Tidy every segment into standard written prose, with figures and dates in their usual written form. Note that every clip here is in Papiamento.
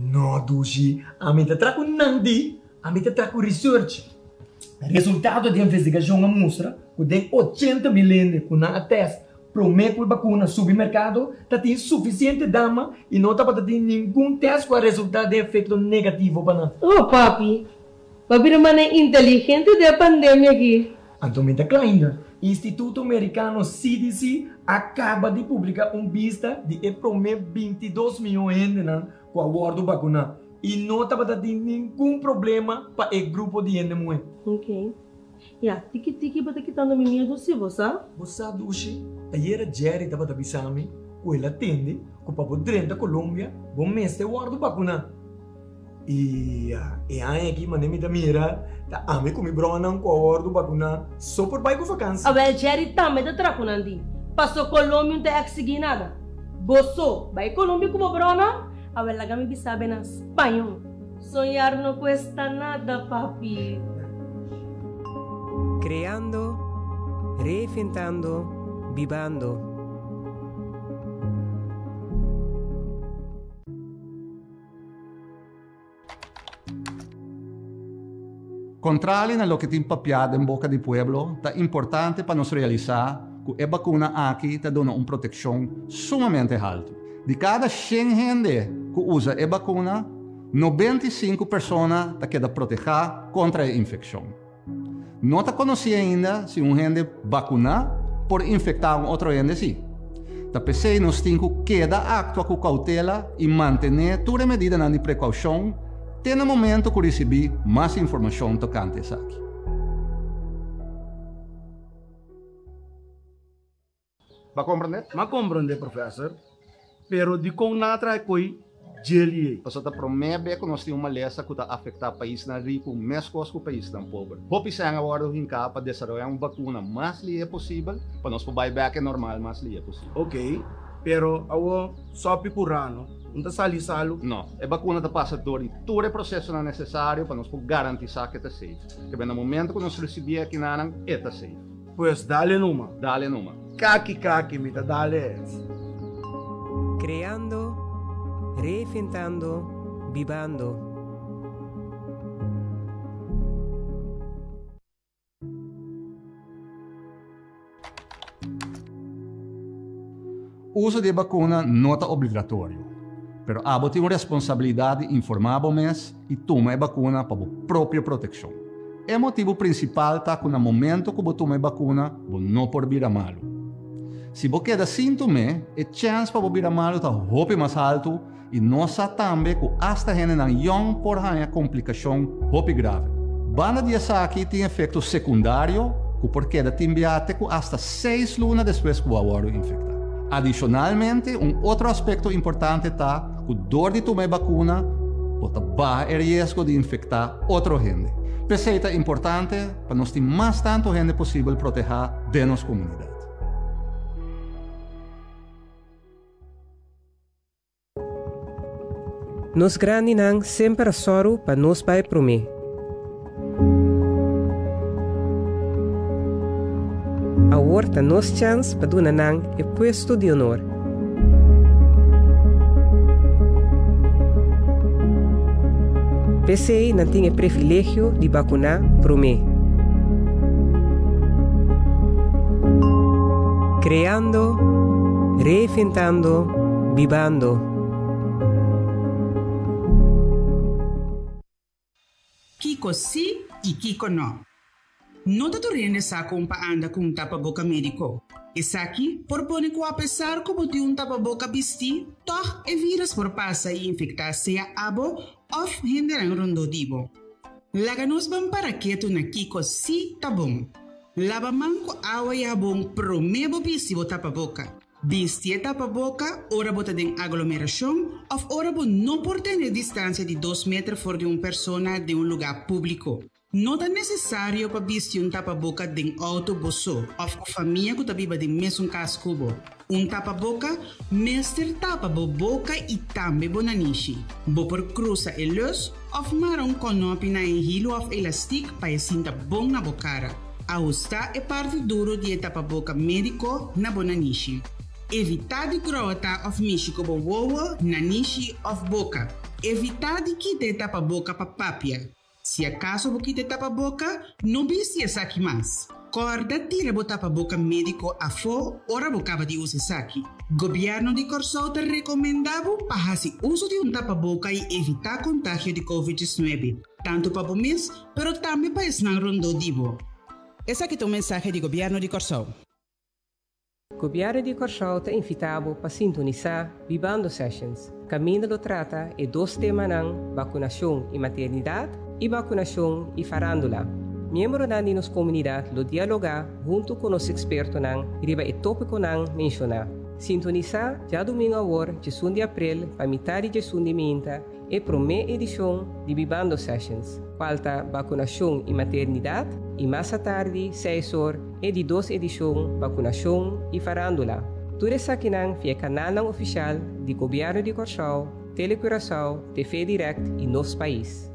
No dushi, ami ta traha ku nan di, ami ta traha ku research. Resultado di investigashon a mustra ku den 80.000 hende ku nan a tèst promé ku e bakuna subi merkado ta tin sufisiente dama i no tabata tin ningun tèst ku a resultá den efekto negativo pa nan. Oh papi, bo a bira manera inteligente den e pandemia aki. Anto mi ta kla ainda. Instituto Merikano CDC a kaba di publiká un bista di e promé 22 mion hendenan ku a wòrdu bakuná i no tabata tin ningun problema pa e grupo di hende muhé. Ok. Ya, tiki tiki bo ta kitando mi miedu si, bo sa? Bo sa dushi, ayera Jerry tabata bisa mi ku el a tende ku pa bo drenta Colombia bo mester wòrdu bakuná. I e aña aki manera mi ta mira ta ami ku mi bronan ku a wòrdu bakuná so por bai ku vakansi. Awel Jerry tambe ta traha ku nan di. Paso Colombia no ta eksigí nada. Bo so bai Colombia ku bo bronan? Awel laga mi bisa be na spañó. Soñar no cuesta nada papi. Creando, reinventando, bibando. Kontrali na loke tin papiá den boka di pueblo, ta importante pa nos realisá ku e bakuna aki ta duna un protekshon sumamente haltu. Di kada shen hende ku usa e bakuna, 95 persona ta keda protehá kontra e infekshon. No ta konosí ainda si un hende bakuná por infektá un otro hende sí. Ta p'esei nos tin ku keda aktua ku koutela i mantené tur e medidanan di prekoushon te na momento ku risibí mas informashon tokante esaki. Bo a komprendé? M'a komprendé, professor. Pero dikon nan a traha e koi djeli ei? Pasobra ta promé be ku nos tin un malesa ku ta afektá paisnan riku meskos ku paisnan pober. Hopi sèn a wòrdu hinká pa desaroyá un bakuna mas lihé posibel pa nos por bai bèk e normal mas lihé posibel. Ok, pero awor sòpi ku rano no ta sali salu? No, e bakuna ta pasa dor di tur e prosesonan nesesario pa nos por garantisá ku e ta safe. Kebé na momento ku nos risibí e akinanan, e ta safe. Pues dale numa. Dale numa. Kaki kaki mi ta dale. Creando, reinventando, bibando. Uso di e bakuna no ta obligatorio, pero abo tin un responsabilidat di informá bo mes i tuma e bakuna pa bo propio protekshon. E motibu prinsipal ta ku na momento ku bo tuma e bakuna bo no por bira malu. Si bo keda sin tum'é, e chèns pa bo bira malu ta hopi mas haltu i nos sa tambe ku asta hendenan yòn por haña komplikashon hopi grave. Banda di esaki tin efekto sekundario ku por keda tin bia te ku asta seis luna despues ku bo a wòrdu infektá. Adishonalmente, un otro aspekto importante ta ku dor di tuma e bakuna bo ta baha e riesgo di infektá otro hende. P'esei ta importante pa nos tin mas tantu hende posibel protehá den nos komunidat. Nos grandinan semper a sòru pa nos bai promé. Awor ta nos chèns pa duna nan e puesto di honor. P'esei nan tin e privilegio di bakuná promé. Kreando, reinventando, bibando. Kiko sí i kiko no. No ta tur hende sa kon pa anda ku un tapaboka médiko. Esaki por pone ku apesar ku bo tin un tapaboka bistí, tòg e vírus por pasa i infektá sea abo òf hendenan rondó di bo. Laga nos ban para ketu na kiko sí ta bon. Laba man ku awa i habon promé bo bisti bo tapaboka. Bisti e tapaboka ora bo ta den aglomerashon òf ora bo no por tene distansia di dos meter for di un persona den un lugá públiko. No ta nesesario pa bisti un tapaboka den outo bo so òf ku famia ku ta biba den mesun kas ku bo. Un tapaboka mester tapa bo boka i tambe bo nanishi. Bo por krusa e lus òf mara un kònòpi na e hilu òf elastik pa e sinta bon na bo kara. Ahustá e parti duru di e tapaboka médiko na bo nanishi. Evitá di grota òf mishi ku bo wowo, nanishi òf boka. Evitá di kita e tapaboka pa papia. Si akaso bo kita e tapaboka, no bisti esaki mas. Kòrda tira bo tapaboka médiko afó ora bo kaba di usa esaki. Gobièrnu di Kòrsou ta rekomendá bo pa hasi uso di un tapaboka i evitá kontagio di Covid 19, tantu pa bo mes, pero tambe pa esnan rondó di bo. Esaki ta un mensahe di Gobièrnu di Kòrsou. Gobièrnu di Kòrsou ta invitá bo pa sintonisá Bibando Sessions, kaminda lo trata e dos temanan bakunashon i maternidat i bakunashon i farándula. Miembronan di nos komunidat lo dialogá huntu ku nos ekspertonan riba e tópikonan menshoná. Sintonisá djadumingu awor djesun di aprel pa mitá di djesun di minta E promé edishon di Bibando Sessions, kual ta Bakunashon i Maternidat, i mas atardi, seis or, e di dos edishon Bakunashon i Farándula. Tur esakinan via e kanalnan ofishal di Gobièrnu di Kòrsou, Telecuraçao, TV Direct i Nos Pais.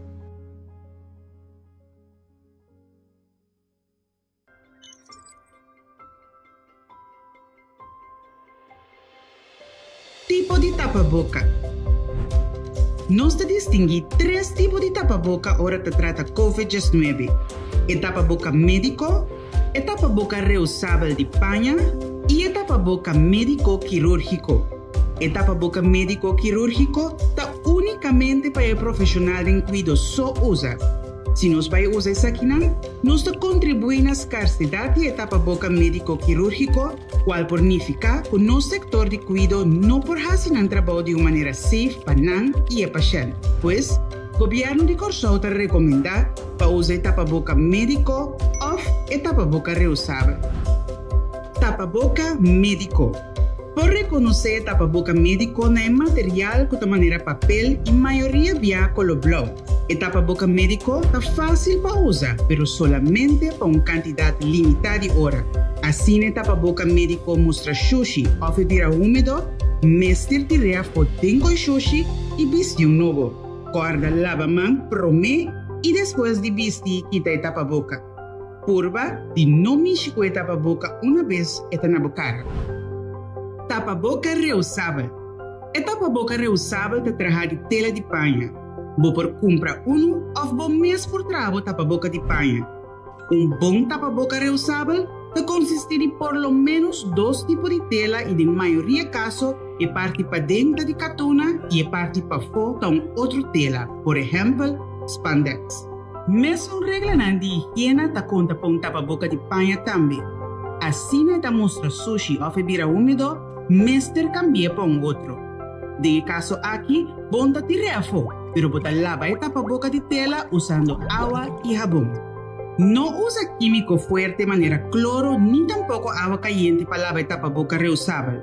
Tipo di tapaboka. Nos ta distinguí tres tipo di tapaboka ora ta trata Covid 19, e tapaboka médiko, e tapaboka reusabel di paña i e tapaboka médiko kirúrgiko. E tapaboka médiko kirúrgiko ta únikamente pa e profeshonal den kuido so usa. Si nos bai usa esakinan, nos ta kontribuí na skarsedat di e tapaboka médiko kirúrgiko, kual por nifiká ku nos sektor di kuido no por hasi nan trabou di un manera safe pa nan i e pashènt. Pues, Gobièrnu di Kòrsou ta rekomendá pa usa e tapaboka médiko òf e tapaboka reusabel. Tapaboka médiko. Por rekonosé e tapaboka médiko na e material ku ta manera papel i mayoria bia koló blou. E tapaboka médiko ta fásil pa usa, pero solamente pa un kantidat limitá di ora. Asina e tapaboka médiko mustra shushi òf e bira húmedo, mester tir'é afó den koi shushi i bisti un nobo. Kòrda laba man promé i despues di bisti kita e tapaboka. Purba di no mishi ku e tapaboka una bes e ta na bo kara. Tapaboka reusabel. E tapaboka reusabel ta traha di tela di paña. Bo por kumpra unu òf bo mes por traha bo tapaboka di paña. Un bon tapaboka reusabel ta konsistí di por lo ménos dos tipo di tela i den mayoria kaso e parti paden ta di katuna i e parti pafó ta un otro tela, por ehèmpel, spandex. Mesun reglanan di higiena ta konta pa un tapaboka di paña tambe. Asina e ta mustra sushi òf e bira húmedo, mester kambi'é pa un otro. Den e kaso aki, bon ta tir'é afó, pero bo ta laba e tapaboka di tela usando awa i habon. No usa kímiko fuerte manera kloro ni tampoko awa kayente pa laba e tapaboka reusabel.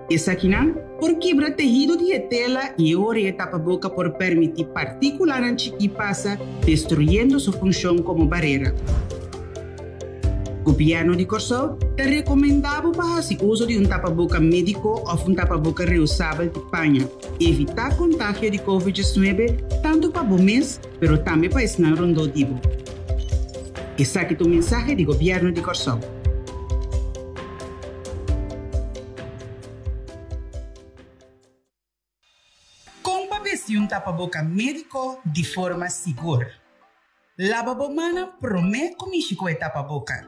Esakinan por kibra tehido di e tela i e ora e tapaboka por permití partíkulanan chikí pasa, destruyendo su funshon komo barera. Gobièrnu di Kòrsou ta rekomendá bo pa hasi uso di un tapaboka médiko òf un tapaboka reusabel di paña. Evitá kontagio di Covid 19 tantu pa bo mes pero tambe pa esnan rondó di bo. Esaki ta un mensahe di Gobièrnu di Kòrsou. Kon pa bisti un tapaboka médiko di forma sigur? Laba bo mannan promé ku mishi ku e tapaboka.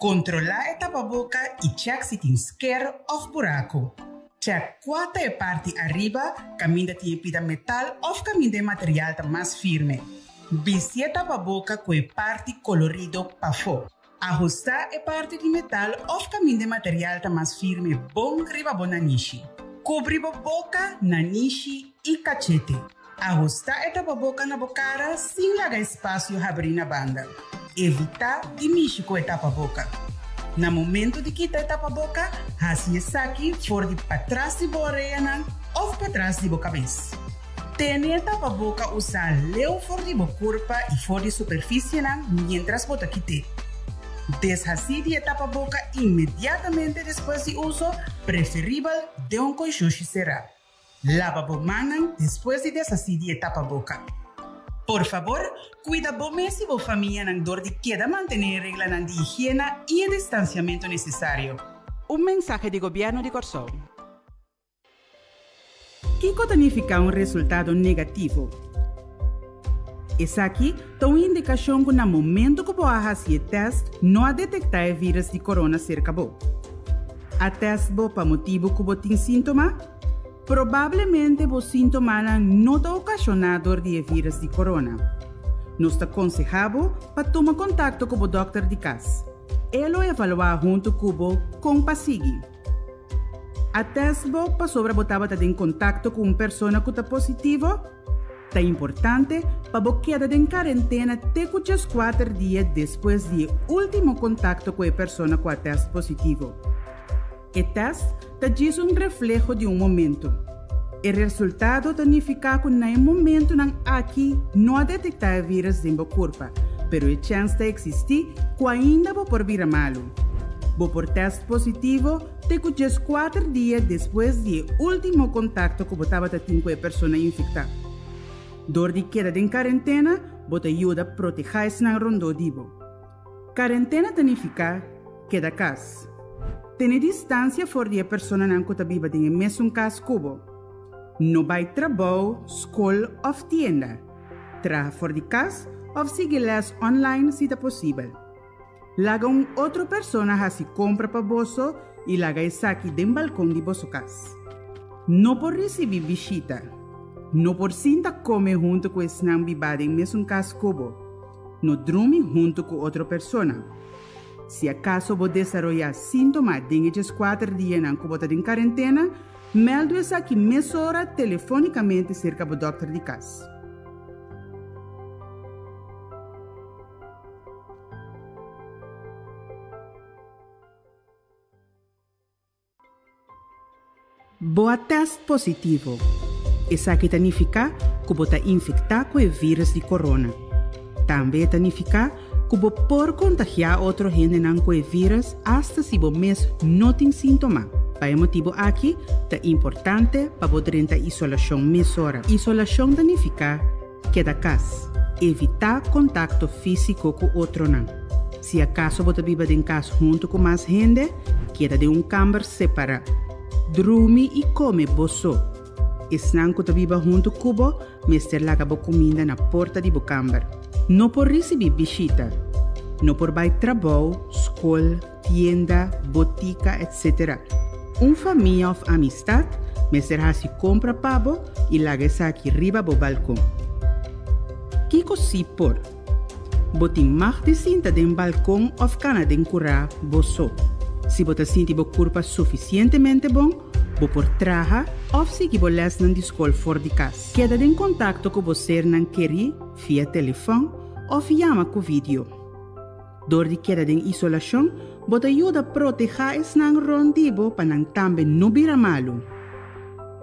Kontrolá e tapaboka i chèk si tin sker òf buraku. Chèk kua ta e parti ariba kaminda tin e pida metal òf kaminda e material ta mas firme. Bisti e tapaboka ku e parti kolorido pafó. Ahustá e parti di metal òf kaminda e material ta mas firme bon riba bo nanishi. Kubri bo boka, nanishi i kachete. Ahustá e tapaboka na bo kara sin laga espasio habrí na banda. Evitá di mishi ku e tapaboka. Na momentu di kita e tapaboka, hasi esaki for di patras di bo oreanan òf patras di bo kabes. Tene e tapaboka usá leu for di bo kurpa i for di superfisienan miéntras bo ta kit'é. Deshasí di e tapaboka inmediatamente despues di uso, preferibel den un konshushi será. Laba bo mannan despues di deshasí di e tapaboka. Por fabor, kuida bo mes i bo famianan dor di keda mantené e reglanan di higiena i e distansiamentu nesesario. Un mensahe di Gobièrnu di Kòrsou. Kiko ta nifiká un resultado negativo? Esaki ta un indikashon ku na momento ku bo a hasi e tèst no a detektá e vírùs di korona serka bo. A tèst bo pa motibu ku bo tin síntoma? Probablemente bo síntomanan no ta okashoná dor di e vírùs di korona. Nos ta konsehá bo pa tuma kontakto ku bo dòkter di kas. E lo evaluá huntu ku bo kon pa sigui. A tèst bo pasobra bo tabata den kontakto ku un persona ku ta positivo? Ta importante pa bo keda den karentena te ku 14 dia despues di e último kontakto ku e persona ku a tèst positivo. E tèst ta djis un refleho di un momento. E resultado ta nifiká ku na e momentunan aki no a detektá e vírùs den bo kurpa, pero e chèns ta eksistí ku ainda bo por bira malu. Bo por tèst positivo te ku 14 dia despues di e último kontakto ku bo tabata tin ku e persona infektá. Dor di keda den karentena, bo ta yuda protehá esnan rondó di bo. Karentena ta nifiká keda kas. Tene distansia for di e personanan ku ta biba den e mesun kas ku bo. No bai trabou, skol òf tienda. Traha for di kas òf sigui lès online si ta posibel. Laga un otro persona hasi kompra pa boso i laga esaki den balkon di boso kas. No por risibí bishita. No por sinta kome huntu ku esnan bibá den mesun kas ku bo. No drumi huntu ku otro persona. Si akaso bo desaroyá síntoma den e 14 dianan ku bo ta den karentena, mèldu esaki mesora telefónikamente serka bo dòkter di kas. Bo a tèst positivo. Esaki ta nifiká ku bo ta infektá ku e vírùs di korona. Tambe e ta nifiká ku bo por kontagiá otro hendenan ku e vírùs asta si bo mes no tin síntoma. Pa e motibu aki ta importante pa bo drenta isolashon mesora. Isolashon ta nifiká keda kas. Evitá kontakto físiko ku otronan. Si akaso bo ta biba den kas huntu ku mas hende, keda den un kamber separá. Drumi i kome bo so. Esnan ku ta biba huntu ku bo mester laga bo kuminda na porta di bo kamber. No por risibí bishita. No por bai trabou, skol, tienda, botika, etc. Un famia òf amistat mester hasi kompra pa bo i laga esaki riba bo balkon. Kiko sí por? Bo tin mag di sinta den balkon òf kana den kurá bo so. Si bo ta sinti bo kurpa sufisientemente bon, bo por traha òf sigui bo lèsnan di skol for di kas. Keda den kontakto ku bo sernan kerí via telefòn òf yama ku vidio. Dor di keda den isolashon, bo ta yuda protehá esnan rònt di bo pa nan tambe no bira malu.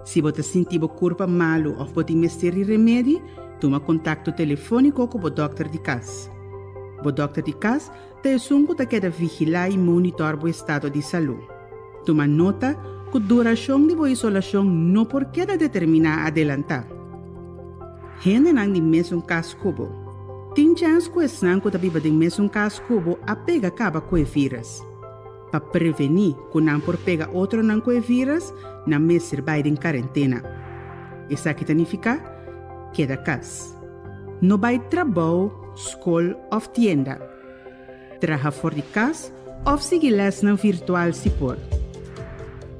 Si bo ta sinti bo kurpa malu òf bo tin mester di remedi, tuma kontakto telefóniko ku bo dòkter di kas. Bo dòkter di kas ta esun ku ta keda vigilá i monitòr bo estado di salú. Tuma nota ku durashon di bo isolashon no por keda determiná adelantá. Hendenan di mesun kas ku bo. Tin chèns ku esnan ku ta biba den mesun kas ku bo a pega kaba ku e vírùs. Pa prevení ku nan por pega otronan ku e vírùs, nan mester bai den karentena. Esaki ta nifiká, keda kas. No bai trabou, skol òf tienda. Traha for di kas òf sigui lèsnan virtual si por.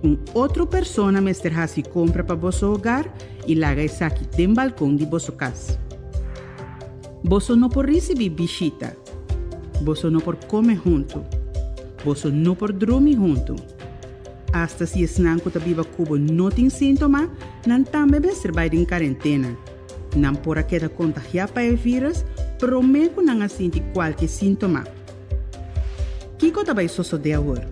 Un otro persona mester hasi kompra pa boso hogar i laga esaki den balkon di boso kas. Boso no por risibí bishita. Boso no por kome huntu. Boso no por drumi huntu. Asta si esnan ku ta biba ku bo no tin síntoma, nan tambe mester bai den karentena. Nan por a keda kontagiá pa e vírùs promé ku nan a sinti kualke síntoma. Kiko ta bai sosodé awor?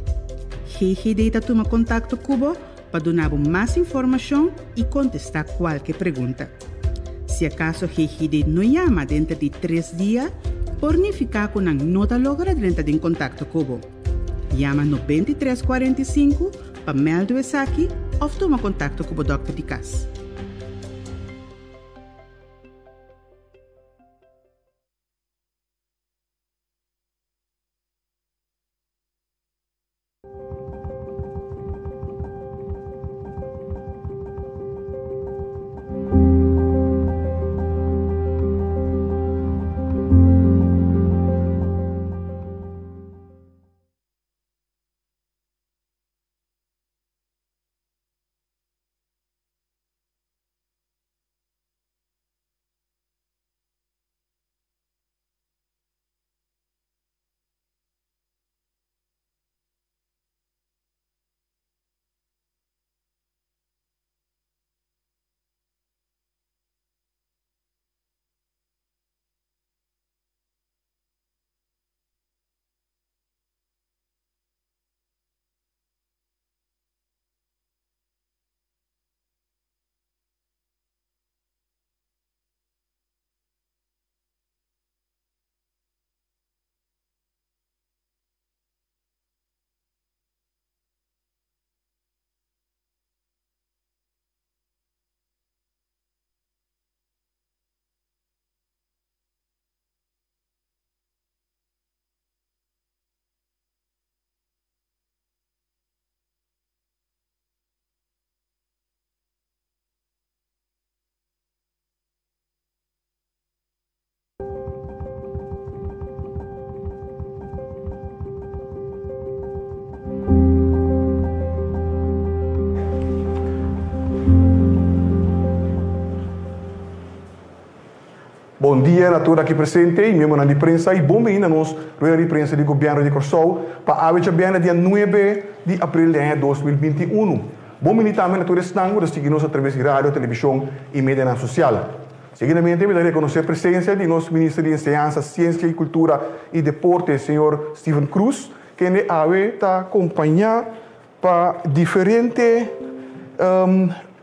GGD ta tuma kontakto ku bo pa duna bo mas informashon i kontestá kualke pregunta. Si akaso GGD no yama denter di tres dia, por nifiká ku nan no ta logra drenta den kontakto ku bo. Yama 93 45 pa mèldu esaki òf tuma kontakto ku bo dòkter di kas. Bon dia na tur aki presente y miembronan di prensa y bon bini na nos rueda di prensa di Gobierno di Corsou pa awe djabièrnè dia nuebe di april di aña 2021. Bon bini tambe na tur esnan cu ta sigui nos atraves di radio, television y medianan social. Seguidamente mi ta reconoce presencia di nos Minister di Enseñansa, Ciencia y Cultura y Deporte, señor Steven Croes, kende awe ta compaña pa diferente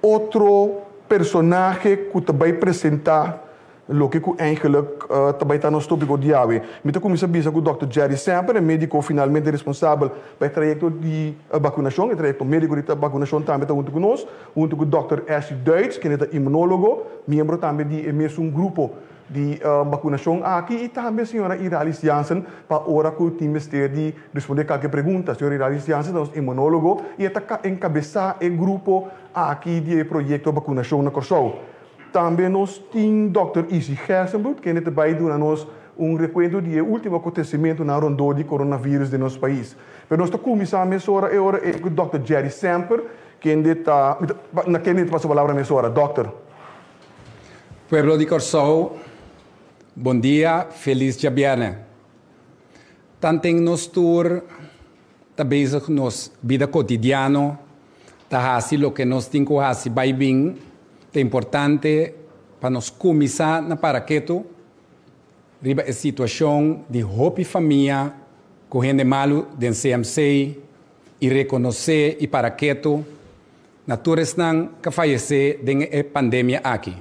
otro personahe ku ta bai presentá loke ku eigenlijk ta bai ta nos tópiko di awe. Mi ta kuminsá bisa ku dòkter Jerry Semper, e médiko finalmente responsabel pa e trayekto di bakunashon, e trayekto médiko di bakunashon tambe ta huntu ku nos, huntu ku dòkter Ashley Duits, kende ta imunólogo, miembro tambe di e mesun grupo di bakunashon aki i tambe señora Iralis Jansen pa ora ku tin mester di respondé kalke pregunta. Señora Iralis Jansen ta nos imunólogo i e ta enkabesá e grupo aki di e proyekto bakunashon na Kòrsou. Tambe nos tin dòkter Izzy Gerstenbluth kende ta bai duna nos un rekuento di e último akontesimentunan rondó di koronavirus den nos pais. Pero nos ta kuminsá mesora e ora ei ku dòkter Jerry Semper kende ta, na kende ta pasa palabra mesora. Dòkter. Pueblo di Kòrsou, bon dia, felis djabièrnè. Tanten nos tur ta bezig nos bida kotidiano, ta hasi loke nos tin ku hasi bai bin, ta importante pa nos kuminsá na para ketu riba e situashon di hopi famia ku hende malu den CMC i rekonosé i para ketu Na tur esnan ka fayesé den e pandemia aki.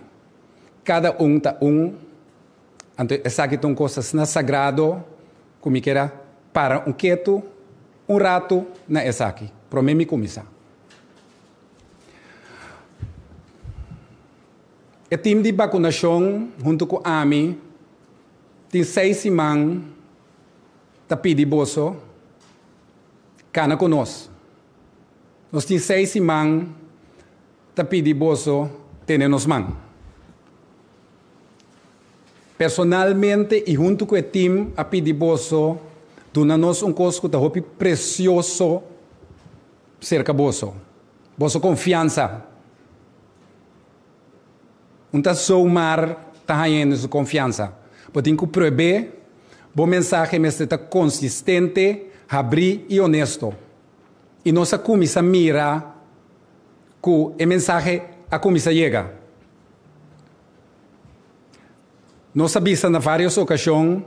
Kada un ta un, anto esaki ta un kos asina sagrado ku mi kier a para un ketu un ratu na esaki promé mi kuminsá. E tim di bakunashon huntu ku ami tin seis siman ta pidi boso kana ku nos. Nos tin seis siman ta pidi boso tene nos man. Personalmente i huntu ku e tim a pidi boso duna nos un kos ku ta hopi presioso serka boso, boso konfiansa. Un ta zomaar ta haña hende su konfiansa. Bo tin ku prueb'é, bo mensahe mester ta konsistente, habrí i honesto. I nos a kuminsá mira ku e mensahe a kuminsá yega. Nos a bisa na vários okashon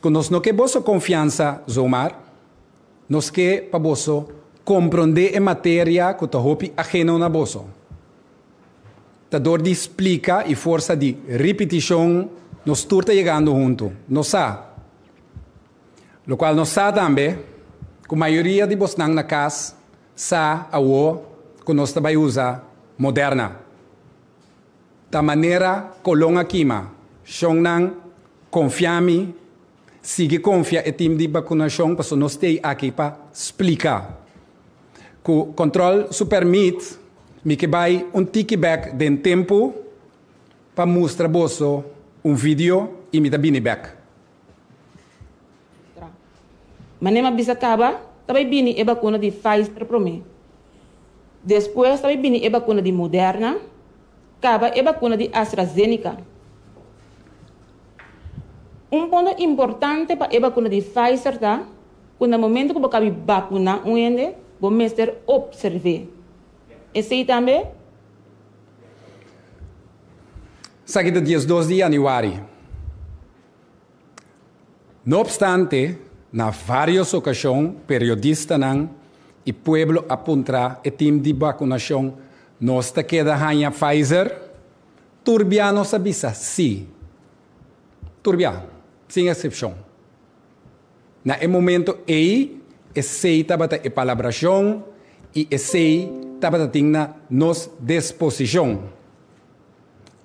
ku nos no ke boso konfiansa zomaar, nos ke pa boso komprondé e materia ku ta hopi aheno na boso. Ta dor di splika i forsa di ripitishon nos tur ta yegando huntu. Nos sa. Lokual nos sa tambe ku mayoria di bosnan na kas sa awo ku nos ta bai usa Moderna. Ta manera kolon a kima. Shonnan, konfia mi, sigui konfia e tim di bakunashon paso nos t'ei aki pa splika. Ku kòntròl su pèrmit mi ke bai un tiki bèk den tempu pa mustra boso un video i mi ta bini bèk. Tra. Manera m'a bisa kaba, ta bai bini e bakuna di Pfizer promé. Despues ta bai bini e bakuna di Moderna, kaba e bakuna di AstraZeneca. Un punto importante pa e bakuna di Pfizer ta ku na momento ku bo kabi bakuná un hende, bo mester opserv'é. Esei tambe. Esaki ta 12 di yanüari. No obstante, na varios ocasion periodistanan y pueblo a puntra e team di vacunacion, Nos ta keda haña Pfizer? Tur bia nos a bisa si. Tur bia, sin excepcion. Na e momento ey, esey tabata e palabracion y esey tabata tin na nos disposicion.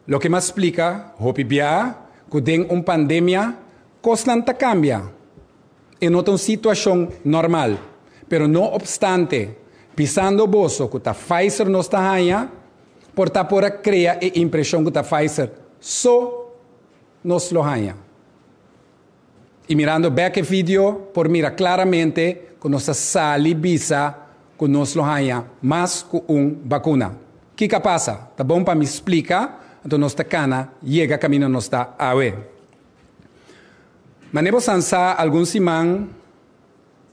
Loke m'a splika hopi bia ku den un pandemia kosnan ta kambia. E no ta un situashon normal, pero no opstante, bisando boso ku ta Pfizer nos ta haña, por ta por a krea e impreshon ku ta Pfizer so nos lo haña. I mirando bek e video por mira klaramente ku nos ta sali bisa ku nos lo haña mas ku un bakuna. Kiko a pasa? Ta bon pa mi splika, Anto nos ta kana yega kaminda nos ta awe. Manera bo san sa algun siman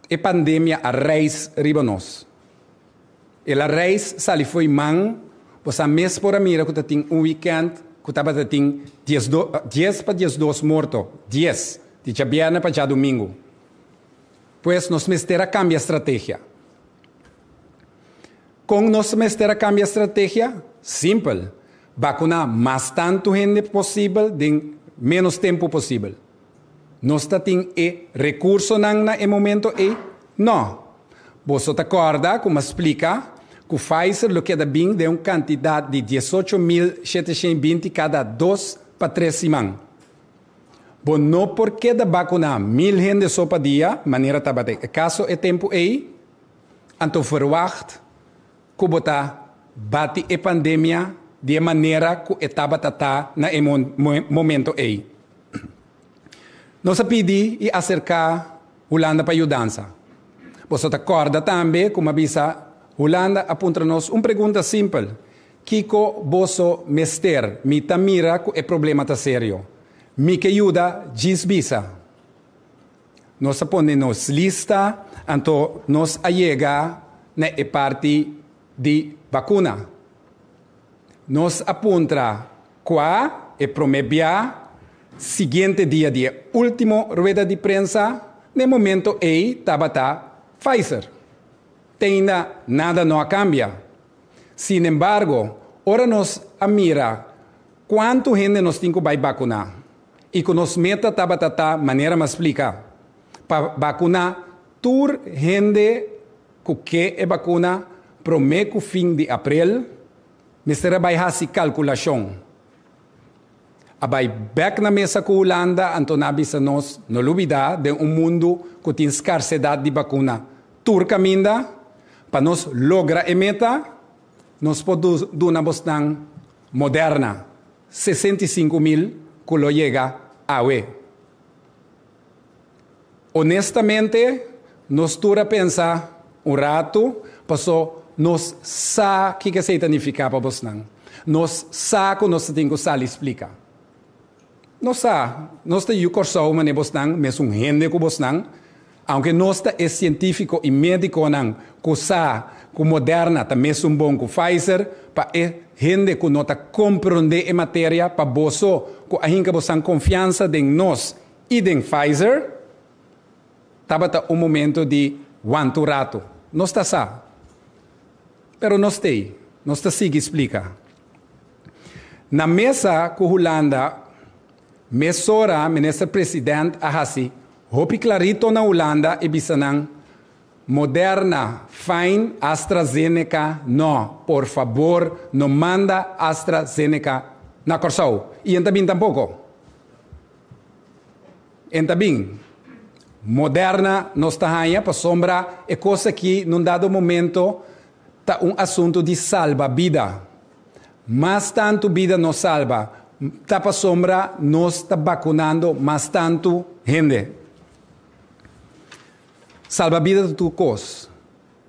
e pandemia a reis riba nos. El a reis sali fo'i man, bo sa mes por a mira ku ta tin un wikènt ku tabata tin dies pa 12 morto, dies, di djabièrnè pa djadumingu. Pues nos mester a kambia strategia. Kon nos mester a kambia strategia? Simpel, bakuná mas tantu hende posibel den ménos tempu posibel. Nos ta tin e rekursonan na e momento ei? Nò. Boso ta kòrda ku m'a splika ku Pfizer lo keda bin den un kantidat di 18,720 kada dos pa tres siman. Bo no por keda bakuná 1000 hende so pa dia, manera tabata e kaso e tempu ei, anto verwagt ku bo ta bati e pandemia di e manera ku e tabata ta na e momento ei. Nos a pidi i aserká Hulanda pa yudansa. Boso ta kòrda tambe ku m'a bisa Hulanda a puntra nos un pregunta simpel, Kiko boso mester? Mi ta mira ku e problema ta serio. Mi ke yuda djis bisa. Nos a pone nos lista, anto nos a yega na e parti di bakuna. Nos a puntra kua e promé bia siguiente dia di e último rueda di prensa, na e momento ei tabata Pfizer. Te ainda nada no a kambia. Sinembargo, ora nos a mira kuantu hende nos tin ku bai bakuná i ku nos meta tabata ta, manera mi a splika, pa bakuná tur hende ku ke e bakuna promé ku fin di aprel, mester a bai hasi kalkulashon. A bai bèk na mesa ku Hulanda, anto nan a bisa nos, no lubidá, den un mundu ku tin skarsedat di bakuna tur kaminda, pa nos logra e meta, nos por duna bosnan Moderna, 65,000 ku lo yega awe. Honestamente, nos tur a pensa un ratu, paso nos sa kiko esei ta nifiká pa bosnan. Nos sa ku nos ta tin ku sali splika. Nos sa, nos ta yu Kòrsou manera bosnan, mesun hende ku bosnan, aunke nos ta e sientífiko i médikonan ku sa ku Moderna ta mesun bon ku Pfizer, pa e hende ku no ta komprondé e materia, pa boso ku a hinka bosan konfiansa den nos i den Pfizer, tabata un momento di wanta un ratu. Nos ta sa. Pero nos t'ei. Nos ta sigui splika. Na mesa ku Hulanda, mesora Minister President a hasi hopi klarito na Hulanda i bisa nan, Moderna, fijn, AstraZeneca, no. Por fabor, no manda AstraZeneca na Kòrsou. I en ta bin tampoko. En ta bin. Moderna nos ta haña pasobra e kos aki nun dado momento ta un asuntu di salba bida. Mas tantu bida nos salba, ta pasobra nos ta bakunando mas tantu hende. Salba bida ta tur kos.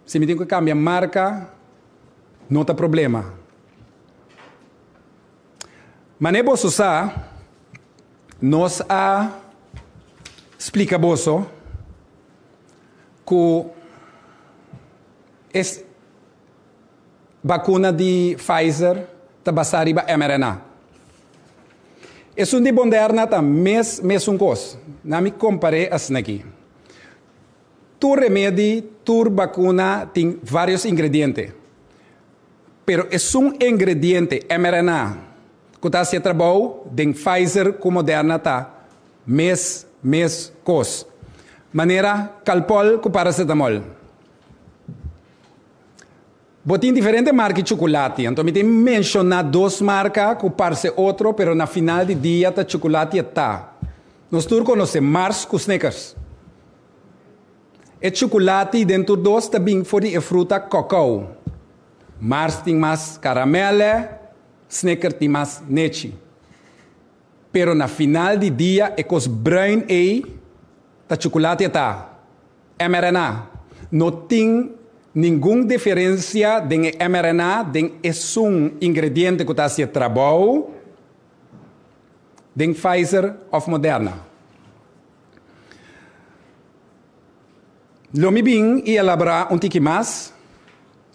Si mi tin ku kambia marka, no ta problema. Manera boso sa, nos a splika boso ku e bakuna di Pfizer ta basá riba mRNA. Esun di Moderna ta mes mesun kos. Na mi kompar'é asin'aki. Tur remedi, tur bakuna tin vários ingrediente. Pero esun ingrediente, mRNA, ku ta hasi e trabou den Pfizer ku Moderna ta mes mes kos. Manera Calpol ku paracetamol. Bo tin diferente marka di chukulati, anto mi tin menshoná dos marka ku parse otro pero na final di dia ta chukulati e ta. Nos tur konosé Mars ku Snickers. E chukulati den tur dos ta bin for di e fruta kokou. Mars tin mas karamèlè, Snicker tin mas nechi. Pero na final di dia e kos bruin ei ta chukulati e ta. mRNA. No tin ningun diferensia den e mRNA den esun ingrediente ku ta hasi e trabou. den Pfizer òf Moderna. Lo mi bin i elaborá un tiki mas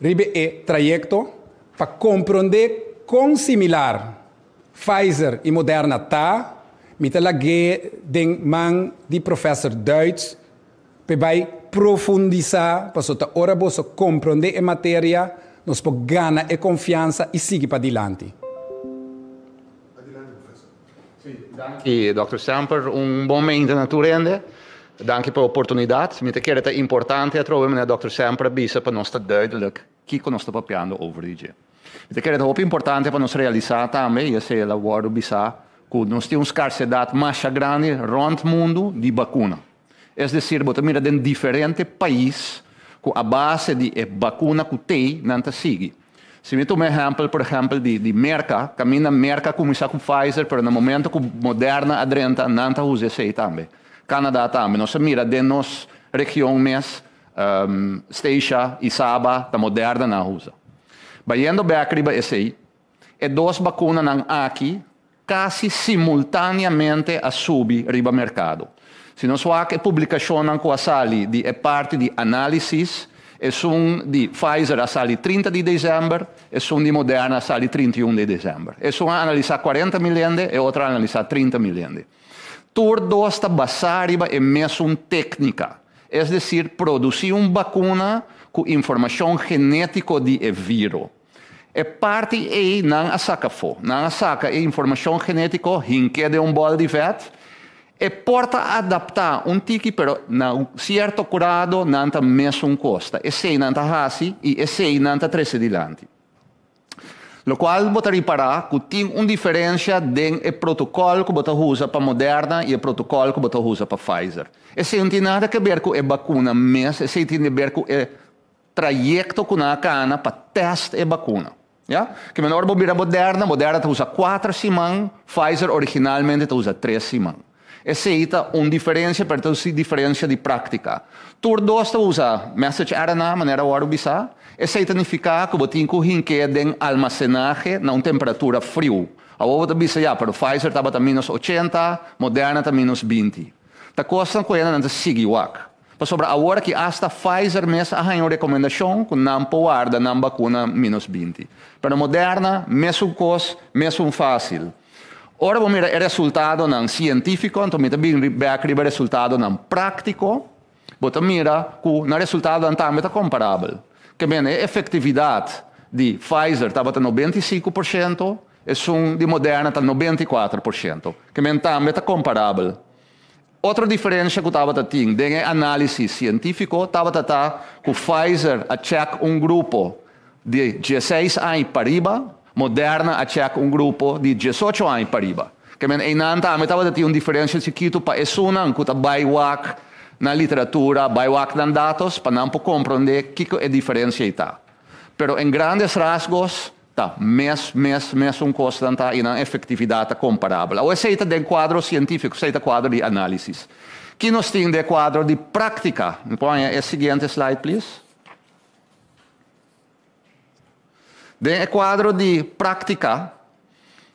riba e trayekto pa komprondé kon similar Pfizer i Moderna ta, mi ta lag'é den man di Professor Duits p'e bai profundisá paso ta ora boso komprondé e materia nos por gana e konfiansa i sigui padilanti. Adelante professor. Sí, danki Dòkter Semper. Un bon mente na tur hende. Danki pa e oportunidat. Mi ta kere ta importante atrobe manera Dòkter Semper a bisa pa nos ta duidelijk kiko nos ta papiando over di dje. Mi ta kere ta hopi importante pa nos realisá tambe, i esei el a wòrdu bisá, ku nos tin un skarsedat masha grandi rònt mundu di bakuna. Es desir, bo ta mira den diferente pais ku a base di e bakuna ku tei nan ta sigui. Si mi tuma ehèmpel, por ehèmpel, di di Merka, kaminda Merka a kuminsá ku Pfizer, pero na momento ku Moderna a drenta, nan ta usa esei tambe. Canada tambe. Nos a mira den nos region mes, Statia i Saba, ta Moderna nan a usa. Bayendo bèk riba esei, e dos bakunanan aki kasi simultáneamente a subi riba merkado. Si nos wak e publikashonnan ku a sali di e parti di análisis, esun di Pfizer a sali 30 di desèmber, esun di Moderna a sali 31 di desèmber. Esun a analisá 40 mil hende, e otro a analisá 30 mil hende. Tur dos ta basá riba e mesun téknika, es desir produsí un bakuna ku informashon genétiko di e viro. E parti ei nan a saka afó. Nan a saka e informashon genétiko, hink'é den un bòl di vèt. E por ta adaptá un tiki, pero na un sierto grado nan ta mesun kos. Ta esei nan ta hasi i esei nan ta trese dilanti. Lokual bo ta ripará ku tin un diferensia den e protokòl ku bo ta usa pa Moderna i e protokòl ku bo ta usa pa Pfizer. Esei no tin nada ke ber ku e bakuna mes, esei tin di ber ku e trayekto ku nan a kana pa tèst e bakuna. Ya? Ke men ora bo bira Moderna, Moderna ta usa kuater siman, Pfizer originalmente ta usa tres siman. Esei ta un diferensia, pero ta un diferensia di práktika. Tur dos ta usa message RNA, manera a wòrdu bisá. Esei ta nifiká ku bo tin ku hink'é den almasenahe na un temperatura friu. Awor bo ta bisa, ya, pero Pfizer tabata minus 80, Moderna ta minus 20. Ta kosnan ku hende nan ta sigui wak. Pasobra awor aki asta Pfizer mes a haña un rekomendashon ku nan por warda nan bakuna minus 20. Pero Moderna, mesun kos, mesun fásil. Ora bo mira e resultadonan sientífiko, anto mi ta bin bèk riba e resultadonan práktiko, bo ta mira ku nan resultadonan tambe ta komparabel. Ke men e efektividat di Pfizer tabata 95%, esun di Moderna ta 94%. Ke men tambe ta komparabel. Otro diferensia ku tabata tin den e análisis sientífiko tabata ta ku Pfizer a chèk un grupo di 16 aña pariba, Moderna a chèk un grupo di 18 aña pariba. Ke men einan tambe tabata tin un diferensia chikitu pa esunnan ku ta bai wak na literatura, bai wak nan datos, pa nan por komprondé kiko e diferensia ei ta. Pero en grandes rasgos ta mes, mes, mesun kosnan ta i nan efektividat ta komparabel. Awor esei ta den kuadro sientífiko, esei ta kuadro di análisis. Ki nos tin den kuadro di práktika? Mi por haña e siguiente slide, please? Den e kuadro di práktika,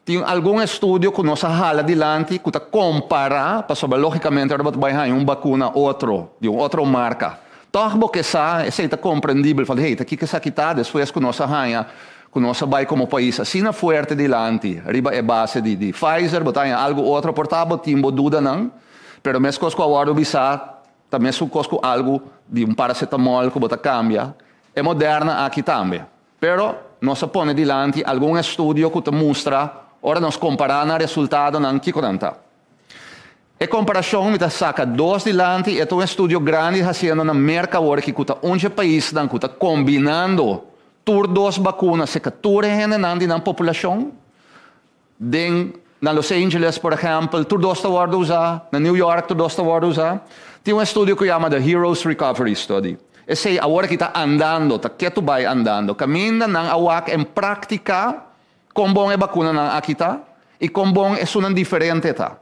tin algun estudio ku nos a hala dilanti ku ta kompará, pasobra lógikamente ora bo ta bai haña un bakuna otro, di un otro marka, tòg bo ke sa, esei ta komprendibel, van hey, ta kiko esaki ta despues ku nos a haña ku nos a bai komo pais asina fuerte dilanti riba e base di di Pfizer, bo ta haña algu otro, por ta bo tin bo dudanan, pero meskos ku a wòrdu bisá, ta mesun kos ku algu di un paracetamol ku bo ta kambia, e Moderna aki tambe. Pero nos a pone dilanti algun estudio ku ta mustra ora nos kompará nan resultadonan kiko nan ta. E komparashon mi ta saka dos dilanti, e ta un estudio grandi hasiendo na Merka awor aki ku ta un dje paisnan ku ta kombinando tur dos bakuna serka tur e hendenan di nan populashon. Den na Los Angeles por ehèmpel tur dos ta wòrdu usá, na New York tur dos ta wòrdu usá. Tin un estudio ku yama The Heroes Recovery Study. Esei awor aki ta andando, ta ketu bai andando. Kaminda nan a wak en práktika kon bon e bakunanan aki ta i kon bon esunnan diferente ta.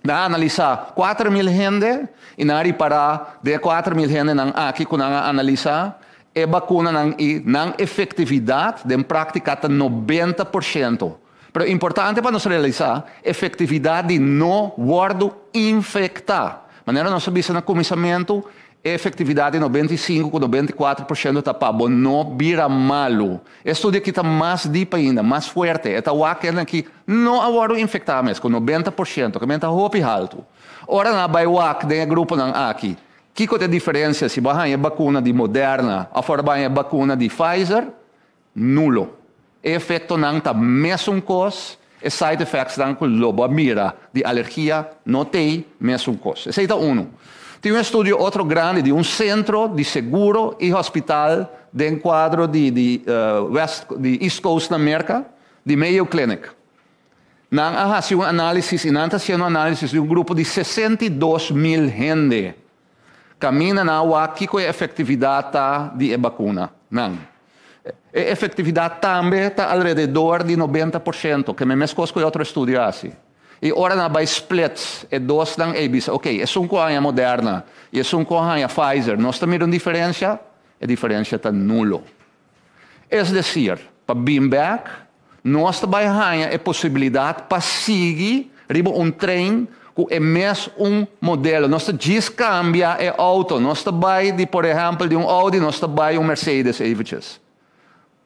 Nan a analisá 4000 hende i nan a ripará den e 4000 hendenan aki ku nan a analisá, e bakunanan i nan efektividat den práktika ta 90%. Pero importante pa nos realisá efektividat di no wòrdu infektá. Manera nos a bisa na kuminsamentu, e efektividat di 95 ku 94% ta pa bo no bira malu. E studio aki ta mas dip ainda, mas fuerte. E ta wak kende ki no a wòrdu infektá mes, ku 90%, ke men ta hopi haltu. Ora nan a bai wak den e gruponan aki, kiko ta e diferensia si bo a haña e bakuna di Moderna òf ora bo a haña e bakuna di Pfizer? Nulo. E efectonan ta mesun cos, e side effectsnan cu lo bo a mira di alergia no t'ey mesun cos. Esey ta uno. Tin un estudio otro grandi di un centro di seguro y hospital den cuadro di di west di East Coast na Merca, di Mayo Clinic. Nan a haci un analisis y nan ta haciendo un analisis di un grupo di 62,000 hende. Kaminda nan a wak kiko e efektividat ta di e bakuna nan. E efektividat tambe ta alrededor di 90%, ke meskos ku e otro estudio a hasi. I ora nan a bai split e dosnan ei bisa, ok, esun ku a haña Moderna i esun ku a haña Pfizer, nos ta mira un diferensia? E diferensia ta nulo. Es desir, pa bin bèk, nos ta bai haña e posibilidat pa sigui riba un trein ku e mes un modelo. Nos ta djis kambia e outo. Nos ta bai di, por ehèmpel, di un Audi nos ta bai un Mercedes eventjes.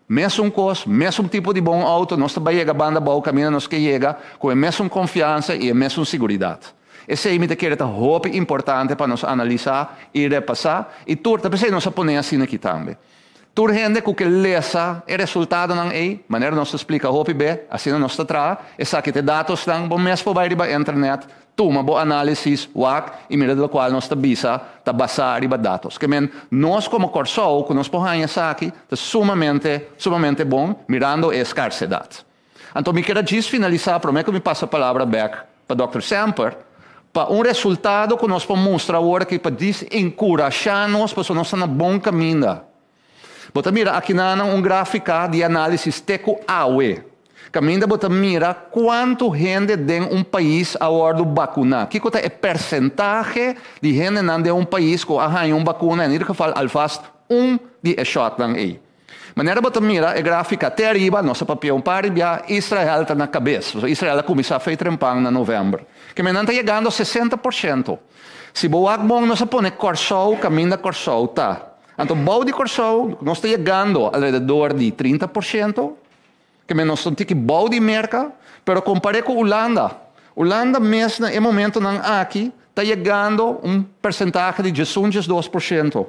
Mesun kos, mesun tipo di bon outo, nos ta bai yega banda abou kaminda nos ke yega ku e mesun konfiansa i e mesun siguridat. Esei mi ta kere ta hopi importante pa nos analisá i repasá i tur ta p'esei nos a pone asina aki tambe. Tur hende ku ke lesa e resultadonan ei, manera nos ta splika hopi be, asina nos ta traha, esaki ta e datosnan, bo mes por bai riba internet, tuma bo análisis, wak i mira di lokual nos ta bisa ta basá riba datos. Ke men, nos komo Kòrsou ku nos por haña esaki ta sumamente, sumamente bon mirando e skarsedat. Anto mi kier a djis finalisá promé ku mi pasa palabra bèk pa dòkter Semper, pa un resultado ku nos por mustra awor aki pa djis enkurashá nos pasobra nos ta na bon kaminda. Bo ta mira akinanan un gráfika di análisis te ku awe, kaminda bo ta mira kuantu hende den un pais a wòrdu bakuná. Kiko ta e persentahe di hendenan den un pais ku a haña un bakuna, en ieder geval alvast un di e shòtnan ei. Manera bo ta mira e gráfika te ariba, nos a papia un par di bia, Israel ta na kabes. Pasobra Israel a kuminsá fei trempan na novèmber. Keme nan ta yegando 60%. Si bo wak bon nos a pone Kòrsou kaminda Kòrsou ta. Anto bou di Kòrsou nos ta yegando alrededor di 30%. Keme nos ta un tiki bou di Merka, pero kompar'é ku Ulanda. Ulanda mes na e momentonan aki ta yegando un persentahe di 11, 12%.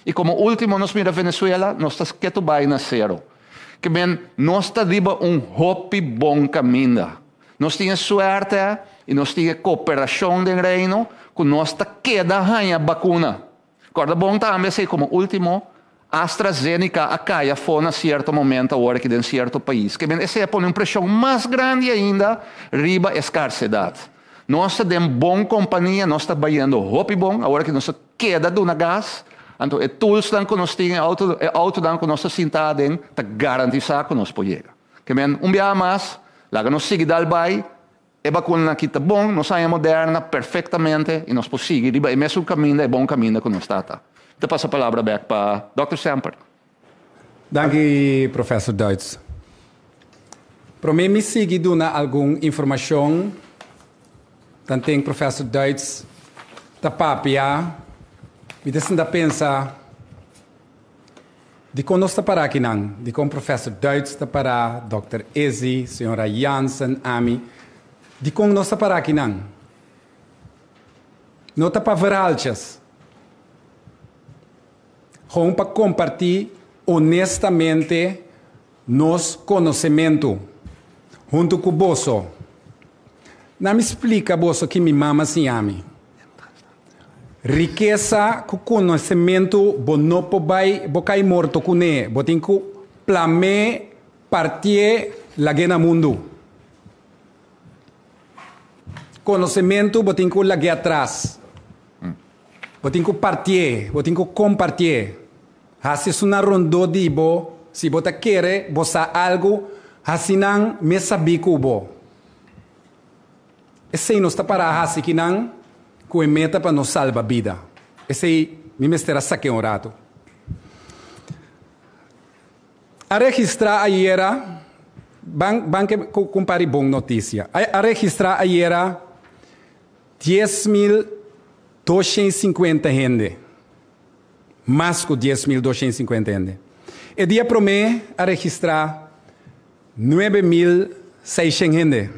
I komo último nos mira Venezuela, nos ta ketu bai na sero. Ke men, nos ta riba un hopi bon kaminda. Nos tin e suerte i nos tin e koperashon den Reino ku nos ta keda haña bakuna. Kòrda bon tambe esei komo último, AstraZeneca a kai afó na sierto momento awor aki den sierto pais. Ke men, esei a pone un preshon mas grandi ainda riba e skarsedat. Nos ta den bon kompania, nos ta bayendo hopi bon, awor aki nos ta Keda duna gas, anto e toolsnan ku nos tin, e auto, e autonan ku nos ta sinta aden ta garantisá ku nos por yega. Ke men, un biaha mas, laga nos sigui dal bai, e bakunanan aki ta bon, nos haña Moderna perfektamente i nos por sigui riba e mesun kaminda, e bon kaminda ku nos ta ta. Mi ta pasa palabra bèk pa Dòkter Semper. Danki Professor Duits. Promé mi sigui duna algun informashon tanten Professor Duits ta papia, mi ta sinta pensa dikon nos ta pará akinan, dikon Professor Duits ta pará, Dòkter Izzy, Señora Jansen, ami, dikon nos ta pará akinan? No ta pa verhaaltjes. Gewoon pa kompartí honestamente nos konosementu huntu ku boso. Na mi splika boso ki mi mama siña mi. Rikesa ku konosementu bo no por bai bo kai morto kuné, bo tin ku plam'é, partié, lag'é na mundu. Konosementu bo tin ku lag'é atras. Bo tin ku partié, bo tin ku kompartié. Hasi esun na rondó di bo, si bo ta kere bo sa algu, hasi nan mes sabí ku bo. Esei nos ta pará hasi kinan ku e meta pa nos salba bida. Esei mi mester a sak'é un ratu. A registrá ayera. Ban ban ke ku un par di bon notisia. A a registrá ayera 10.250 hende. Mas ku 10.250 hende. E dia promé a registrá 9.600 hende.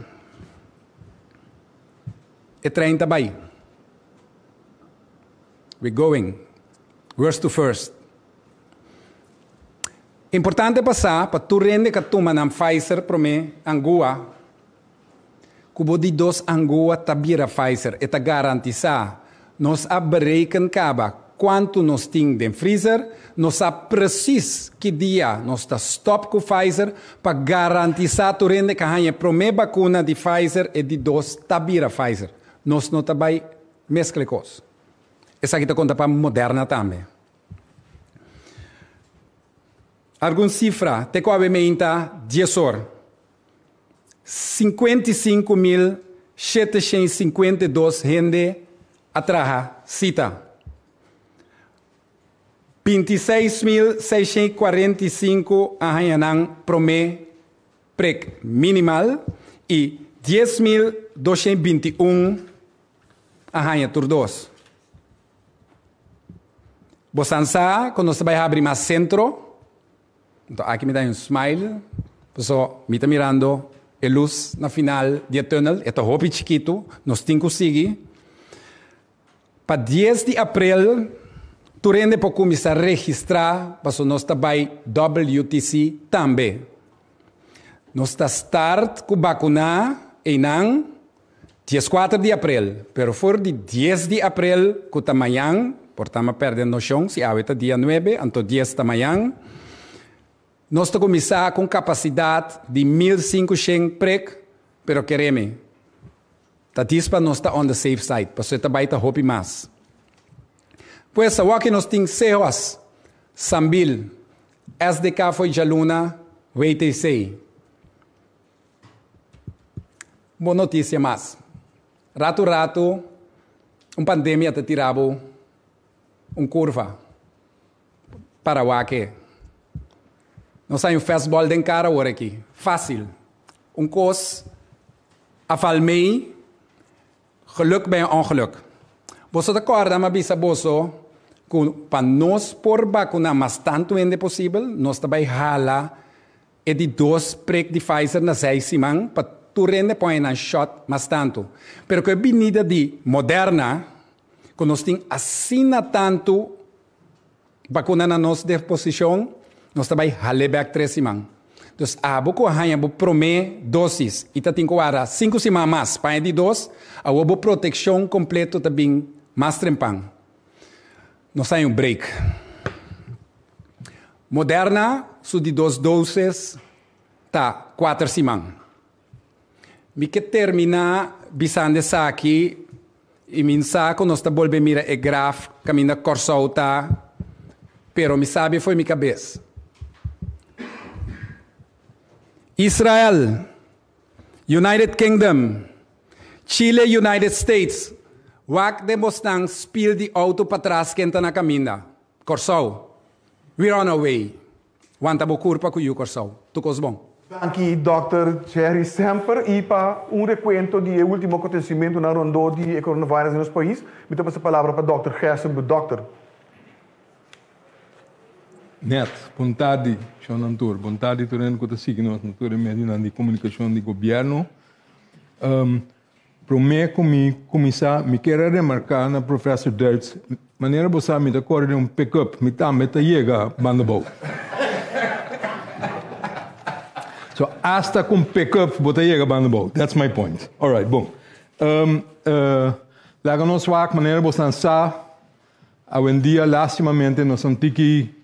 E trein ta bai. We going. Worst to first. Importante pa sa pa tur hende ka tuma nan Pfizer prome angua ku bo di dos angua ta bira Pfizer e ta garantisa nos a bereken kaba kuantu nos tin den freezer nos sa precies ki dia nos ta stop ku Pfizer pa garantisa tur hende ka haña e prome bakuna di Pfizer e di dos ta bira Pfizer nos no ta bai meskla e kos esaki ta konta pa Moderna tambe. Algun sifra te ku awe meinta dies or, 55.752 hende a traha sita. 26.645 a haña nan promé prek minimal i 10.221 a haña tur dos. Bosan sa ku nos ta bai habri mas sentro? Anto aki mi ta hay un smile, paso mi ta mirando e lus na final di e tunnel, e ta hopi chikitu, nos tin ku sigui. Pa dies di aprel tur hende por kuminsá registrá paso nos ta bai WTC tambe. Nos ta start ku bakuná einan Dieskuater di aprel, pero for di dies di aprel ku ta mañan, por ta mi a pèrdè noshon si awe ta dia nuebe, anto dies ta mañan, nos ta kuminsá ku un kapasidat di 1500 prek, pero kere mi, ta dis pa nos ta on the safe side, pasobra e ta bai ta hopi mas. Pues awor nos tin Sehos, Sambil, SDK fo'i djaluna, WTC. Bon notisia mas. Ratu ratu un pandemia ta tira bo un kurva para wak e. Nos hay un fastball den kara awor aki. Fásil. Un kos a val mei, geluk bij een ongeluk. Boso ta kòrda mi a bisa boso ku pa nos por bakuná mas tantu hende posibel, nos ta bai hala E di dos prek di Pfizer na seis siman pa tur hende pone nan shot mas tantu. Pero ku e binida di Moderna, ku nos tin asina tantu bakuna na nos disposishon, nos ta bai hal'é bèk tres siman. Dus abo ku a haña bo promé dosis i ta tin ku warda sinku siman mas pa e di dos, awor bo protekshon kompleto ta bin mas trempan. Nos haña un break. Moderna su di dos doses ta kuater siman. Mi ke terminá bisando esaki i mi sa ku nos ta bolbe mira e graf kaminda Kòrsou ta, pero mi sabi fo'i mi kabes. Israel, United Kingdom, Chile, United States, wak den bosnan spil di outo patras ken ta na kaminda. Kòrsou, we're on our way. Wanta bo kurpa ku yu Kòrsou. Tur kos bon. Danki Dòkter Jerry Semper i pa un rekuento di e ultimo akontesimentunan rondó di e coronavirus den nos pais, mi ta pasa palabra pa Dòkter Gerson Dòkter. Net, bon tardi, shonnan tur. Bon tardi tur hende ku ta sigui nos na tur e medionan di komunikashon di gobièrnu. Promé ku mi kuminsá, mi kier a remarká na Professor Duits, manera bo sa mi ta kore den un pick-up, mi tambe ta yega banda bou. So, asta ku un pick-up bo ta yega banda bou. That's my point. Alright, bon. Laga nos wak manera bosan sa, awendia lastimamente nos a un tiki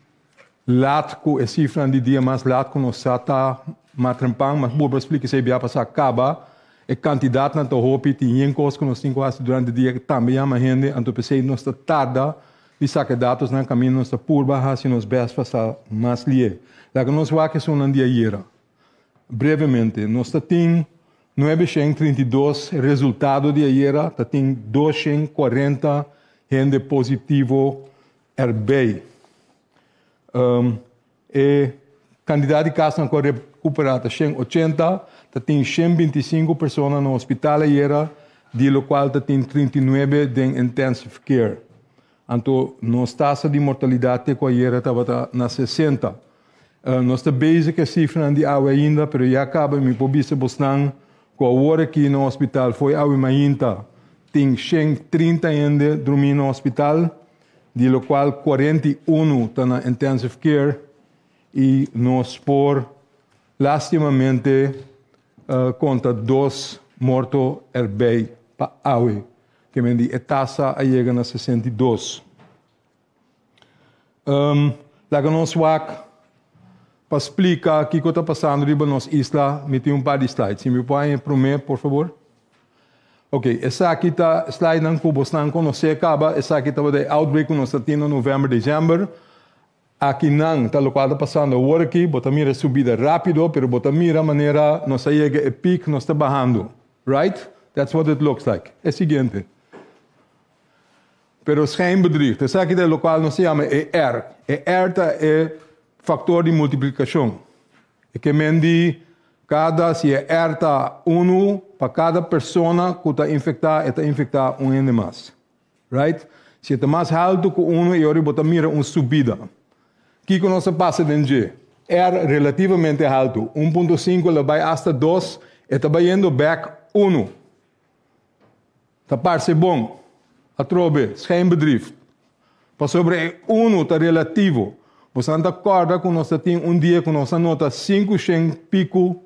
Lat ku e sifranan di dia mas lat ku nos sa ta matrempan, mas bo por splika esei bia pasá kaba. E kantidatnan ta hopi, tin yen kos ku nos tin ku hasi durante dia ku tambe yama hende, anto p'esei nos ta tarda di saka e datosnan kaminda nos ta purba hasi nos bèst pa sa mas lié. Laga nos wak esunnan di ayera. Brevemente, nos ta tin 932 resultado di ayera, ta tin 240 hende positivo erbij. E kandidat di kasnan ku rekuperá ta 180, ta tin 125 persona na hospital ayera, di lokual ta tin 39 den intensive care. Anto nos tasa di mortalidat te ku ayera tabata na 60. Nos ta bezig ku e sifranan di awe ainda, pero ya kaba mi por bisa bosnan ku awor aki na hospital fo'i awe mainta tin 130 hende drumí na hospital, di lokual 41 ta na intensive care i nos por lastimamente konta dos morto erbei pa awe, ke men di e tasa a yega na 62. Laga nos wak pa splika kiko ta pasando riba nos isla. Mi tin un par di slides. Si mi por haña e promé, por fabor. Ok, esaki ta slidenan ku bosnan konosé kaba. Esaki tabata e outbreak ku nos ta tin na novèmber, desèmber. Akinan ta lokual ta pasando awor aki. Bo ta mira e subida rápido, pero bo ta mira manera nos a yega e peak, nos ta bahando. Right? That's what it looks like. E siguiente. Pero schijnbedriegt, esaki ta e lokual nos ta yama e R. E R ta e faktor di multiplikashon. E ke men di kada, si e R ta unu, pa kada persona ku ta infektá, e ta infektá un hende mas. Right? Si e ta mas haltu ku unu, e ora bo ta mira un subida. Kiko nos a pasa den dje? R relativamente haltu, 1.5 el a bai asta 2, e ta bayendo bèk unu. Ta parse bon, atrobe, schijnbedrift. Pasobra e unu ta relativo. Bosan ta kòrda ku nos ta tin un dia ku nos a nota 500 piku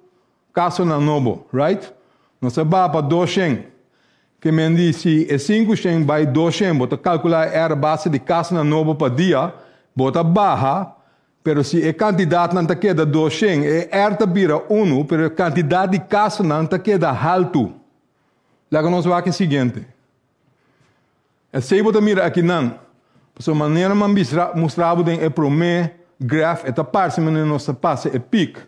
kasonan nobo, right? Nos a baha pa 200. Ke men di si e 500 bai 200, bo ta kalkulá e R base di kasonan nobo pa dia, bo ta baha, pero si e kantidatnan ta keda 200, e R ta bira unu, pero e kantidat di kasonan ta keda haltu. Laga nos wak e siguiente. Esei bo ta mira akinan. Pasobra manera mi a mustra bo den e promé graf, e ta parse manera nos ta pasa e pik.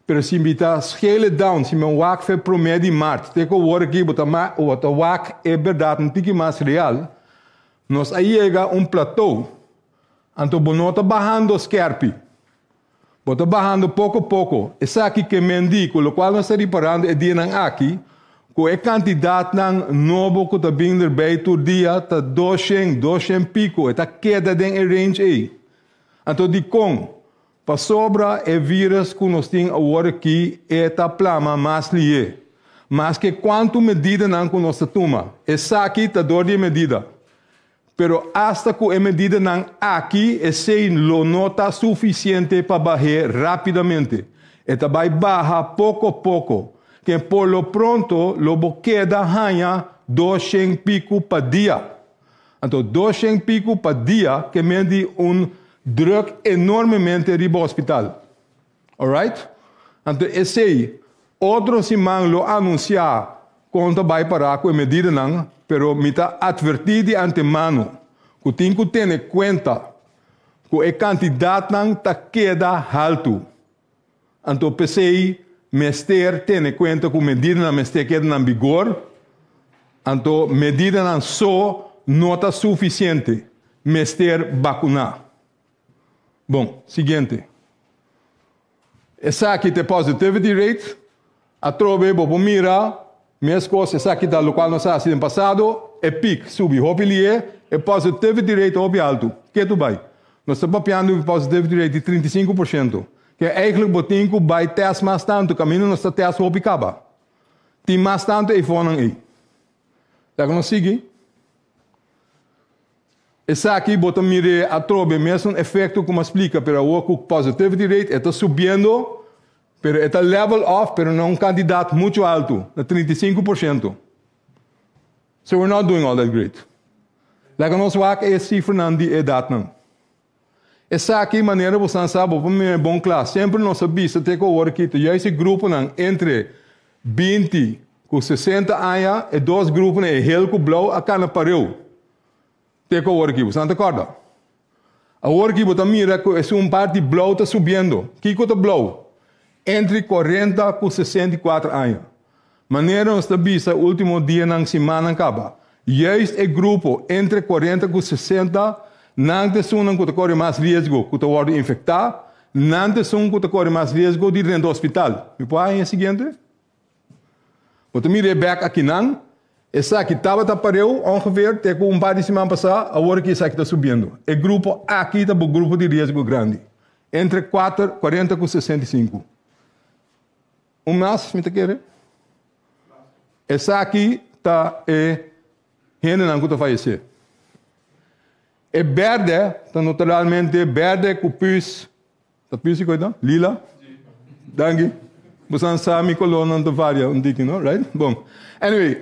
Pero si mi ta scale it down, si mi wak fe promé di mart te ku awor aki, bo ta bo ta wak e bèrdat un tiki mas real. Nos a yega un plateau. Anto bo no ta bahando skèrpi. Bo ta bahando poko poko. Esaki ke men di ku lokual nos ta riparando e dianan aki, ku e kantidatnan nobo ku ta bin derbei tur dia ta 200, 200 piko, e ta keda den e range ei. Anto dikon? Pasobra e vírus ku nos tin awor aki e ta plama mas lihé. Maske kuantu medidanan ku nos ta tuma, esaki ta dor di e medida. Pero asta ku e medidanan aki esei lo no ta sufisiente pa bah'é rápidamente. E ta bai baha poko poko, ke por lo pronto lo bo keda haña 200 piku pa dia. Anto 200 piku pa dia ke men di un drùk enormemente riba hospital. Alright? Anto esei, otro siman lo anunsiá kon ta bai pará ku e medidanan, pero mi ta atvertí di antemano ku tin ku tene kuenta ku e kantidatnan ta keda haltu. Anto p'esei mester tene kuenta ku medidanan mester keda na bigor, anto medidanan so no ta sufisiente, mester bakuná. Bon, siguiente. Esaki ta e positivity rate. Atrobe bo por mira meskos esaki ta lokual nos a hasi den pasado, e piek subi hopi lihe, e positivity rate ta hopi altu. Ke tu bai? Nos ta papiando di positivity rate di 35%. Ke eigenlijk bo tin ku bai tèst mas tantu, kaminda nos ta tèst hopi kaba. Tin mas tantu eifonan ei. Laga nos sigui. Esaki bo ta mir'é atrobe mesun efekto ku mi a splika, pero awor ku positivity rate e ta subiendo, pero e ta level off pero na un kantidat muchu altu, na 35%. So we're not doing all that great. Laga nos wak e sifranan di edatnan. Esaki manera bosan sa bo por mira bon kla, semper nos a bisa te ku awor aki ta juist e gruponan entre 20 ku 60 aña, e dos gruponan e hel ku blou a kana pareu. Te ku awor aki, boso nan ta kòrda? Awor aki bo ta mira ku esun parti blou ta subiendo. Kiko ta blou? Entre 40 ku 64 aña. Manera nos ta bisa último dianan, simannan kaba, juist e grupo entre 40 ku 60, nan ta esunnan ku ta kore mas riesgo ku ta wòrdu infektá. Nan ta esun ku ta kore mas riesgo di drenta hospital. Mi por haña e siguiente? Bo ta mira e bèk akinan. Esaki tabata pareu ongeveer te ku un par di siman pasá, awor aki esaki ta subiendo. E grupo aki ta bo grupo di riesgo grandi, entre kuater, kuarenta ku 65. Un mas mi ta kere. Esaki ta e hendenan ku ta fayesé. E bèrdè ta naturalmente bèrdè ku pus. Ta pisi koe ta? Lila? Danki. Bosan sa mi kolornan ta varia un tiki, no? Right? Bon. Anyway,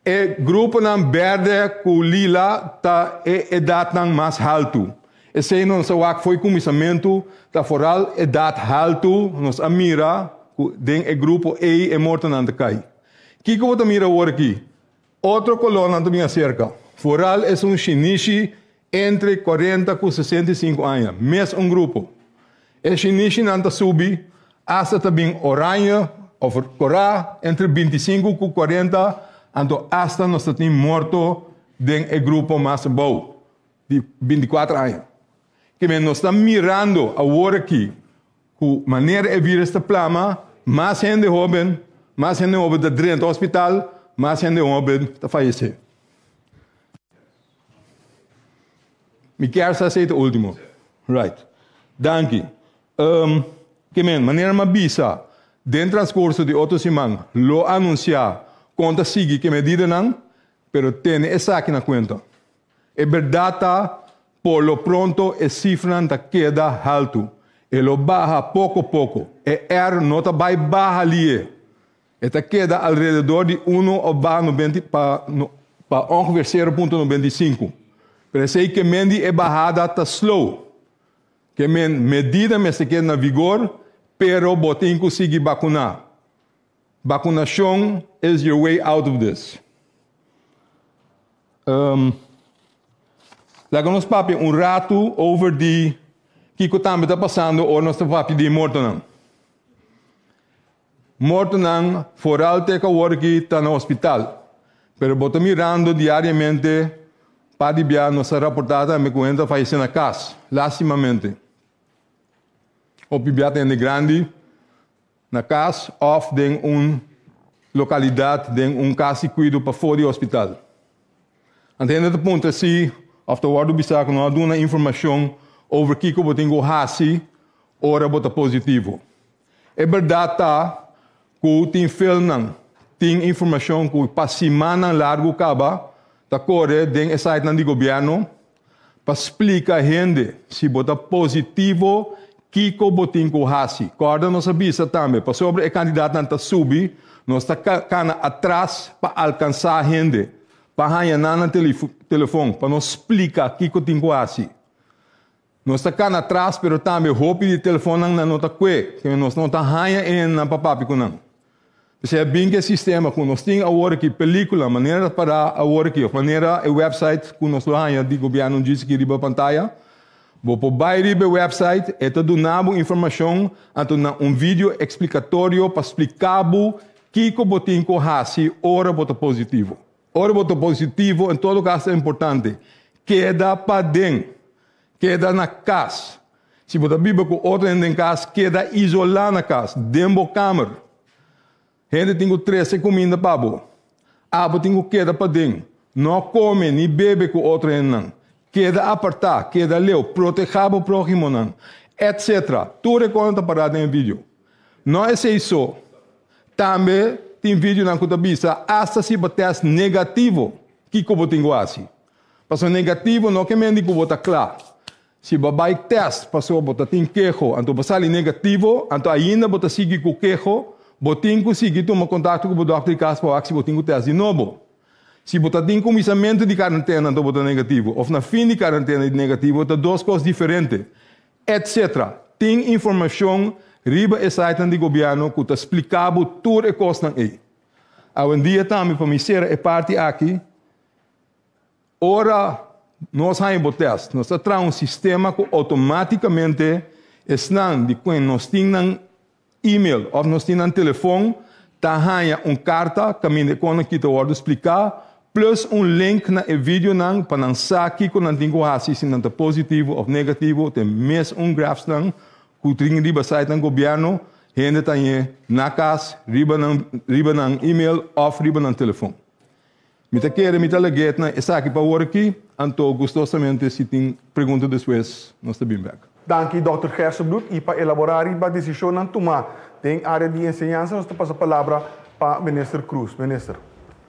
e gruponan berde ku lila ta e edatnan mas haltu. Esei nos a wak fo'i kuminsamentu, ta foral edat haltu nos a mira ku den e grupo ei e mortonan ta kai. Kiko bo ta mira awor aki? Otro kolornan ta bin aserka. Foral esun shinishi entre 40 ku 65 aña, mes un grupo. E shinishinan ta subi asta ta bin oranje òf korá entre 25 ku 40, anto asta nos ta tin morto den e grupo mas abou di 24 aña. Kimen nos ta mirando awor aki ku manera e virus ta plama, mas hende hoben, mas hende hoben ta drenta hospital, mas hende hoben ta fayesé. Mi kier sa esei ta ultimo. Right. Danki. Um, kimen, manera mi a bisa, den transkurso di otro siman lo anunsiá kon ta sigui ku e medidanan, pero tene esaki na kuenta. E bèrdat ta, por lo pronto e sifranan ta keda haltu. E lo baha poko poko. E R no ta bai baha lié. E ta keda alrededor di uno òf baha nobenta pa pa ongeveer 0.95. Pero esei ke men di e bahada ta slow. Ke men medida mester keda na vigor, pero bo tin ku sigui bakuná. Bakunashon is your way out of this. Um, laga nos papia un ratu over di kiko tambe ta pasando ora nos ta papia di e mortonan. Mortonan foral te ku awor aki ta na hospital. Pero bo ta mirando diariamente pa di bia nos a raportá tambe ku hende ta fayesé na kas, lastimamente. Hopi bia ta hende grandi na kas òf den un lokalidat den un kas di kuido pafó di hospital. Anto hende ta puntra si òf ta wòrdu bisá ku no a duna informashon over kiko bo tin ku hasi ora bo ta positivo. E bèrdat ta ku tin filmnan, tin informashon ku pa simannan largu kaba ta kore den e sitenan di gobièrnu pa splika hende si bo ta positivo kiko bo tin ku hasi. Kòrda nos a bisa tambe pasobra e kandidatnan ta subi nos ta kana atras pa alkansá hende, pa haña nan na telefon pa nos splika kiko tin ku hasi. Nos ta kana atras pero tambe hopi di telefonnan nan no ta kue, kende nos no ta haña e hendenan pa papia ku nan. P'esei a bin ku e sistema ku nos tin awor aki, pelikula manera ta pará awor aki òf manera e website ku nos lo haña di gobièrnu djis aki riba pantaya. Bo por bai riba e website, e ta duna bo informashon anto na un video eksplikatorio pa splika bo kiko bo tin ku hasi ora bo ta positivo. Ora bo ta positivo, en todo caso ta importante, keda paden, keda na cas. Si bo ta biba cu otro hende den cas, keda isola na cas, den bo kamer. Hende tin cu trece cuminda pa bo. Abo tin cu keda paden. No come ni bebe cu otro hendenan. Keda aparta, keda leu, proteha bo prohimonan, etc. Tur e cosnan ta para den e video. No esei so. Tambe tin videonan ku ta bisa asta si bo tèst negativo kiko bo tin ku hasi. Pasobra negativo no ke men di ku bo ta kla. Si bo a bai tèst pasobra bo ta tin keho anto bo sali negativo anto ainda bo ta sigui ku keho, bo tin ku sigui tuma kontakto ku bo dòkter di kas pa wak si bo tin ku tèst di nobo. Si bo ta tin kuminsamentu di karentena anto bo ta negativo òf na fin di karentena di negativo ta dos kos diferente. Etc. Tin informacion riba e sitenan di gobierno cu ta splica bo tur e cosnan ey. Awendia tambe pa mi cera e parti aki, ora nos haña bo test, nos ta traha un sistema cu automaticamente esnan di cuen nos tin nan email of nos tin nan telefon ta haña un karta kaminda e konan ki ta wòrdu spliká plus un link na e videonan pa nan sa kiko nan tin ku hasi si nan ta positivo of negativo te mes un graphsnan. ku tin riba site nan gobièrnu, hende ta hañ'é na kas, riba nan riba nan email òf riba nan telefòn. Mi ta kere mi ta lag'é na esaki pa awor aki, anto gustosamente si tin pregunta despues nos ta bin bèk. Danki Dòkter Gerstenbluth i pa elaborá riba desishonnan tumá den área di enseñansa nos ta pasa palabra pa Minister Croes. Minister.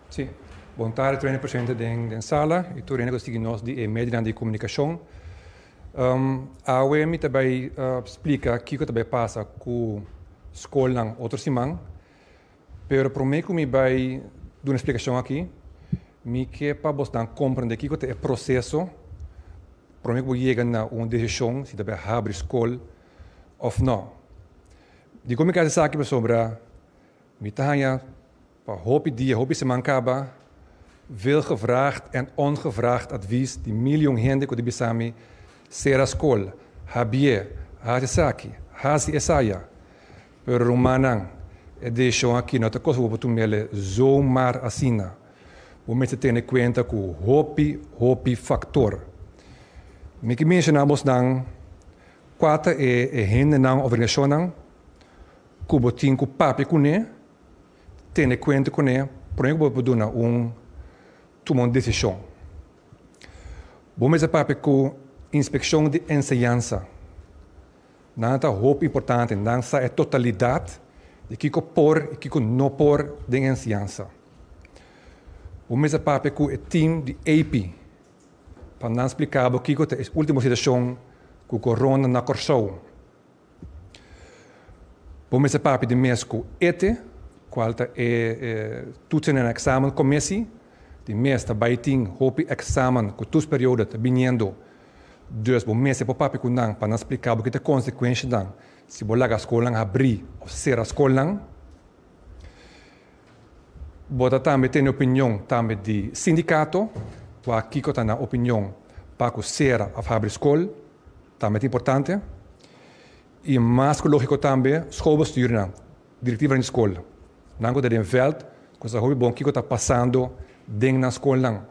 Sí. Bon tardi tur hende presente den den sala i tur hende ku ta sigui nos di e medionan di komunikashon. Awe mi ta bai splika kiko ta bai pasa ku skolnan otro siman. Pero promé ku mi bai duna e splikashon aki, mi ke pa bosnan komprendé kiko ta e proseso promé ku bo yega na un desishon si ta bai habri skol òf nò. Dikon mi ke hasi esaki? Pasobra mi ta haña pa hopi dia, hopi siman kaba, veel gevraagd en ongevraagd advies di milyon hende ku ta bisa mi, sera skol, habié, hasi esaki, hasi esaya. Pero rumannan, e desishon aki no ta kos ku bo por tum'el zomaar asina. Bo mester tene kuenta ku hopi, hopi faktor. Mi ke menshoná bosnan kua ta e hendenan òf organisashonnan ku bo tin ku papia kuné, tene kuenta kuné promé ku bo por duna un tuma un desishon. Bo mester papia ku Inspekshon di Enseñansa. Nan ta hopi importante, nan sa e totalidat di kiko por i kiko no por den enseñansa. Bo mester papia ku e tim di AP pa nan splika bo kiko ta e ultimo situashon ku korona na Kòrsou. Bo mester papia di mes ku ete, kual ta e toetsen en examencommissie. Di mes ta bai tin hopi examen ku toetsperiode ta biniendo. Dus bo mester por papia ku nan pa nan splika bo ki ta konsekuenshanan si bo laga skolnan habrí òf sera skolnan. Bo ta tambe tene opinion tambe di sindikato, wak kiko ta nan opinion pa ku sera òf habri skol, tambe ta importante. I mas ku lógiko tambe schoolbestuurnan, direktivanan di skol, nan ku ta den vèlt ku sa hopi bon kiko ta pasando den nan skolnan.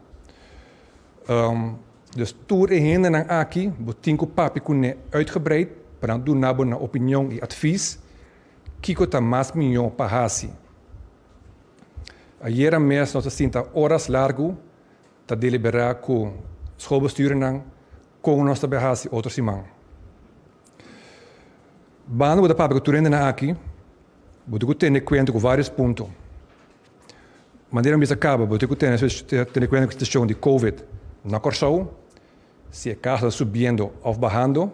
Dus tur e hendenan aki bo tin ku papia kuné uitgebreid pa nan duna bo nan opinion i advies kiko ta mas mihó pa hasi. Ayera mes nos a sinta oras largu ta deliberá ku schoolbestuurnan kon nos ta bai hasi otro siman. Banda bo ta papia ku tur hendenan aki bo tin ku tene kuenta ku vários punto. Manera mi bisa kaba, bo tin ku tene tene kuenta ku situashon di Covid na Kòrsou, si e kaso ta subiendo òf bahando.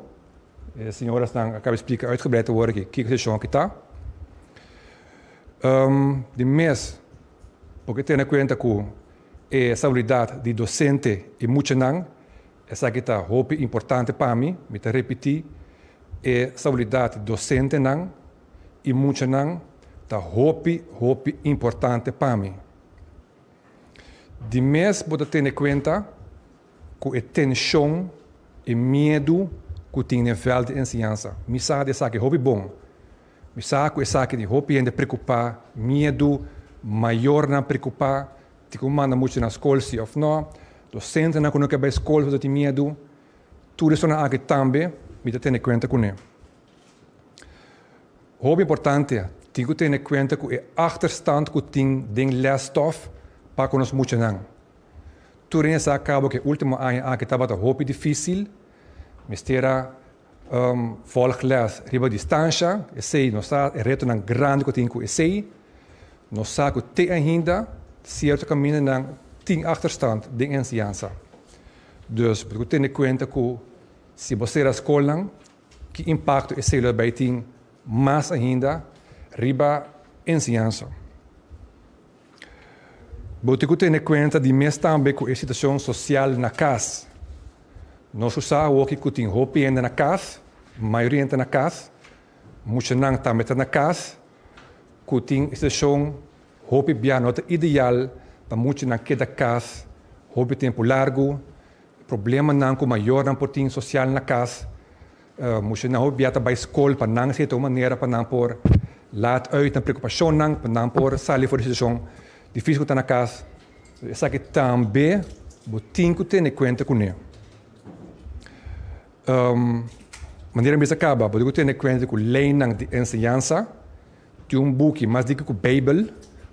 E señorasnan a kaba di splika uitgebreid awor aki kiko e situashon aki ta. Di mes bo ke tene kuenta ku e salubridat di dosente i muchanan, esaki ta hopi importante pa mi, mi ta repití, e salubridat di dosentenan i muchanan ta hopi hopi importante pa mi. Di mes bo ta tene kuenta ku e tenshon, e miedu ku tin den vèlt di enseñansa. Mi sa di esaki hopi bon. Mi sa ku esaki di hopi hende preokupá, miedu, mayornan preokupá, tin ku manda mucha na skol si òf nò, dosentenan ku no ke bai skol pasobra tin miedu. Tur esonan aki tambe mi ta tene kuenta kuné. Hopi importante, tin ku tene kuenta ku e achterstand ku tin den lesstof pa ku nos muchanan. Tur hende sa kaba ku e ultimo aña aki tabata hopi difisil, mester a volg les riba distansha, esei nos sa e retonan grandi ku tin ku esei. Nos sa ku te ainda sierto kamindanan tin achterstand den enseñansa. Dus bo tin ku tene kuenta ku si bo sera skolnan, Ki impakto esei lo bai tin mas ainda riba enseñansa? Bo tin ku tene kuenta di mes tambe ku e situashon sosial na kas. Nos ku sa awoki ku tin hopi hende na kas, mayoria hende ta na kas, muchanan tambe ta na kas, ku tin e situashon hopi bia no ta ideal pa muchanan keda kas hopi tempu largu. Problemanan ku mayornan por tin sosial na kas, muchanan hopi bia ta bai skol pa nan seta un manera pa nan por laat uit nan preokupashonnan, pa nan por sali for di situashon difísil ku ta na kas. Esaki tambe bo tin ku tene kuenta kuné. Manera mi bisa kaba, bo tin ku tene kuenta ku leinan di enseñansa. Tin un buki mas diki ku Beibel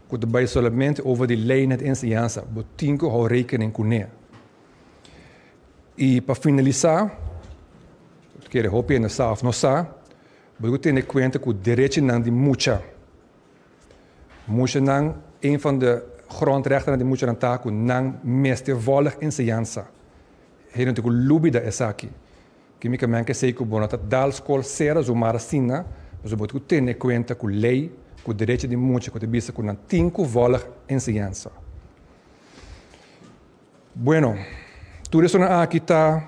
ku ta bai solamente over di leinan di enseñansa. Bo tin ku hou rekening kuné. I pa finalisá, bo ta kere hopi hende sa òf no sa, bo tin ku tene kuenta ku derechinan di mucha. Muchanan, een van de grondrechtennan di muchanan ta ku nan mester vòlg enseñansa. Hende no tin ku lubida esaki. Kimikamente esei ku bo no ta dal skol sera zumar asina, pasobra bo tin ku tene kuenta ku lei, ku derecho di mucha ku ta bisa ku nan tin ku vòlg enseñansa. Bueno, tur esonan aki ta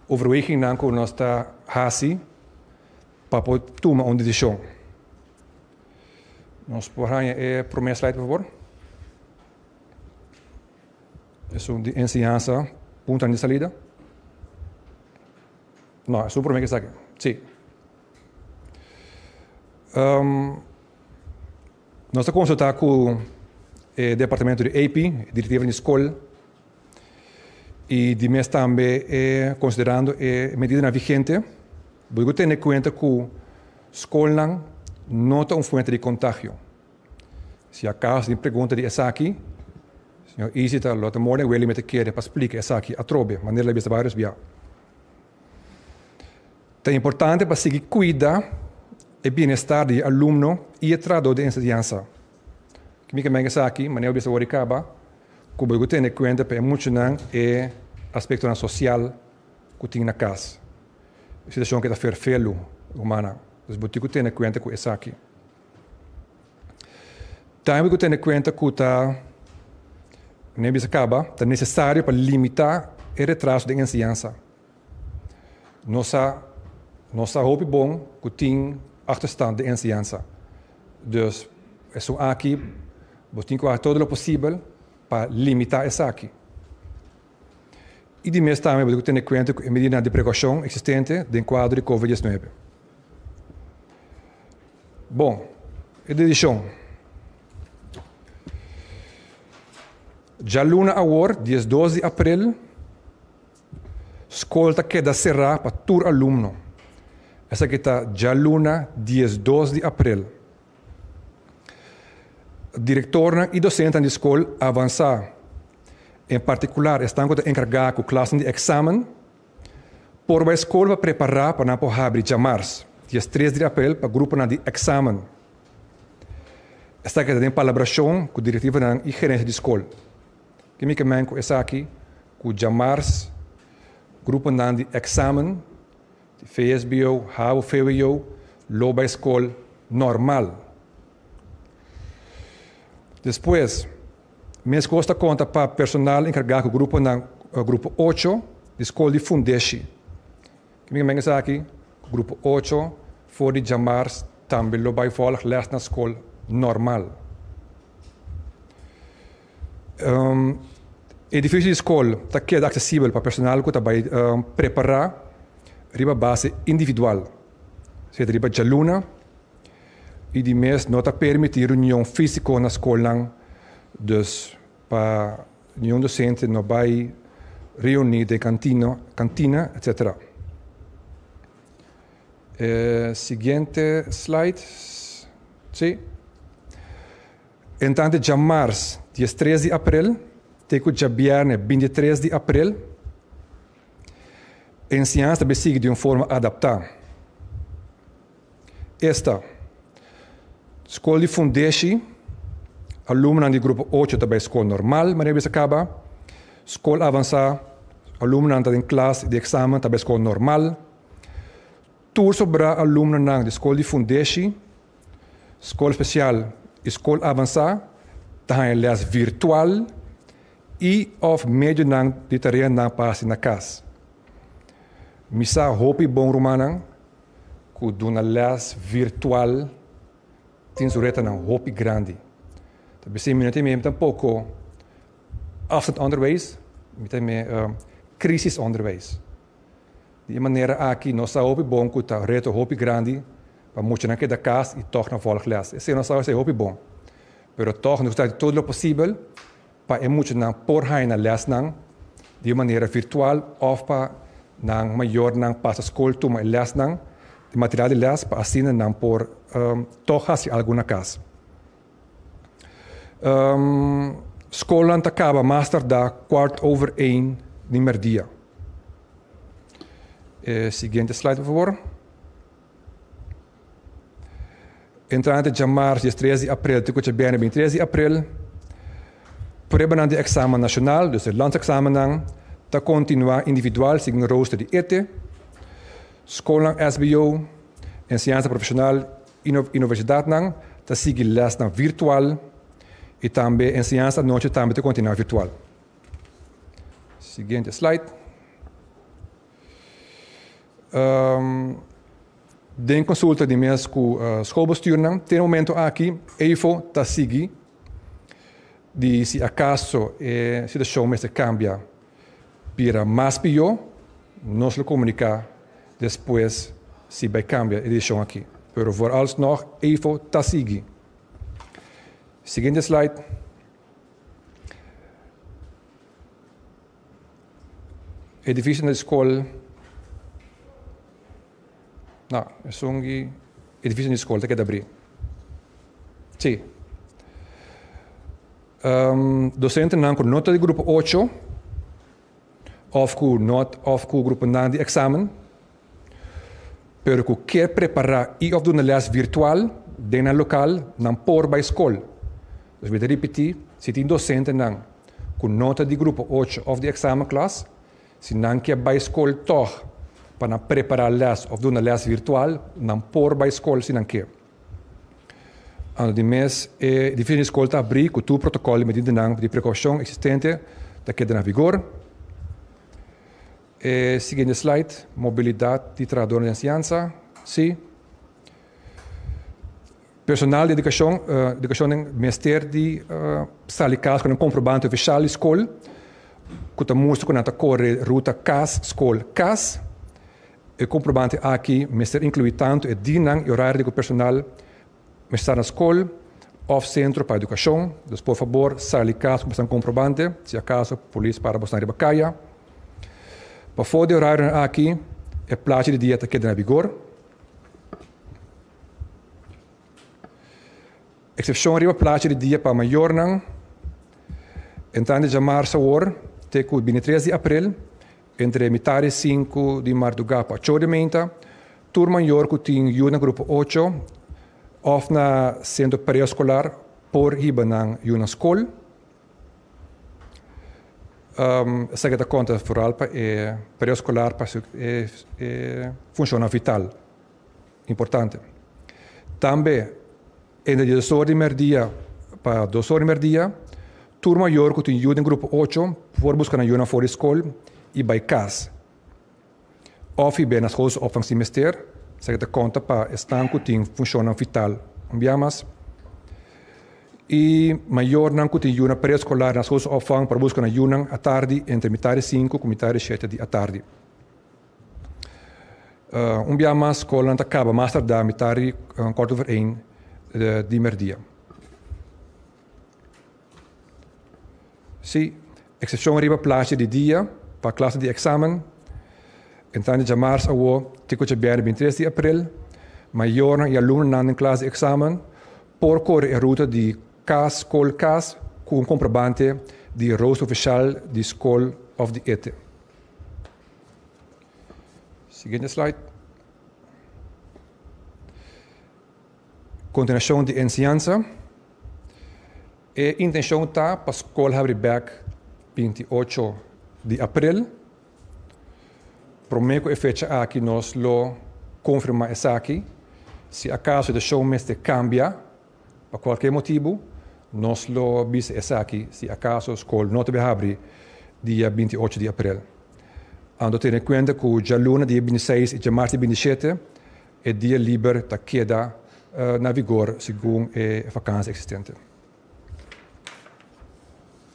overwegingnan ku nos ta hasi pa por tuma un desishon. Nos por haña e promé slide por fabor? Esun di enseñansa, puntonan di salida. No, esun promé ke esaki. Sí. Um, nos ta konsultá ku e departamento di AP, direktiva di skol, i di mes tambe e konsiderando e medidanan vigente, bo ku tene kuenta ku skolnan no ta un fuente di kontagio. Si acaso tin pregunta di esaki, señor Easy ta lo ta more den weli mi ta kere pa splica esaki atrobe, manera lo a bisa varios bia. Ta importante pa sigui cuida e bienestar di e alumno y e trahador di enseñansa. Kimi ke men esaki, manera bo bisa wor di caba, cu bo cu tene cuenta pa e muchanan e aspectonan social cu tin na cas. E situacion ke ta ferfelu, rumannan. Dus bo tin cu tene cuenta cu esaki. Tambe ku tene kuenta ku ta ne bisa kaba ta nesesario pa limitá e retraso den enseñansa. Nos sa nos sa hopi bon ku tin achterstand den enseñansa. Dus esun aki bo tin ku hasi todo lo posibel pa limitá esaki. I di mes tambe bo tin ku tene kuenta ku e medidanan di prekoushon eksistente den kuadro di covid diesnuebe. Bon, e dedishon. Djaluna awor, diesdos di aprel, skol ta keda será pa tur alumno. Esaki ta djaluna diesdos di aprel. Direktornan i dosentenan di skol avansá, en partikular esnan ku ta enkargá ku klasnan di eksamen, Por bai skol pa prepará pa nan por habri djamars, diestres di aprel pa gruponan di eksamen. Esaki ta den palabrashon ku direktivanan i gerensia di skol. Ke mi ke men ku esaki ku djamars gruponan di eksamen di vsbo, havo, vwo lo bai skol normal. Despues. Meskos ta konta pa personal enkargá ku gruponan grupo ocho di skol di fundeshi. Kimin men esaki? Ku grupo ocho for di djamars tambe lo bai vòlg lès na skol normal. Edifisio di skol ta keda aksesibel pa personal ku ta bai prepará riba base individual, sea ta riba djaluna, i di mes no ta permití reunion físiko na skolnan, dus pa niun dosente no bai reuní den kantino, kantina, etcetera. E siguiente slide, sí. Entrante djamars diestres di aprel te ku djabièrnè bintitres di aprel, enseñansa ta bai sigui di un forma adaptá. Esta, skol di fundeshi, alumnonan di grupo ocho ta bai skol normal manera bisa kaba, skol avansá, alumnonan ta den klas di eksamen ta bai skol normal, tur sobrá alumnonan di skol di fundeshi, skol spesial i skol avansá ta haña lès virtual i òf medionan di tareanan pa hasi na kas. Mi sa hopi bon rumannan ku duna lès virtual tin su retonan hopi grandi. Ta bisei mi no tin mei tampoko afstandsonderwijs, mi ta mei crisisonderwijs. Di e manera aki nos sa hopi bon ku ta reto hopi grandi pa muchanan keda kas i tòg nan vòlg lès. Esei nos sa esei hopi bon. Pero tòg nos ta hasi todo lo posibel pa e muchanan por haña nan lèsnan di un manera virtual òf pa. nan mayornan pasa skol tuma e lèsnan, e material di lès pa asina nan por tòg hasi algu na kas. Skolnan ta kaba mas tardá kwart over ein di mèrdia. E siguiente slide por fabor. Entrante djamars diestres di aprel te ku djabièrnè bintitres di aprel, pruebanan di eksamen nashonal, dus e landsexamennan, ta kontinuá individual segun rooster di ete. Skolnan SBO, enseñansa profeshonal i universidatnan ta sigui lèsnan virtual i tambe enseñansa anochi tambe ta kontinuá virtual. Siguiente slide. Den konsulta di mes ku schoolbestuurnan te e momento aki EFO ta sigui di si akaso e situashon mester kambia bira mas pió nos lo komuniká despues si bai kambia e desishon aki. Pero vooralsnog EFO ta sigui. Siguiente slide. Edifisio na di skol No, esun di edifisio di skol ta keda abrí. Sí. Dosentenan ku no ta di grupo ocho òf ku no òf ku gruponan di eksamen pero ku ke prepará i òf duna lès virtual den nan lokal nan por bai skol. Dus mi ta ripití, si tin dosentenan ku no ta di grupo ocho òf di eksamenklas, si nan ke bai skol tòg pa nan prepará lès òf duna lès virtual, nan por bai skol si nan ke. Anto di mes e edifisio di skol ta abrí ku tur protokòl di medidanan di prekoushon eksistente ta keda na vigor. E siguiente slide, mobilidat di trahadónan di enseñansa, sí. Personal di edukashon, edukashon den mester di sali kas ku nan komprobante ofishal di skol ku ta mustra ku nan ta kore ruta kas, skol, kas. E komprobante aki mester inkluí tantu e dianan i orario di ku personal mester sta na skol òf sentro pa edukashon. Dus por fabor sali kas ku boso komprobante si akaso polis para boso riba kaya. Pafó di e orarionan aki e plachi di dia ta keda na vigor. Eksepshon riba plachi di dia pa mayornan, entrante djamarsa awor te ku bintitres di aprel, entre mitar di sinku di mardugá pa ocho di meinta, tur mayor ku tin yu na grupo ocho òf na sentro preeskolar por hiba nan yu na skol. Esaki ta konta foral pa e preeskolar pa su e funshonnan vital. Importante. Tambe, entre diesdos or di merdia pa dos or di merdia, tur mayor ku tin yu den grupo ocho por buska nan yunan for di skol i bai kas òf hib'é na skol su opvang si mester. Esaki ta konta pa esnan ku tin funshonnan vital un bia mas. I mayornan ku tin yu na preeskolar na skol su opvang por buska nan yunan atardi entre mitar di sinku ku mitar di shete di atardi. Un bia mas skolnan ta kaba mas tardá mitar di kwart over ein di merdia. Sí, eksepshon riba plachi di dia pa klasnan di eksamen. Entrante djamars awo te ku djabièrnè bintitres di aprel, mayornan i alumnonan den klas di eksamen por kore e ruta di kas skol kas ku un komprobante di rooster ofishal di skol òf di ete. Siguiente slide. Continuacion di enseñansa. E intencion ta pa school habri bek 28 di april. Prome cu e fecha aki nos lo confirma esaki. Si acaso e situacion mester cambia pa cualkier motibu, nos lo bisa esaki si acaso school no ta bay habri dia 28 di april. Anto tene cuenta cu djaluna dia 26 y djamars dia 27 e dia liber ta keda na vigor segun e vakantie existente.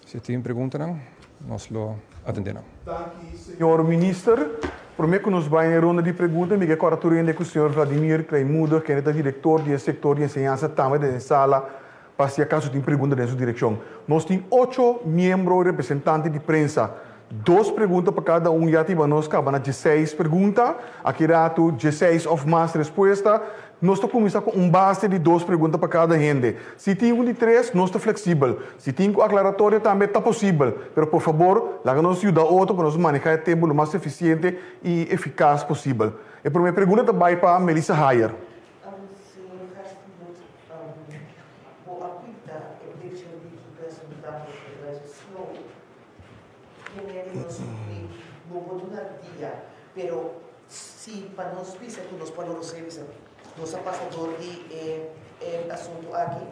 Si tin preguntanan, nos lo atende nan. Danki, señor Minister. Prome ku nos bai na e ronda di pregunta, mi ke kòrda tur hende ku señor Vladimir Kleinmoedig, kende ta direktor di e sektor di enseñansa, tambe ta den sala pa si akaso tin pregunta den su direkshon. Nos tin ocho miembro representante di prensa. Dos pregunta pa kada un ya tiba nos kaba na dieseis pregunta. Aki ratu dieseis òf mas respuesta. Nos ta kuminsá ku un base di dos pregunta pa kada hende. Si tin un di tres, nos ta fleksibel. Si tin ku aklaratorio tambe ta posibel. Pero por fabor, laga nos yuda otro pa nos manehá e tempu lo mas efisiente i efikas posibel. E promé pregunta ta bai pa Melissa Hayer. Señor Gerstenbluth, bo a pinta e picture di ki presentá bo snow. Primer nos di bo por duna dia, pero si pa nos bisa ku nos por loro bisa nos a pasa dor di e e asuntu aki,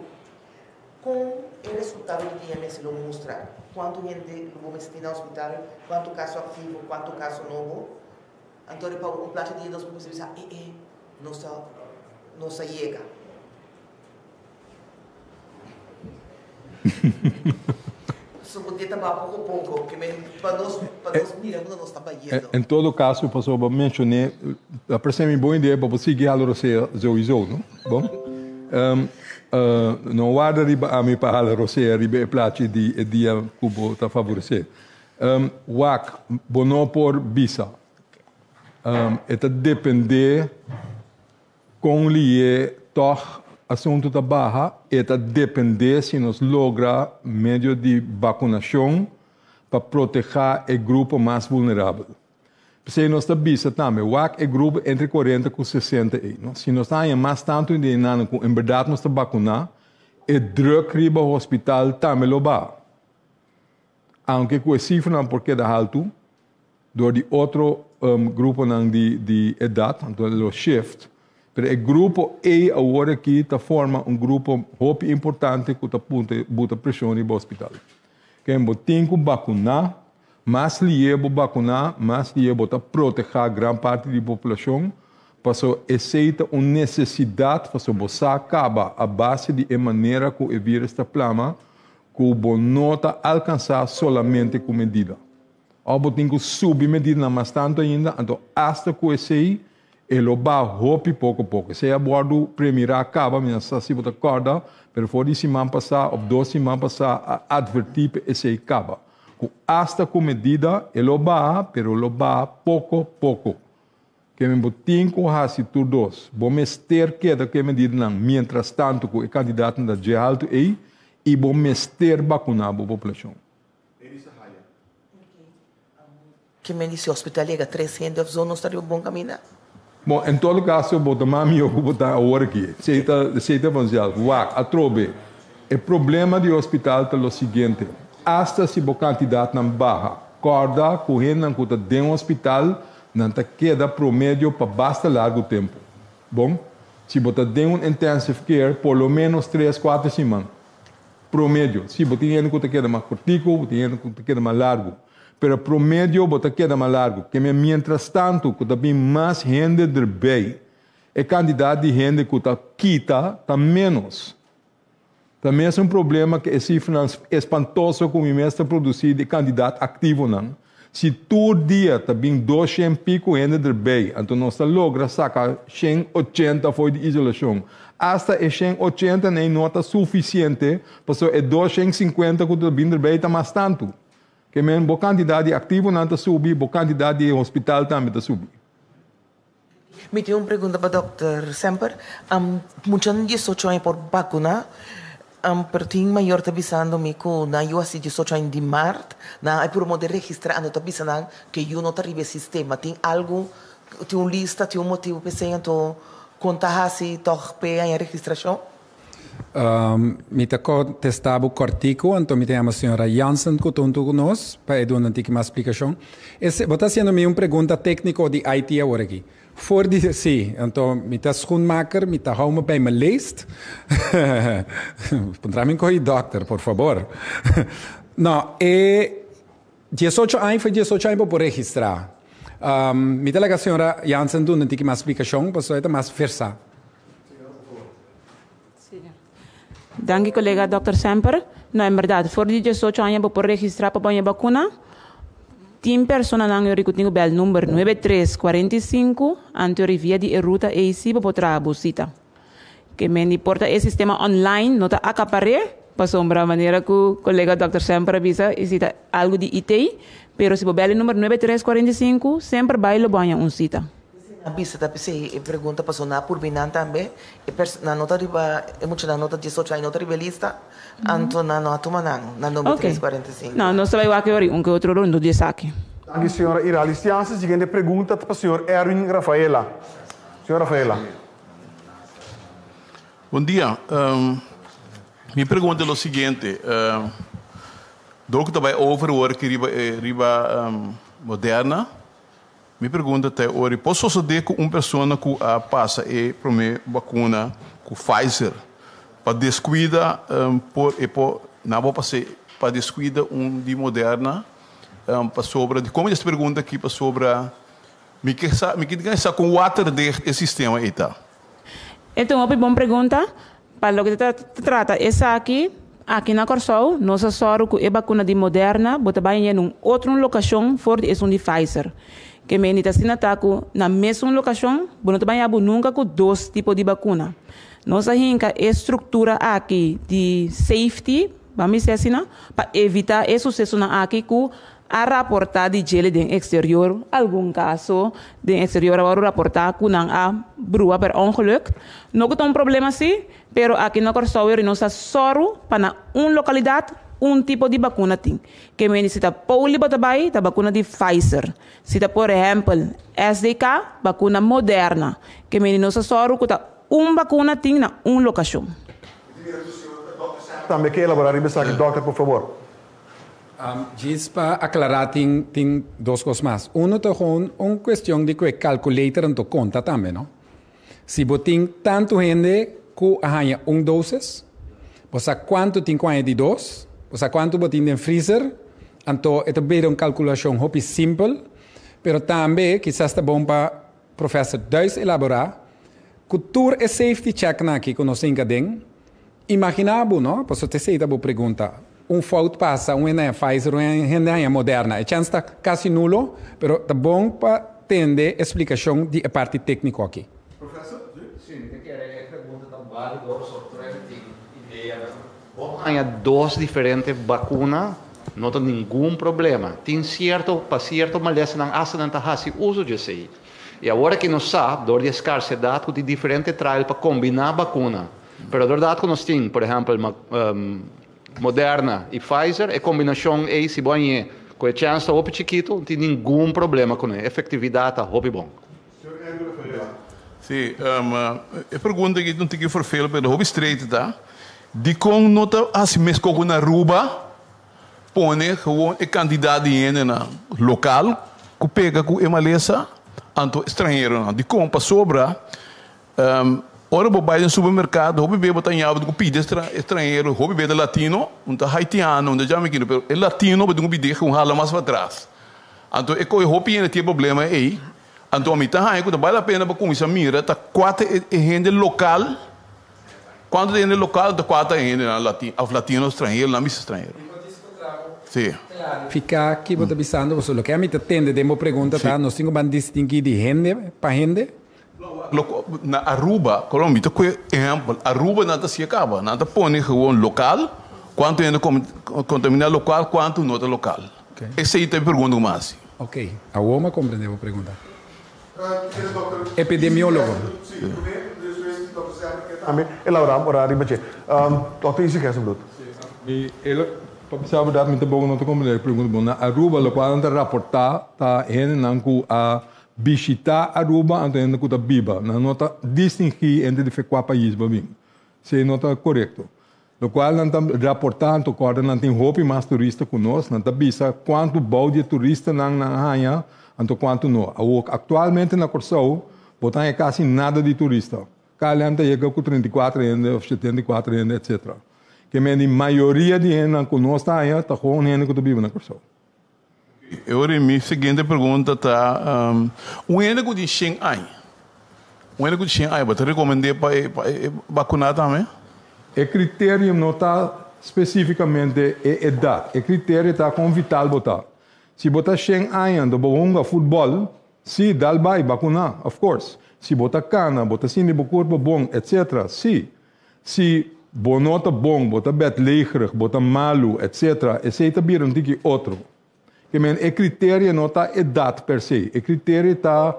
kon e resultado di dia mester lo mustra? Kuantu hende lo bo mester tin na hospital, kuantu kaso aktivo, kuantu kaso nobo? Anto riba un plachi di nos por bisa e e nos a nos a yega. So bo ta ba poko poko ke men pa nos pa nos mira unda nos ta bayendo. En todo caso pasobra bo mencioné ta parece mi bon idea pa bo sigui hala rosea souiso no bon no warda riba ami pa hala rosea riba e plachi di e dia ku bo ta favoresé. Wak, bo no por bisa. E ta dependé kon lié tòg asuntu ta baha. E ta dependé si nos logra medio di bakunashon pa protehá e grupo mas vulnerabel. P'esei nos ta bisa tambe, wak e grupo entre kuarenta ku sesenta ei. Si nos ta haña mas tantu di einan ku en bèrdat nos ta bakuná, e drùk riba hospital tambe lo baha. Aunke ku e sifranan por keda haltu dor di otro gruponan di edat, anto lo shift, pero e grupo ei awor aki ta forma un grupo hopi importante ku ta punta buta preshon riba hospital. Ken bo tin ku bakuná, mas lié bo bakuná, mas lié bo ta protehá gran parti di populashon, paso esei ta un nesesidat paso bo sa kaba a base di e manera ku e virus ta plama, ku bo no ta alkansá solamente ku medida. Òf bo tin ku subi medidanan mas tantu ainda, anto asta ku esei e lo baha hopi poko poko. Esei a wòrdu premirá kaba, mi no sa si bo ta kòrda, pero for di siman pasá òf dos siman pasá a atvertí pa esei kaba, ku asta ku medida e lo baha, pero lo baha poko poko. Ke men bo tin ku hasi tur dos. Bo mester keda ku e medidanan mientras tantu ku e kantidatnan ta dje haltu ei i bo mester bakuná bo populashon. Ke men di si hospital yega tres hende of zo nos ta riba bon kaminda? Bon, en todo kaso bo ta mas mihó ku bo ta awor aki. Esei ta esei ta vanzelf. Wak, atrobe, e problema di hospital ta lo siguiente, asta si bo kantidatnan baha, kòrda ku hendenan ku ta den hospital Nan ta keda promedio pa basta largu tempu. Bon, si bo ta den un intensive care por lo menos tres, kuater siman. Promedio. Si, bo tin hende ku ta keda mas kortiku, bo tin hende ku ta keda mas largu. Pero promedio bo ta keda mas largu. Keme mientrastantu ku ta bin mas hende derbei, e kantidat di hende ku ta kita ta ménos. Ta mesun problema ku e sifranan espantoso ku mi mes ta produsí di kandidat aktivonan. Si tur dia ta bin doshen piku hende derbei, anto nos ta logra saka 180 fo'i di isolashon. Asta e 180 nei no ta sufisiente, pasobra e 250 ku ta bin derbei ta mas tantu. Ke men bo kantidat di aktivonan ta subi, bo kantidat di hospital tambe ta subi. Mi tin un pregunta pa dòkter Semper. Muchanan di diesocho aña por bakuná? Pero tin mayor ta bisando mi ku nan yu hasi diesocho aña di mart, nan a puru modo di registrá, anto ta bisa nan ku e yu no ta riba e sistema. Tin algu, tin un lista, tin un motibu p'esei anto kon ta hasi tòg p'e haña registrashon? Mi ta kontestá bo kòrtiku, anto mi ta yama señora Jansen ku ta huntu ku nos pa e duna un tiki mas splikashon. Ese, bo ta hasiendo mi un pregunta tékniko di IT awor aki. For di, sí, anto mi ta schoenmaker, mi ta hou me bij mijn leest. Puntra mi ko'i dòkter, por fabor. No, e 18 aña for 18 aña bo por registrá. Mi ta laga señora Jansen duna un tiki mas splikashon, pasobra e ta mas versá. Danki kolega Dòkter Semper. No, en bèrdat, for di 18 aña bo por registrá pa baña bakuna. Tin personanan yori ku tin ku bèl number nuebe tres 45, anto yori via di e ruta ei sí bo por traha bo sita. Ke men di por ta e sistema online no ta akapar'é. Pasobra manera ku kolega dòkter Semper a bisa e sita algu di IT, pero si bo bèl e number 9345 semper bai lo bo haña un sita. A bisa ta p'esei e pregunta paso na purbi nan tambe e pers nan no ta riba e muchanan no ta diesocho aña no ta riba e lista anto nan no a tuma nan na nomber Ok. tres kuarenta i sinku. No, nos ta bai wak e ora i un ke otro rond di esaki. Danki señora Iralis Jansen. Siguiente pregunta ta pa señor Erwin Rafaela. Señor Rafaela. Bon dia. Mi pregunta lo siguiente. Dor ku ta bai over awor aki riba riba Moderna, Mi pregunta ta e ora, por sosodé ku un persona ku a pasa e promé bakuna ku Pfizer pa deskuida por e por nan por pas'é pa deskuida un di Moderna pasobra dikon mi ta hasi pregunta aki pasobra mi ke sa mi ke sa kon waterdicht e sistema ei ta. E ta un hopi bon pregunta. Pa loke ta trata esaki, aki na Kòrsou nos a sòru ku e bakuna di Moderna bo ta bai na un otro lokashon for di esun di Pfizer. Ke mende ta asina ta ku na mesun lokashon bo no ta bai habu nunka ku dos tipo di bakuna. Nos a hinka e struktura aki di safety, ban bisa asina, pa evitá e susesonan aki ku A raporta di djele den exterior algun caso den exterior a wòrdu raporta cu nan a brua per ongeluk. No cu ta un problema si, pero aki na Kòrsou yori nos a sòru pa na un localidad un tipo di bacuna tin. Ke mende si ta Poli bo ta bai ta bacuna di Pfizer. Si ta por ehempel SDK bacuna Moderna. Ke mende nos a sòru cu ta un bacuna tin na un locacion. Tambe ke elabora riba esaki, dòkter, por fabor. Djis pa aclara tin tin dos cos mas. Uno ta gewoon un cuestion di cu e calculator anto conta tambe no. Si bo tin tanto hende cu a haña un dosis, bo sa cuanto tin cu haña di dos, bo sa cuanto bo tin den freezer, anto e ta bira un calculacion hopi simpel, pero tambe kisas ta bon pa Professor Duis elabora cu tur e safety checknan aki cu nos hinca den, Imaginá bo, no? Pasobra t'esei ta bo pregunta. Un fout pasa, un hende haña Pfizer, un hende haña Moderna. E chèns ta kasi nulo, pero ta bon pa tende e splikashon di e parti tékniko aki. Professor? Sí, mi ta kere e pregunta ta bálido pasobra tur hende tin ideanan. Bo haña dos diferente bakuna no ta ningun problema. Tin sierto, pa sierto malesanan asta nan ta hasi uso di esei. I awor aki nos sa, dor di e skarsedat ku tin diferente trail pa kombiná bakuna. Pero dordat ku nos tin, por ehèmpel, Moderna i Pfizer, e kombinashon ei si bo hañ'é ku e chèns ta hopi chikitu, no tin ningun problema kuné. Efektividat ta hopi bon. Sí, e pregunta aki ta un tiki ferfeel, pero hopi straight ta, dikon no ta hasi meskos ku na Aruba, pone gewoon e kantidat di hendenan lokal ku pega ku e malesa, anto estranheronan? Dikon? Pasobra Ora bo bai den supermerkado hopi bes bo ta ña bo tin ku pidi estranhero, hopi bes ta latino, un ta haitiano, un ta jamaiquino, pero e latino bo tin ku pidi un hala mas patras. Anto e kohe hopi hende tin e problema ei, anto ami ta haña ku ta bal la pena pa kuminsá mira ta kua ta e hende lokal, kuantu ta e hende lokal anto kua ta e hendenan latino òf latino estranhero, nan bisa estranhero. Sí. Klarifiká ki bo ta bisando, pasobra loke ami ta tende den bo pregunta ta nos tin ku ban distinguí di hende pa hende. Na Aruba, Colombia, ta kue ehempel, Aruba nan ta si'e kaba, nan ta pone gewoon lokal, kuantu hende kontamina lokal, kuantu no ta lokal. Esei ta e pregunta ku mi hasi. Ok, awor mi a komprende bo pregunta. Epidemiólogo. Pa bisa berdad mi tampoco no ta comprende e pregunta bon. Na Aruba locual nan ta raporta ta hendenan cu a Bishita Aruba anto hende ku ta biba. Nan no ta distingí entre di fe kua pais bo bin. Esei no ta korekto. Lokual nan ta raportá anto kòrda nan tin hopi mas turista ku nos. Nan ta bisa kuantu bou di e turistanan nan a haña anto kuantu no. Awor aktualmente na Kòrsou bo ta haña kasi nada di turista. KLM ta yega ku 34 hende òf 74 hende etsetera. Ke men di mayoria di hendenan ku nos ta haña ta gewoon hende ku ta biba na Kòrsou. E ora mi siguiente pregunta ta, un hende ku tin shen aña, un hende ku tin shen aña, bo ta rekomend'é pa e pa e bakuná tambe? E kriterio no ta spesífikamente e edat. E kriterio ta kon vital bo ta. Si bo ta shen aña anto bo hunga futbòl, sí, dal bai, bakuná, of course. Si bo ta kana, bo ta sinti bo kurpo bon, etcetera, sí. Si. Bo no ta bon, bo ta bedlegerig, bo ta malu, etc. Esei ta bira un tiki otro. Ke men e kriterio no ta edat per se. E kriterio ta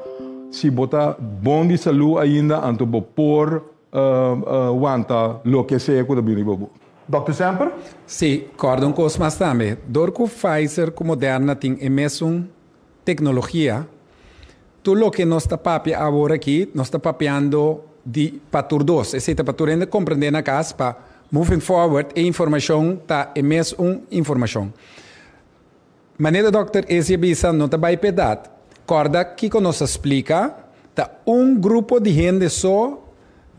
si bo ta bon di salú ainda anto bo por wanta loke sea ku ta bini riba bo. Dòkter Semper? Sí, kòrda un kos mas tambe. Dor ku Pfizer ku Moderna tin e mesun teknologia, tur loke nos ta papia awor aki, nos ta papiando di pa tur dos. Esei ta pa tur hende komprendé na kas pa moving forward e informashon ta e mesun informashon. Manera dòkter Ezi a bisa no ta bai pa edat. Kòrda kiko nos a splika, ta un grupo di hende so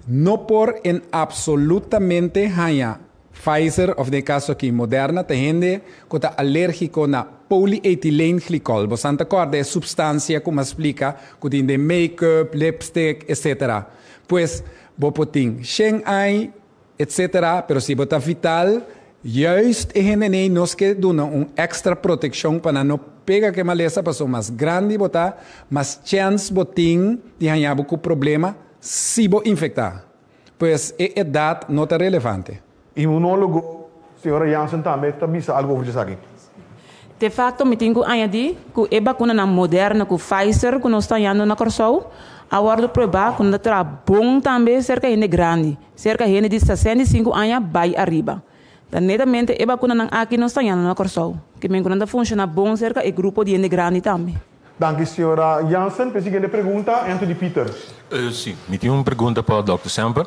no por en absolutamente haña Pfizer òf den e kaso aki Moderna, ta hende ku ta alérgiko na polyethyleenglycol. Bo san ta kòrda e supstansia ku mi a splika ku tin den make-up, lipstick, etcetera. Pues bo por tin shen ai. Etc. Pero si bo ta vital, juist e hende nei nos ke duna un extra proteccion pa nan no pega ke malesa paso mas grandi bo ta, mas chens bo tin di haña bo ku problema si bo infecta. Pues e edad no ta relevante. Inmunologo señora Jansen tambe ta bisa algo over djesaki. De facto mi tin cu añadi cu e bacunanan Moderna cu Pfizer cu nos ta hañando na Corsou a wordo prueba cu nan ta traha bon tambe cerca hende grandi, cerca hende di 65 aña bay ariba. Ta netamente e bacunanan aki nos ta hañando na Corsou, ke men cu nan ta funciona bon cerca e grupo di hende grandi tambe. Danki señora Jansen. P'e siguiente pregunta, Anthony Pieters. Si, mi tin un pregunta pa Dòkter Semper.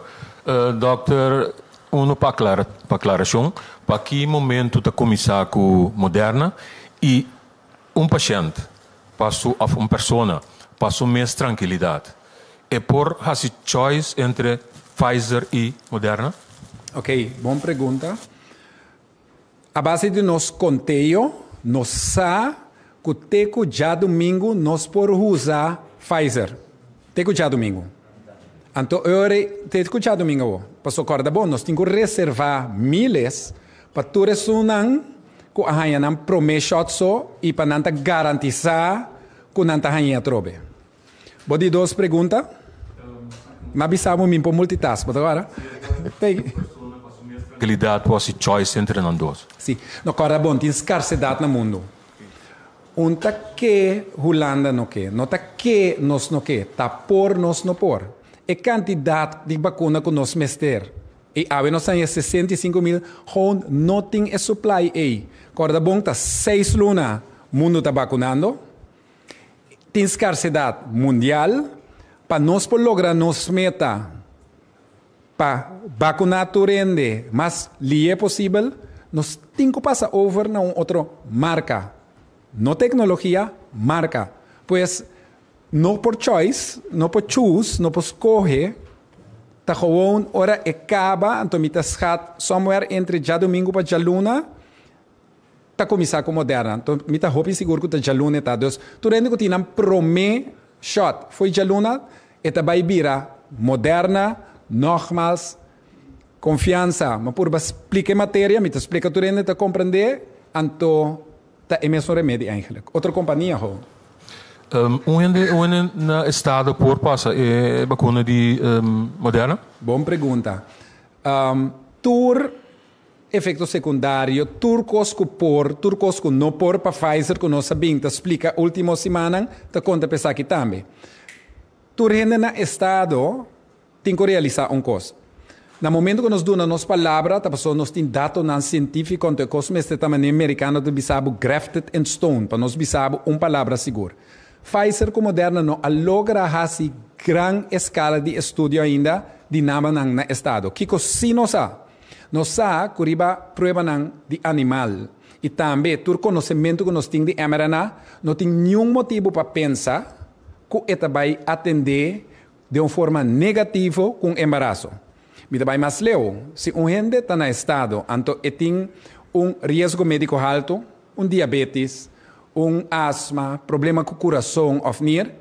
Dòkter, Uno pa pa aclaracion, pa ki momento ta cuminsa cu Moderna y un pashent pa su of un persona pa su mes trankilidad e por haci choice entre Pfizer y Moderna? Ok, bon pregunta. A base di nos conteo, nos sa cu te cu djadumingu nos por usa Pfizer. Te cu djadumingu. Anto ora te cu djadumingu awo. Paso corda bon, nos tin cu reserva miles pa tur esunnan cu a haña nan prome shot so y pa nan ta garantisa cu nan ta hañ'e atrobe. Bo di dos pregunta? M'a bisa bo mi por multitask, bo ta kòrda? Tranquilidad por haci choice entre nan dos. Si. No kòrda bon, tin scarsedad na mundo. Un ta ke Hulanda no ke, no ta ke nos no ke, ta por nos no por. E cantidad di bacuna cu nos mester, y awe nos haña 65.000, gewoon no tin e supply ey. Kòrda bon, ta seis luna mundo ta bacunando. Tin skarsedat mundial. Pa nos por logra nos meta pa bakuná tur hende mas lihe posibel, nos tin ku pasa over na un otro marka. No teknologia, marka. Pues, no por choice, no por choose, no por skohe, ta gewoon ora e kaba, anto mi ta schat somewhere entre djadumingu pa djaluna, Ta kuminsá ku Moderna. Anto mi ta hopi sigur ku ta djaluna e ta. Dus tur hende ku tin nan promé shòt fo'i djaluna e ta bai bira Moderna. Nògmals, konfiansa. Mi a purba splika e materia, mi ta splika tur hende ta komprendé, anto ta e mesun remedi eigentlik. Otro kompania ho. Un hende un hende na estado por pasa e bakuna di Moderna? Bon pregunta. Tur Efekto sekundario, Tur kos ku por, tur kos ku no por pa Pfizer ku nos a bin ta splika ultimo simannan ta konta pa esaki tambe. Tur hende na estado tin ku realisá un kos. Na momento ku nos duna nos palabra ta pasobra nos tin datonan sientífiko anto e kos mester ta manera merikano ta bisa bo grafted in stone pa nos bisa bo un palabra sigur. Pfizer ku Moderna no a logra hasi gran eskala di estudio ainda di namanan na estado. Kiko sí nos a? Nos sa ku riba pruebanan di animal i tambe tur konosementu ku nos tin di mRNA, no tin niun motibu pa pensa ku e ta bai atendé den un forma negativo ku un embaraso. Mi ta bai mas leu, si un hende ta na estado anto e tin un riesgo médiko haltu, un diabetis, un asma, problema ku kurason òf nir,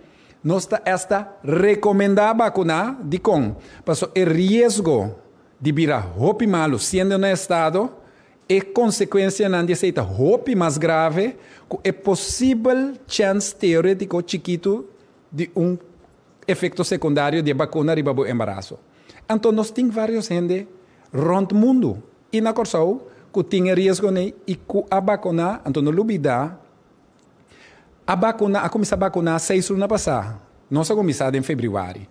nos ta esta rekomendá bakuná. Dikon? Pasobra e riesgo di bira hopi malu siendo na estado, e konsekuensianan di esei ta hopi mas grave ku e posibel chèns teorétiko chikitu di un efekto sekundario di e bakuna riba bo embaraso. Anto nos tin vários hende. rònt mundu i na Kòrsou ku tin e riesgo nei i ku a bakuná, anto no lubidá a bakuná, a kuminsá bakuná seis luna pasá, nos a kuminsá den febrüari.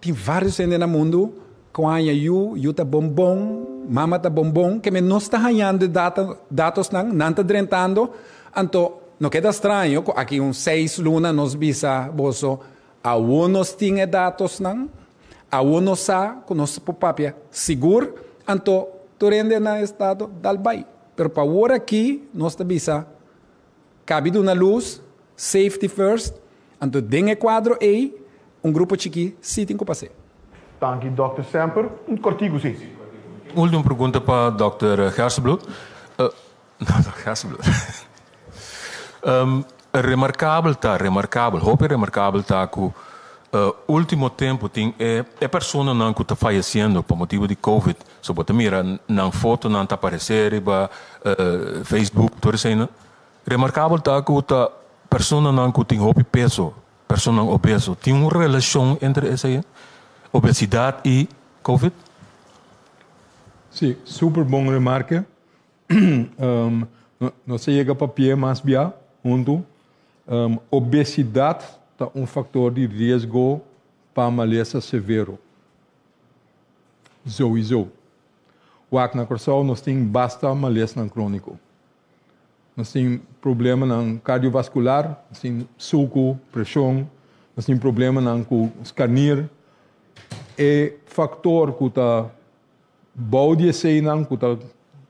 Tin vários hende na mundu ku haña yu, yu ta bon bon, mama ta bon bon, ke men nos ta hañando e data, datosnan, nan ta drentando, anto no keda straño ku aki un seis luna nos bisa boso, awor nos tin e datosnan, awor nos sa ku nos por papia sigur, anto tur hende na estado dal bai. Pero pa awor aki nos ta bisa, Kabi duna lus, safety first, anto den e kuadro ei un grupo chikí sí tin ku pas'é. Danki Dòkter Semper. Un kòrtiku sí. Último pregunta pa Dòkter Gerstenbluth. Dòkter Gerstenbluth. Remarkabel ta, remarkabel, hopi remarkabel ta ku último tempu tin e e personanan ku ta fayesiendo pa motibu di covid. So bo ta mira nan fotonan ta aparesé riba Facebook, tur eseinan. Remarkabel ta ku ta personanan ku tin hopi peso, personanan obeso. Tin un relashon entre esei, obesidat i covid? Sí, super bon remarke. Nos a yega papia mas bia huntu. Obesidat ta un faktor di riesgo pa malesa severo. Souiso. Wak na Kòrsou nos tin basta malesnan króniko. Nos tin problemanan kardiovaskular, nos tin suku, preshon, nos tin problemanan ku skarnir. E faktor ku ta bou di eseinan ku ta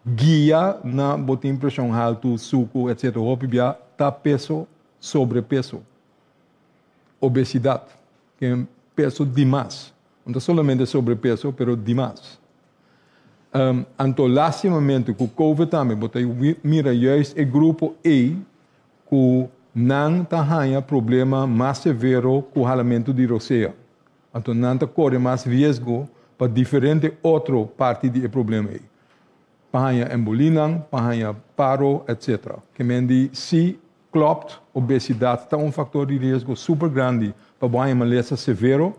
guia na bo tin preshon haltu, suku, etsetera hopi bia ta peso, sobrepeso, obesidat, ke peso dimas. No ta solamente sobrepeso, pero dimas. Anto lastimamente ku Covid tambe bo ta mira juist e grupo ei ku nan ta haña problema mas severo ku halamentu di rosea. Anto nan ta kore mas riesgo pa diferente otro parti di e problema ei. Pa haña embolinan, pa haña paro, etc. Ke men di si klopt, obesidat ta un faktor di riesgo super grandi pa bo haña malesa severo.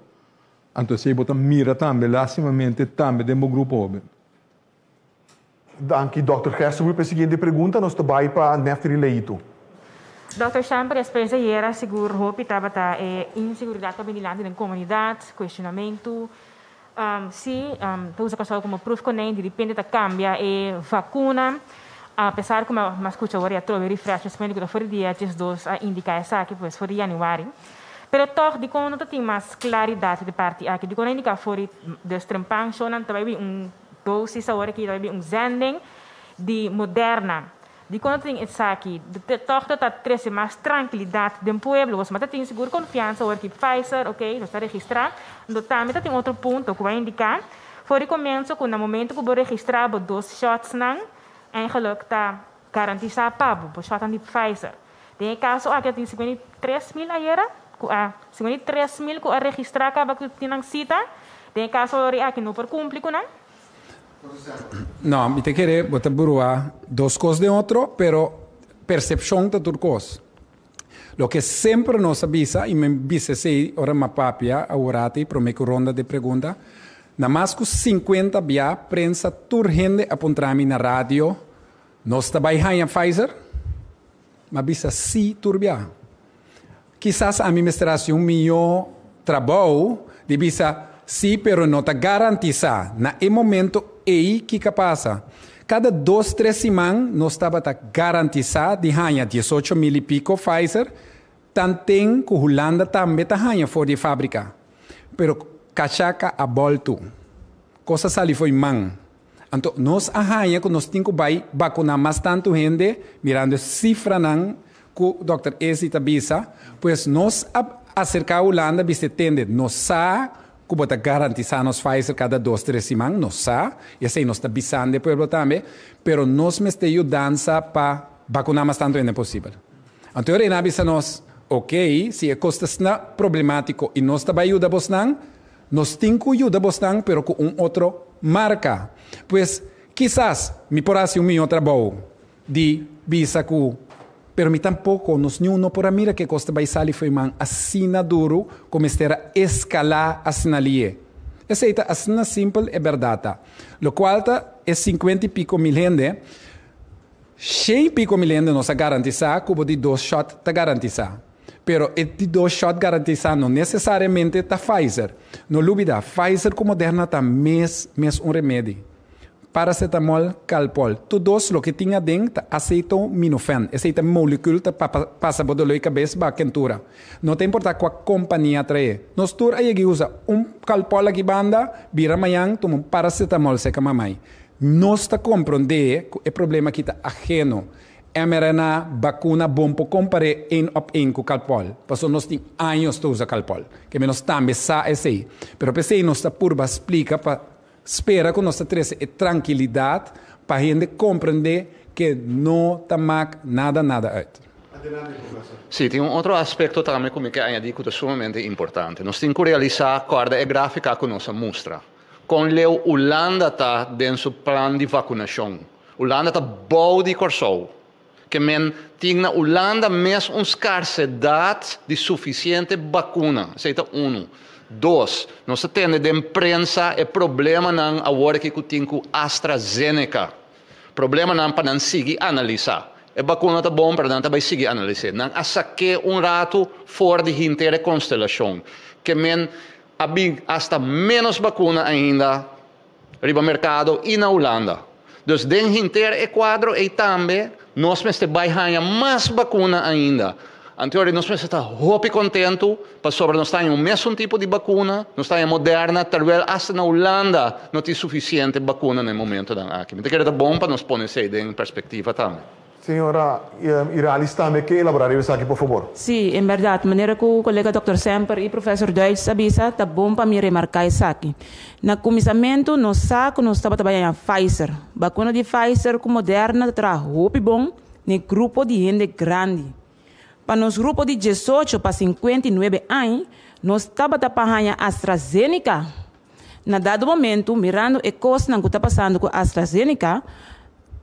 Anto esei bo ta mira tambe lastimamente tambe den bo grupo hoben. Danki Dòkter Gerstenbluth. Pa e siguiente pregunta nos ta bai pa Neftry Leito. Dòkter Semper experiencia ayera sigur hopi tabata e inseguridad ku a bini dilanti den komunidat, kuestionamentu. Si ta usa Kòrsou komo proefkonijn, di ripente ta kambia e vakuna, apesar ku mi a skucha awor i atrobe refreshments ku ta for di dia 12 a indiká esaki, pues for di yanüari. Pero tòg, dikon no ta tin mas klaridat di parti aki? Dikon no a indiká for di dus trempan shownan ta bai bin un dosis awor aki ta bai bin un zending di Moderna? Dikon no ta tin esaki? Tòg ta ta trese mas trankilidat den pueblo. Boso ta tin sigur konfiansa awor ki Pfizer, oke, nos ta registrá. Anto tambe ta tin otro punto ku a indiká for di komienso ku na momento ku bo registrá bo dos shotsnan, eigenlijk ta garantisá pa bo, bo shotnan di Pfizer. Den e kaso aki a tin 53 mil ayera ku a 53 mil ku a registrá kaba ku tin nan sita. Den e kaso ori aki no por kumpli ku nan. No, mi ta kere bo ta brua dos kos den otro, pero persepshon ta tur kos. Loke semper nos a bisa, i mi bisa esei ora mi a papia aworati promé ku ronda di pregunta, na mas ku 50 bia prensa tur hende a puntra mi na radio, Nos ta bai haña Pfizer? Mi a bisa sí tur bia. Kisas ami mester hasi un mihó trabou di bisa sí pero no ta garantisá. Na e momento ei kiko a pasa? Kada dos tres siman nos tabata garantisá di haña 18 mil i piko Pfizer, tanten ku Hulanda tambe ta haña for di e fábrika. Pero kachaka a bòltu. Kos a sali fo'i man. Anto nos a haña ku nos tin ku bai bakuná mas tantu hende, mirando e sifranan ku dòkter Ezi ta bisa, pues nos a aserká Hulanda bisa e tende, nos sa ku bo ta garantisá nos Pfizer kada dos tres siman, nos sa, i esei nos ta bisando e pueblo tambe, pero nos mester yudansa pa bakuná mas tantu hende posibel. Anto e reina a bisa nos, Oké, si e kos ta asina problemátiko i nos ta bai yuda bosnan, nos tin ku yuda bosnan pero ku un otro marka. Pues, kisas mi por hasi un mihó trabou di bisa ku, pero mi tampoko, nos niun no por a mira ku e kos ta bai sali fo'i man asina duru ku mester a eskalá asina lié. Esei ta asina simpel e bèrdat ta. Lokual ta e sinkuenta i piko mil hende, shen i piko mil hende nos a garantisá ku bo di dos shòt ta garantisá. Pero e di dos shòt garantisá no nesesariamente ta Pfizer. No lubidá, Pfizer ku Moderna ta mes mes un remedi. Paracetamol, Calpol. Tur dos loke tin aden ta acetaminofèn. Esei ta molekül ta pasa bo doló di kabes ba kentura. No ta importá kua kompania trae. Nos tur a yega usa un Calpol aki banda, bira mañan tuma un paracetamol seka mamai. Nos ta komprondé ku e problema aki ta aheno. mRNA bakuna bon por kompar'é een op een ku Calpol, pasobra nos tin años ta usa Calpol. Ke nos tambe sa esei. Pero p'esei nos ta purba splika pa Spera ku nos ta trese e trankilidat pa hende komprendé ke no ta mak nada nada uit. Sí, tin un otro aspekto tambe ku mi ke añadí ku ta sumamente importante. Nos tin ku realisá, kòrda e gráfika ku nos a mustra, kon leu Ulanda ta den su plan di vakunashon. Ulanda ta bou di Kòrsou. Ke men tin na Ulanda mes un skarsedat di sufisiente bakuna. Esei ta unu. Dos, nos ta tende den prensa e problemanan awor aki ku tin ku AstraZeneca. Problemanan pa nan sigui analisá. E bakuna ta bon, pero nan ta bai sigui analis'é. Nan a sak'é un ratu for di hinter e konstelashon. Ke men a bin asta ménos bakuna ainda riba merkado i na Hulanda. Dus den hinter e kuadro ei tambe nos mester bai haña mas bakuna ainda. Anto nos mester ta hopi kontentu pasobra nos ta haña un mesun tipo di bakuna, nos ta haña Moderna, terwel asta na Hulanda no tin sufisiente bakuna na e momentonan aki. Mi ta kere ta bon pa nos pone esei den perspektiva tambe. Señora Iralis tambe ke elabora riba esaki por fabor. Sí, en bèrdat, manera ku kolega dòkter Semper i profèsor Duits a bisa, ta bon pa mi remarká esaki. Na kuminsamentu nos sa ku nos tabata bai haña Pfizer. Bakuna di Pfizer ku Moderna ta traha hopi bon n'e grupo di hende grandi. Pa nos grupo di diesocho pa sinkuenta i nuebe añ, nos tabata pa haña AstraZeneca. Na dado momentu, mirando e kosnan ku ta pasando ku AstraZeneca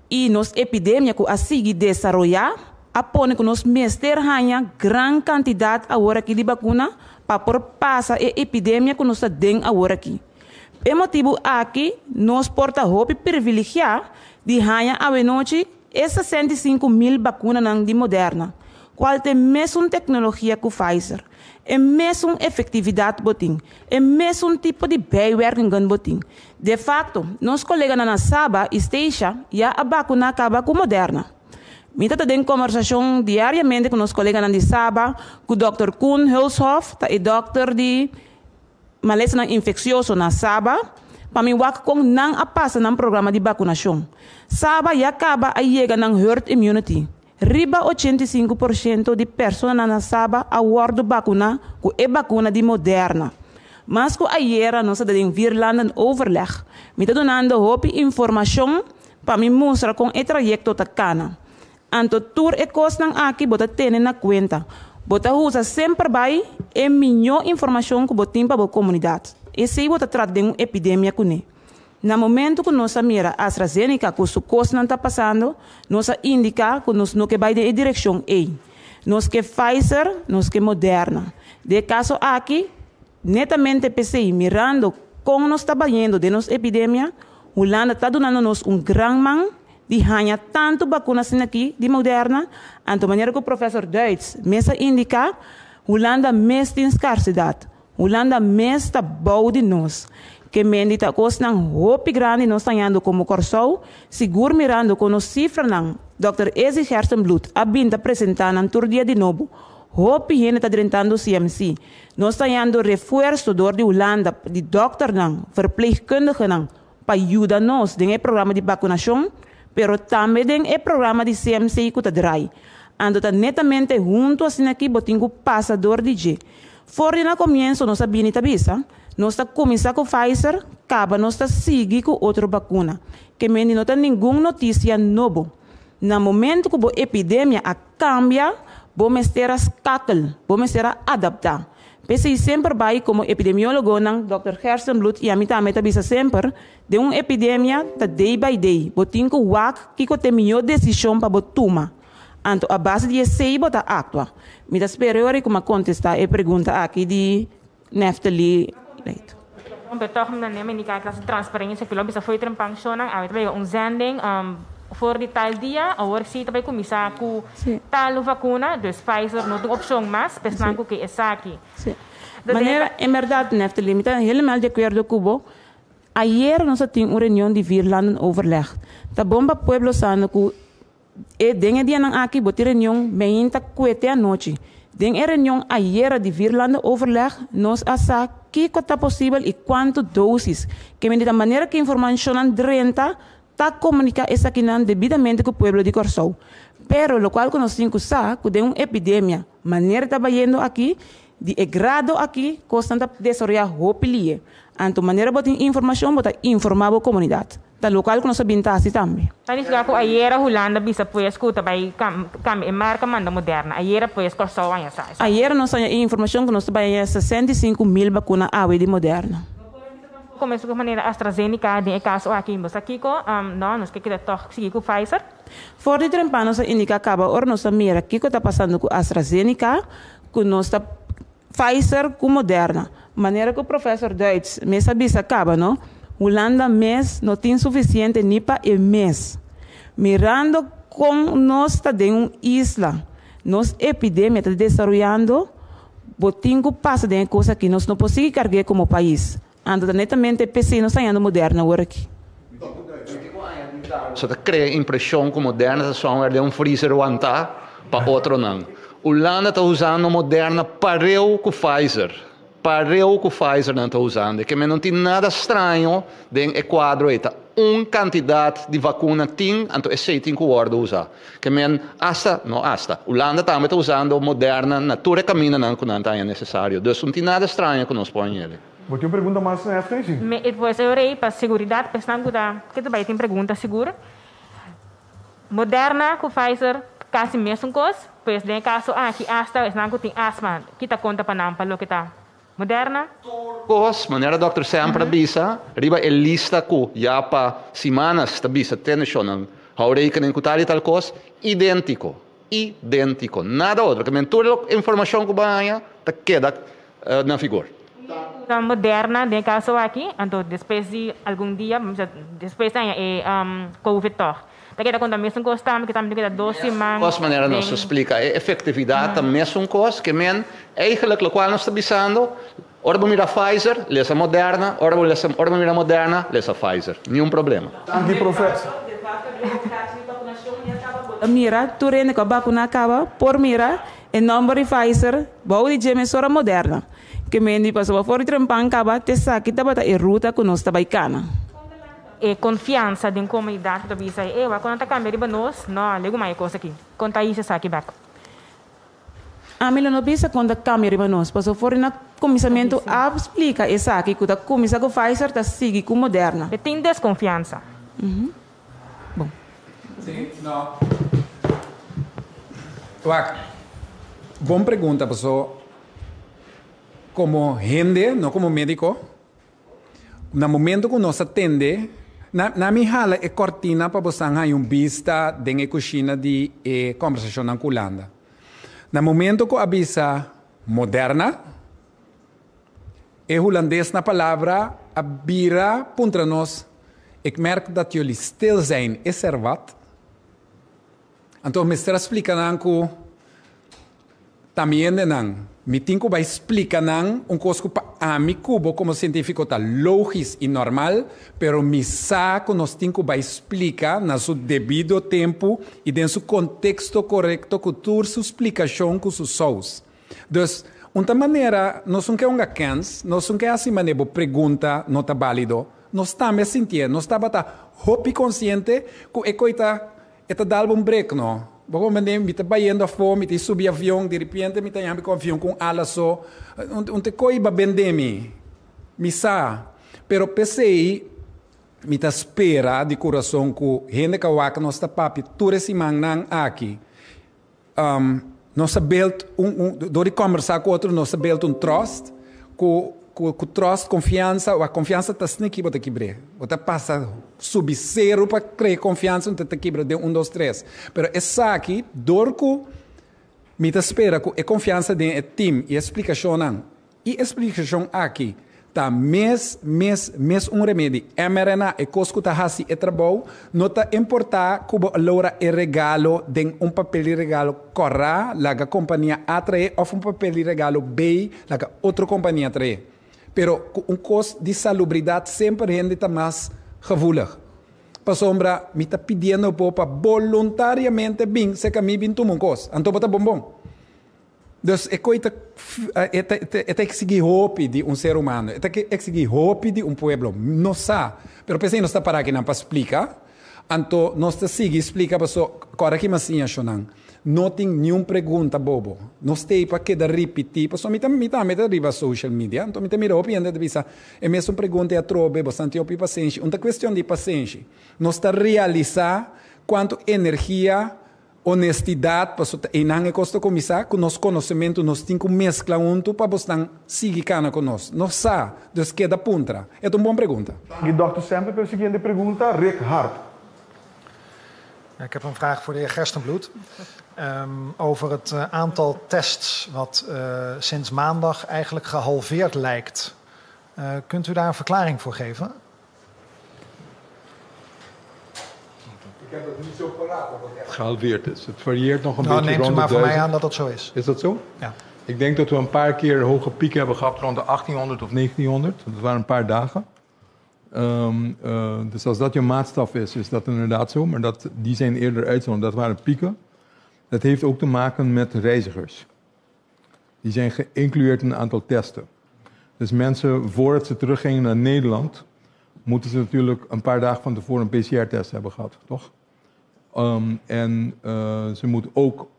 i nos epidemia ku a sigui desaroyá, a pone ku nos mester haña gran kantidat awor aki di bakuna pa por pasa e epidemia ku nos ta den awor aki. E motibu aki nos por ta hopi privilegiá di haña awenochi e 65.000 bakunanan di Moderna, kual ta e mesun teknologia ku Pfizer, e mesun efektividat bo tin, e mesun tipo di bijwerkingen bo tin. De fakto, nos koleganan na Saba i Statia ya a bakuná kaba ku Moderna. Mi ta den kombersashon diariamente ku nos koleganan di Saba, ku dòkter Koen Hulshof, ta e dòkter di malesanan infeksioso na Saba, pa mi wak kon nan a pasa nan programa di bakunashon. Saba ya kaba a yega nan herd immunity. Riba 85% di personanan na Saba a wòrdu bakuná ku e bakuna di Moderna. Mas ku ayera nos a den vierlanden overleg. Mi ta dunando hopi informashon pa mi mustra kon e trayekto ta kana. Anto tur e kosnan aki bo ta tene na kuenta. Bo ta usa semper bai e mihó informashon ku bo tin pa bo komunidat. Esei bo ta trata den un epidemia kuné. Na momento ku nos a mira AstraZeneca ku su kosnan ta pasando, nos a indiká ku nos no ke bai den e direkshon ei. Nos ke Pfizer, nos ke Moderna. Den e kaso aki, netamente p'esei, mirando kon nos ta bayendo den nos epidemia, Hulanda ta dunando nos un gran man di haña tantu bakuna asina aki di Moderna, anto manera ku profèsor Duits mes a indiká, Hulanda mes tin skarsidat. Hulanda mes ta bou di nos. Ke men di ta kosnan hopi grandi nos ta hañando komo Kòrsou, sigur mirando kon nos sifranan, dòkter Izzy Gerstenbluth a bin ta presentá nan tur dia di nobo. Hopi hende ta drentando CMC. Nos ta hañando refuerso dor di Hulanda di dòkternan, verpleegkundigenan pa yuda nos den e programa di bakunashon, pero tambe den e programa di CMC ku ta drai. Anto ta netamente huntu asin'aki bo tin ku pasa dor di dje. For di na komienso nos a bini ta bisa, nos ta kuminsá ku Pfizer, kaba nos ta sigui ku otro bakuna. Ke mende no ta ningun notisia nobo. Na momento ku bo epidemia a kambia, bo mester a skakel, bo mester a adaptá. P'esei semper bai komo epidemiólogonan, dòkter Gerstenbluth i ami tambe ta bisa semper, den un epidemia ta day by day, bo tin ku wak kiko ta e mihó desishon pa bo tuma. Anto a base di esei bo ta aktua. Mi ta spera ora ku mi a kontestá e pregunta aki di Neftali Leito. Pero toch mi ta indica clase transparencia cu lo bisa fo'i trempan shonan awe ta bay un zending for di tal dia awor si ta bay cuminsa cu tal vacuna dus Pfizer no tin opcion mas pesnan cu ke esaki. Manera en berdad Neftali mi ta helemaal di acuerdo cu bo ayer nos a tin un reunion di vierlanden overleg ta bon pa pueblo sa no cu E den e dianan aki bo tin reunion meinta kuete anochi. Den e reunion ayera di Vierlandenoverleg nos a sa kiko ta posibel i kuantu dosis. Ke mende ta manera ku informashonnan drenta ta komuniká esakinan debidamente ku pueblo di Kòrsou. Pero lokual ku nos tin ku sa ku den un epidemia manera ta bayendo aki di e grado aki kosnan ta desaroyá hopi lie. Anto manera bo tin informashon bo ta informá bo komunidat. Ta lokual ku nos a bin ta hasi tambe. Ta nifiká ku ayera Hulanda bisa pues ku ta bai kambia e marka manda Moderna. Ayera pues Kòrsou a haña sa esaki. Ayera nos a haña e informashon ku nos ta bai haña 65.000 bakuna awe di Moderna. Komeso ku manera AstraZeneca den e kaso aki. Bo sa kiko? No, nos ke keda tòg sigui ku Pfizer. For di trempan nos a indiká kaba ora nos a mira kiko ta pasando ku AstraZeneca ku nos ta Pfizer ku Moderna. Manera ku Professor Duits mes a bisa kaba no, Hulanda mes no tin sufisiente ni pa e mes. Mirando kon nos ta den un isla, nos epidemia ta desaroyando, bo tin ku pasa den e kos aki, nos no por sigui karg'é komo pais. Anto ta netamente p'esei nos ta hañando Moderna awor aki. So ta krea impreshon ku Moderna ta somewhere den un freezer wantá pa otronan. Hulanda ta usando Moderna pareu ku Pfizer. Pareu ku Pfizer nan ta usando. E ke men no tin nada straño den e kuadro ei. Ta un kantidat di vakuna tin, anto esei tin ku wòrdu usá. Ke men asta, no asta, Hulanda tambe ta usando Moderna na tur e kamindanan ku nan ta haña nesesario. Dus no tin nada straño ku nos por haña el'e. Bo tin un pregunta mas, Nefty? Si. Me e pues e ora ei pa seguridat pa esnan ku ta ke ta bai tin pregunta sigur. Moderna ku Pfizer kasi mesun kos, pues den e kaso aki asta esnan ku tin asma kita konta pa nan pa loke ta Moderna. Tur kos, manera Dòkter Semper a bisa, riba e lista ku ya pa simanas ta bisa teneshonnan hou rekening ku tal i tal kos, idéntiko, idéntiko, nada otro. Ke men tur informashon ku bo a haña ta keda na vigor. Ta Moderna den e kaso aki, anto despues di algun dia, despues ta haña e covid tòg. Ta keda konta mesun kos tambe, ku tambe ta keda dos siman. Kos manera nos ta splika e efektividat ta mesun kos, ke men eigenlijk lokual nos ta bisando, ora bo mira Pfizer, lesa Moderna, ora bo lesa ora bo mira Moderna, lesa Pfizer. Niun problema. Danki professor. Ta mira tur hende ku a bakuna kaba por mira e nòmber di Pfizer bou di dje mesora Moderna. Ke men di pasobra for di trempan kaba te esaki tabata e ruta ku nos ta bai kana. E konfiansa den komunidat ku ta bisa e wak ku nan ta kambia riba nos, no, legu mai e kos aki. Kon ta hisa esaki bek? Ami lo no bisa kon ta kambia riba nos, pasobra for di na kuminsamentu a splika esaki ku ta kuminsá ku Pfizer ta sigui ku Moderna. E tin deskonfiansa. Bon. Sí, no. Wak, bon pregunta paso komo hende, no komo médiko. Na momento ku nos a tende, na na mi hala e kortina pa bosan haña un bista den e kushina di e kòmbersashonnan ku Hulanda. Na momento ku a bisa Moderna, e hulandes na palabra a bira puntra nos, Ik merk dat jullie stil zijn, is er wat? Anto mester a splika nan ku ta mi hendenan. Mi tin ku bai splika nan un kos ku pa ami ku bo komo sientífiko ta lógis i normal, pero mi sa ku nos tin ku bai splika na su debido tempu i den su konteksto korekto ku tur su splikashon ku su sous. Dus, un ta manera nos un ke hunga kèns, nos un ke hasi manera bo pregunta no ta bálido. Nos tambe a sintié, nos tabata hopi konsiente ku e koi ta E ta dal bo un brek, no? Bo comprende? Mi ta bayendo afó, mi ta subi avion, di repente mi ta yambi ku avion ku un ala so. Un te koi ba bende mi. Mi sa. Pero p'esei mi ta spera di kurason ku hende ka wak nos ta papia tur e simannan aki. Nos a build un, un, dor di kòmbersá ku otro nos a build un trust ku ku ku trust, konfiansa, wak konfiansa ta sneaky bo ta kibr'é. Bo ta pasa subi seru pa krea konfiansa un ta ta kibra den un dos tres. Pero esaki dor ku mi ta spera ku e konfiansa den e team i e splikashonnan i e splikashon aki. Ta mes, mes, mes un remedi. mRNA, e kos ku ta hasi e trabou, no ta importá ku bo a logra e regalo den un papel di regalo kòrá, laga kompania A trae, òf un papel di regalo B, laga otro kompania trae. Pero ku un kos di salubridat semper hende ta mas gevoelig. Pasobra mi ta pidiendo bo pa boluntariamente bin serka mi bin tuma un kos. Anto bo ta bon bon. Dus e koi ta e ta e ta eksigí hopi di un ser humano, e ta eksigí hopi di un pueblo. Nos sa, pero p'esei nos ta para akinan pa splika. Anto nos ta sigui splika paso kòrda ki mas siña shonnan, no tin niun pregunta bobo. Nos t'ei pa keda ripití, paso mi ta mi tambe ta riba social media, anto mi ta mira hopi hende ta bisa e mesun pregunta ei atrobe, boso tin hopi pasenshi. Un ta kuestion di pasenshi. Nos ta realisá kuantu energia Honestidad, pasobra ta einan e kos ta kuminsá, ku nos konosementu nos tin ku meskla huntu pa bosnan sigui kana ku nos. Nos sa, dus keda puntra. E ta un bon pregunta. Danki Dòkter Semper pa e siguiente pregunta, Rick Hart. Ik heb een vraag voor de heer Gerstenbluth. Over het aantal tests wat sinds maandag eigenlijk gehalveerd lijkt. Kunt u daar een verklaring voor geven? Ik heb dat niet zo paraat dat het echt gehalveerd is. Het varieert nog een Nou, beetje neemt u rond de maar van mij 1000. aan dat dat zo is. Is dat zo? Ja. Ik denk dat we een paar keer hoge pieken hebben gehad rond de 1800 of 1900. Dat waren een paar dagen. Dus als dat je maatstaf is, is dat inderdaad zo. Maar die zijn eerder uitzondering. Dat waren pieken. Dat heeft ook te maken met reizigers. Die zijn geïncludeerd in een aantal testen. Dus mensen, voordat ze teruggingen naar Nederland, moeten ze natuurlijk een paar dagen van tevoren een P C R-test hebben gehad, toch? En ze moeten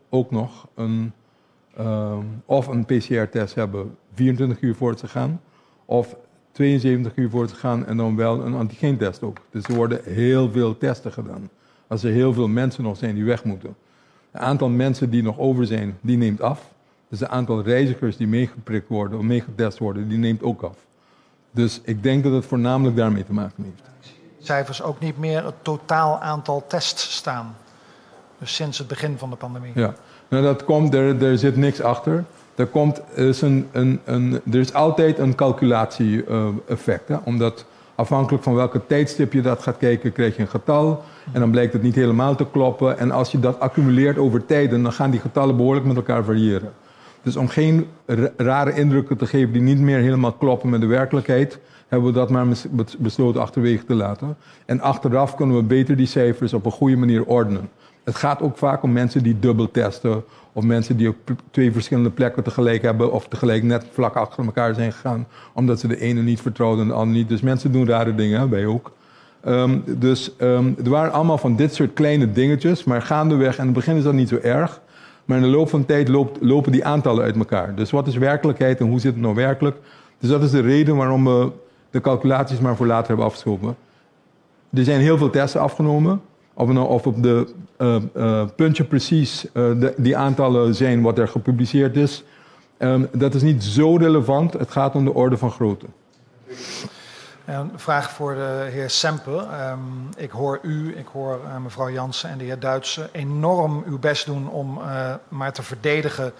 ook nog of een P C R-test hebben 24 uur voordat ze gaan, of 72 uur voordat ze gaan en dan wel een antigeentest ook. Dus er worden heel veel testen gedaan. Als er heel veel mensen nog zijn die weg moeten. Het aantal mensen die nog over zijn, die neemt af. Dus het aantal reizigers die meegeprikt worden of meegetest worden, die neemt ook af. Dus ik denk dat het voornamelijk daarmee te maken heeft. Cijfers ook niet meer het totaal aantal tests staan. Dus sinds het begin van de pandemie. Ja, nou dat komt, er zit niks achter. Er komt, er is een, een, een, er is altijd een calculatie-effect. Hè? Omdat afhankelijk van welke tijdstip je dat gaat kijken, krijg je een getal. En dan blijkt het niet helemaal te kloppen. En als je dat accumuleert over tijden, dan gaan die getallen behoorlijk met elkaar variëren. Dus om geen rare indrukken te geven die niet meer helemaal kloppen met de werkelijkheid, hebben we dat maar besloten achterwege te laten. En achteraf kunnen we beter die cijfers op een goede manier ordenen. Het gaat ook vaak om mensen die dubbel testen, of mensen die op twee verschillende plekken tegelijk hebben, of tegelijk net vlak achter elkaar zijn gegaan, omdat ze de ene niet vertrouwden en de ander niet. Dus mensen doen rare dingen, hè, wij ook. Dus er waren allemaal van dit soort kleine dingetjes, maar gaandeweg, en in het begin is dat niet zo erg, maar in de loop van de tijd lopen die aantallen uit elkaar. Dus wat is werkelijkheid en hoe zit het nou werkelijk? Dus dat is de reden waarom we de calculaties maar voor later hebben afgeschoven. Er zijn heel veel testen afgenomen. Of op de puntje precies die aantallen zijn wat er gepubliceerd is. Dat is niet zo relevant. Het gaat om de orde van grootte. Een vraag voor de heer Semper. Ik hoor u, ik hoor mevrouw Jansen en de heer Duitse enorm uw best doen om maar te verdedigen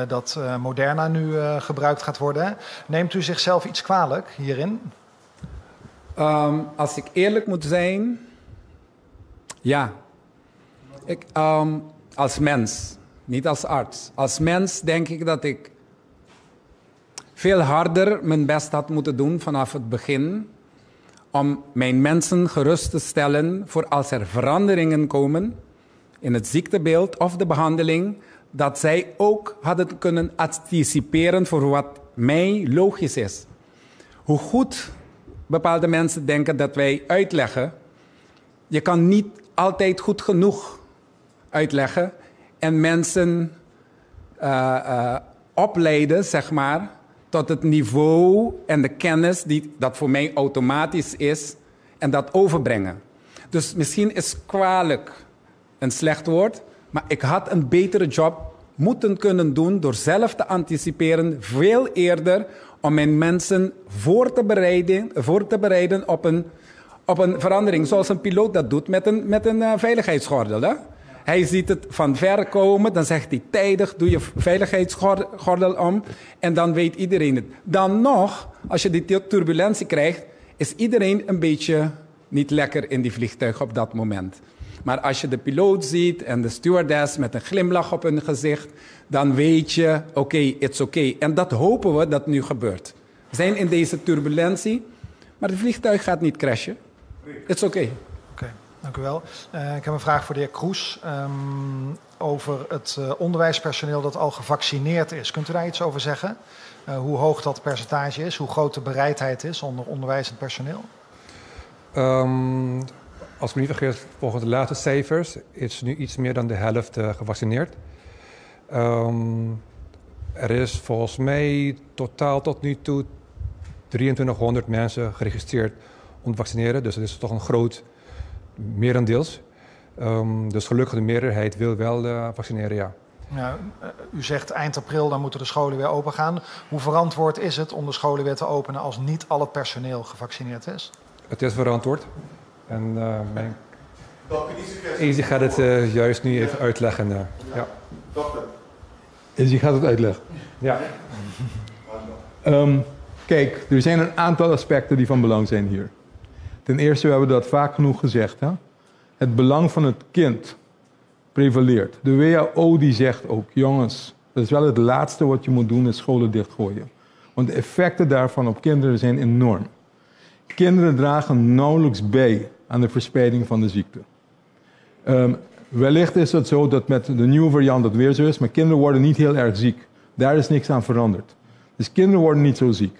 dat Moderna nu gebruikt gaat worden. Neemt u zichzelf iets kwalijk hierin? Als ik eerlijk moet zijn, ja. Ik als mens, niet als arts. Als mens denk ik dat ik veel harder mijn best had moeten doen vanaf het begin om mijn mensen gerust te stellen voor als er veranderingen komen in het ziektebeeld of de behandeling, dat zij ook hadden kunnen anticiperen voor wat mij logisch is. Hoe goed bepaalde mensen denken dat wij uitleggen, je kan niet altijd goed genoeg uitleggen en mensen opleiden, tot het niveau en de kennis die dat voor mij automatisch is en dat overbrengen. Dus misschien is kwalijk een slecht woord, maar ik had een betere job moeten kunnen doen door zelf te anticiperen veel eerder om mijn mensen voor te bereiden op een verandering. Zoals een piloot dat doet met een veiligheidsgordel. Hè? Hij ziet het van ver komen, dan zegt hij tijdig, doe je veiligheidsgordel om en dan weet iedereen het. Dan nog, als je die turbulentie krijgt, is iedereen een beetje niet lekker in die vliegtuig op dat moment. Maar als je de piloot ziet en de stewardess met een glimlach op hun gezicht, dan weet je, oké, okay, it's okay. En dat hopen we dat nu gebeurt. We zijn in deze turbulentie, maar het vliegtuig gaat niet crashen. It's okay. Oké, okay, dank u wel. Ik heb een vraag voor de heer Kroes over het onderwijspersoneel dat al gevaccineerd is. Kunt u daar iets over zeggen? Hoe hoog dat percentage is, hoe groot de bereidheid is onder onderwijzend personeel? Als ik me niet vergis, volgens de laatste cijfers is nu iets meer dan de helft gevaccineerd. Er is volgens mij totaal tot nu toe 2300 mensen geregistreerd om te vaccineren. Dus dat is toch een groot merendeels. Dus gelukkig de meerderheid wil wel vaccineren, ja. Ja, u zegt eind april, dan moeten de scholen weer open gaan. Hoe verantwoord is het om de scholen weer te openen als niet al het personeel gevaccineerd is? Het is verantwoord. En mijn Izzy gaat het juist nu even uitleggen. Ja. Dokter. Izzy gaat het uitleggen. Ja. Kijk, er zijn een aantal aspecten die van belang zijn hier. Ten eerste, we hebben dat vaak genoeg gezegd. Hè? Het belang van het kind prevaleert. De WHO die zegt ook, jongens, dat is wel het laatste wat je moet doen, is scholen dichtgooien. Want de effecten daarvan op kinderen zijn enorm. Kinderen dragen nauwelijks bij aan de verspreiding van de ziekte. Wellicht is het zo dat met de nieuwe variant dat weer zo is, maar kinderen worden niet heel erg ziek. Daar is niks aan veranderd. Dus kinderen worden niet zo ziek.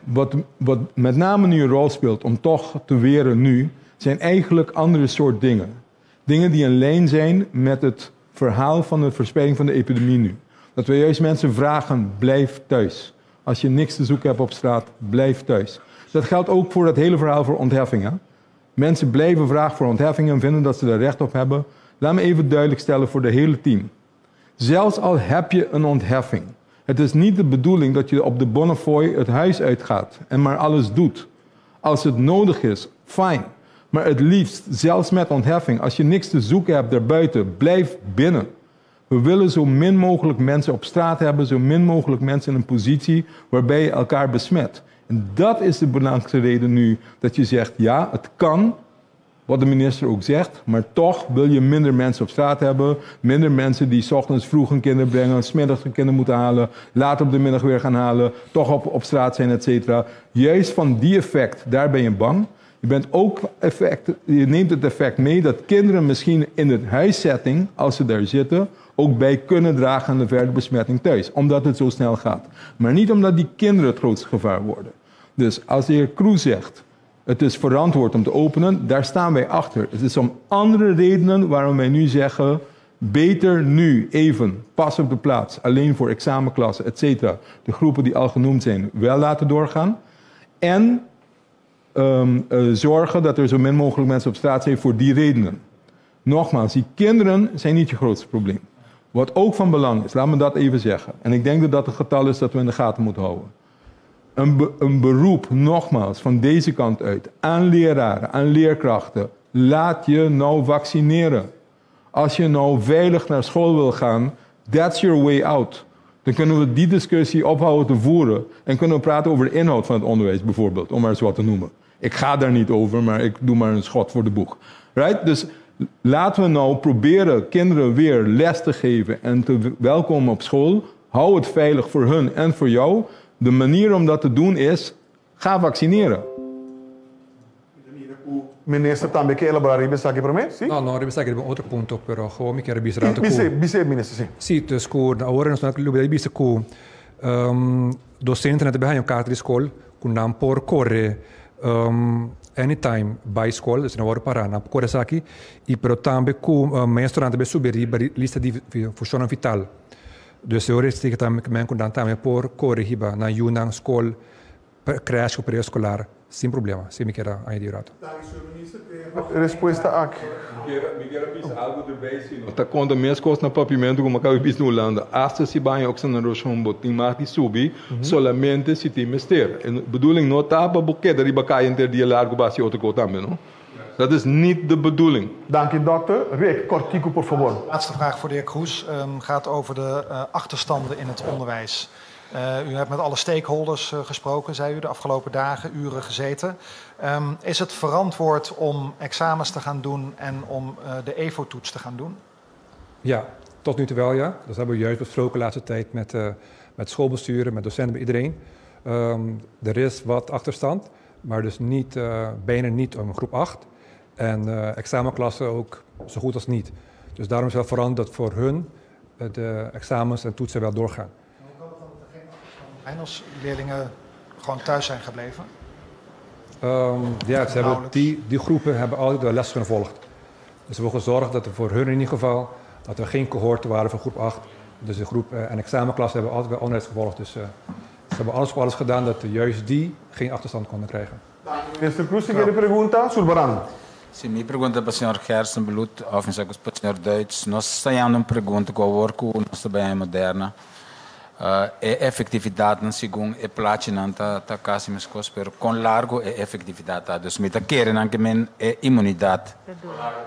Wat met name nu een rol speelt om toch te weren nu, zijn eigenlijk andere soort dingen. Dingen die in lijn zijn met het verhaal van de verspreiding van de epidemie nu. Dat we juist mensen vragen, blijf thuis. Als je niks te zoeken hebt op straat, blijf thuis. Dat geldt ook voor dat hele verhaal voor ontheffingen. Mensen blijven vragen voor ontheffingen en vinden dat ze daar recht op hebben. Laat me even duidelijk stellen voor de hele team. Zelfs al heb je een ontheffing. Het is niet de bedoeling dat je op de bonnefoy het huis uitgaat en maar alles doet. Als het nodig is, fijn. Maar het liefst, zelfs met ontheffing, als je niks te zoeken hebt daarbuiten, blijf binnen. We willen zo min mogelijk mensen op straat hebben, zo min mogelijk mensen in een positie waarbij je elkaar besmet. En dat is de belangrijkste reden nu dat je zegt, ja, het kan, wat de minister ook zegt, maar toch wil je minder mensen op straat hebben, minder mensen die 's ochtends vroeg hun kinderen brengen, 's middags hun kinderen moeten halen, later op de middag weer gaan halen, toch op straat zijn, et cetera. Juist van die effect, daar ben je bang. Je bent ook effect, je neemt het effect mee dat kinderen misschien in het huissetting, als ze daar zitten, ook bij kunnen dragen aan de verdere besmetting thuis, omdat het zo snel gaat. Maar niet omdat die kinderen het grootste gevaar worden. Dus als de heer Kroes zegt, het is verantwoord om te openen, daar staan wij achter. Het is om andere redenen waarom wij nu zeggen, beter nu even, pas op de plaats, alleen voor examenklassen, et cetera. De groepen die al genoemd zijn, wel laten doorgaan. En zorgen dat er zo min mogelijk mensen op straat zijn voor die redenen. Nogmaals, die kinderen zijn niet je grootste probleem. Wat ook van belang is, laat me dat even zeggen. En ik denk dat dat een getal is dat we in de gaten moeten houden. Een beroep, nogmaals, van deze kant uit, aan leraren, aan leerkrachten. Laat je nou vaccineren. Als je nou veilig naar school wil gaan, that's your way out. Dan kunnen we die discussie ophouden te voeren en kunnen we praten over de inhoud van het onderwijs bijvoorbeeld, om maar eens wat te noemen. Ik ga daar niet over, maar ik doe maar een schot voor de boeg. Right? Dus laten we nou proberen kinderen weer les te geven en te welkomen op school. Hou het veilig voor hun en voor jou. De manier om dat te doen is, ga vaccineren. Minister, tambe ke elaborar riba esaki prome? Si? No, no, riba esaki riba un otro punto, pero gewoon mi kier bisa rato ku. Bise, bise, minister, si. Si, dus ku awor nos ta lubida di bisa ku docentenan ta bin haña un karta di skol ku nan por kore anytime bai skol, dus nan wòrdu pará, nan por kore esaki, i pero tambe ku maestronan ta bin subi riba lista di funshonnan vital. Dus e ora esaki ta men ku nan tambe por kore hiba nan yunan skol, crèche o preescolar sin problema, si mi kier a añadi un rato. Respuesta aki. Mi kier a bisa algo erbij, si no ta konta mes kos na papiamentu ku mi a kaba bisa na Hulanda. Asta si baña ook na Roshon bo tin mag di subi solamente si tin mester. E bedoeling no ta pa bo keda riba kaya henter dia largu basi otro kos tambe, no? Dat is niet de bedoeling. Danki dòkter. Rick, kòrtiku por fabor. Laatste vraag voor de heer Kroes gaat over de achterstanden in het onderwijs. U hebt met alle stakeholders gesproken, zei u, de afgelopen dagen, uren gezeten. Is het verantwoord om examens te gaan doen en om de EVO-toets te gaan doen? Ja, tot nu toe wel, ja. Dat hebben we juist besproken de laatste tijd met schoolbesturen, met docenten, met iedereen. Er is wat achterstand, maar dus niet, bijna niet om groep 8. En examenklassen ook zo goed als niet. Dus daarom is wel veranderd dat voor hun de examens en toetsen wel doorgaan. Hoe kan het dan dat er geen achterstand zijn als leerlingen gewoon thuis zijn gebleven? Ja, die groepen hebben altijd de les gevolgd. Dus we hebben gezorgd dat er voor hun in ieder geval dat er geen cohorten waren van groep 8. Dus de groep en examenklassen hebben altijd wel onderwijs gevolgd. Dus ze hebben alles voor alles gedaan dat juist die geen achterstand konden krijgen. Minister Kroes, siguiente pregunta, Sulbaran. Si, mi pregunta pa señor Gerstenbluth, of pa señor Duits. Nos ta hayando un pregunta cu awor cu nos ta bay Moderna. E efectividad nan segun e plaatje nan ta casi mescos, pero con largo e efectividad ta. Dus mi ta kere nan ke men e inmunidad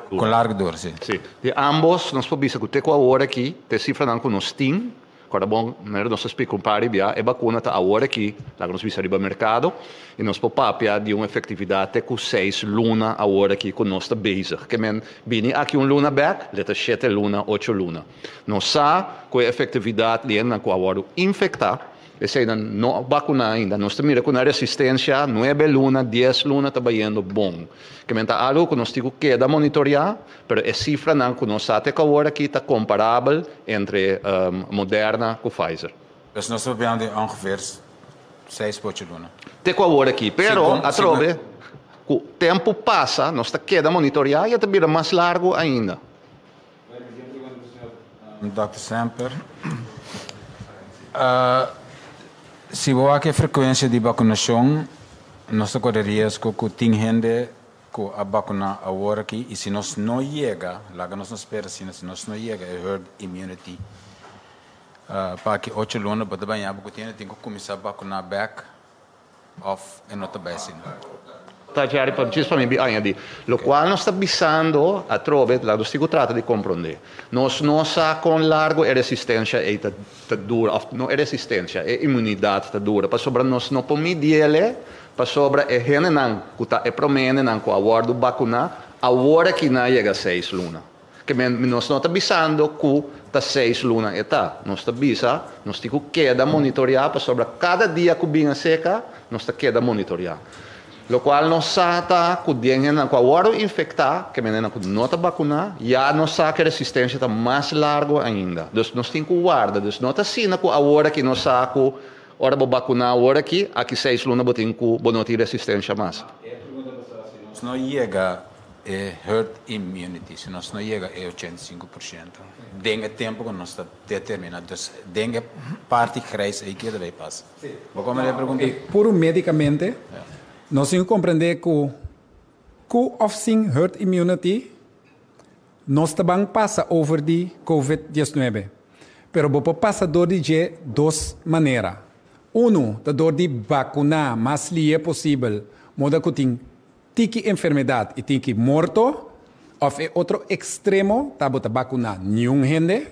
con largo dura, si. Si, di ambos nos por bisa cu te cu awor aki, te cifranan cu nos tin, Corda bon, manera nos a splica un par di bia, e vacuna ta awor aki, laga nos bisa riba mercado, y nos por papia di un efectividad te cu 6 luna awor aki cu nos ta bezig. Ke men bini aki un luna bek, lo ta 7 luna, 8 luna. Nos sa cu e efectividad di hendenan cu a wordo infecta, eseynan no vacuna ainda. Nos ta mira cu na resistencia 9 luna, 10 luna ta bayendo bon. Ke men ta algo cu nos tin cu keda monitorea, pero e cifranan cu nos sa te cu awor aki ta comparabel entre Moderna cu Pfizer. Dus nos ta papiando di ongeveer 6 pa 8 luna. Te cu awor aki, pero atrobe cu tempo pasa nos ta keda monitorea y e ta bira mas largo ainda. Dòkter Semper, si bo wak e frekuensia di bakunashon, nos ta kore riesgo ku tin hende ku a bakuná awor aki i si nos no yega, laga nos no spera asina, si nos no yega e herd immunity pa aki ocho luna bo ta baña bo ku tin hende tin ku kuminsá bakuná bèk. Of e no ta bai asina? Ta Jerry, pa djis pa mi bi añadi. Locual nos ta bisando atrobe, laga nos tin cu trata di comprende. Nos no sa con largo e resistencia ey ta ta dura, of no e resistencia, e inmunidad ta dura, pasobra nos no por midiele, pasobra e hendenan cu ta e prome hendenan cu a wordo vacuna, awor aki nan a yega seis luna. Ke men nos no ta bisando ku ta seis luna e ta. Nos ta bisa nos tin ku keda monitoreá pasobra kada dia ku bin aseka nos ta keda monitoreá. Lokual nos sa ta ku den hendenan ku a wòrdu infektá, ke men hendenan ku no ta bakuná, ya nos sa ku e resistensia ta mas largu ainda. Dus nos tin ku warda. Dus no ta asina ku awor aki nos sa ku ora bo bakuná awor aki, aki seis luna bo tin ku bo no tin resistensia mas. E pregunta ta sa si nos no yega E herd immunity, si nos no yega e 85% den e tempo ku nos ta determina, dus den e parti grijs ei ke ta bay pasa? Bo komprende e pregunta? Puru medicamente, nos tin ku komprende ku ku of sin herd immunity nos ta ban pasa over di covid 19. Pero bo por pasa dor di dje dos manera. Unu ta dor di bakuna mas lihe posibel moda ku tin Tiki enfermedat i tiki morto, òf e otro ekstremo ta bo ta bakuná niun hende,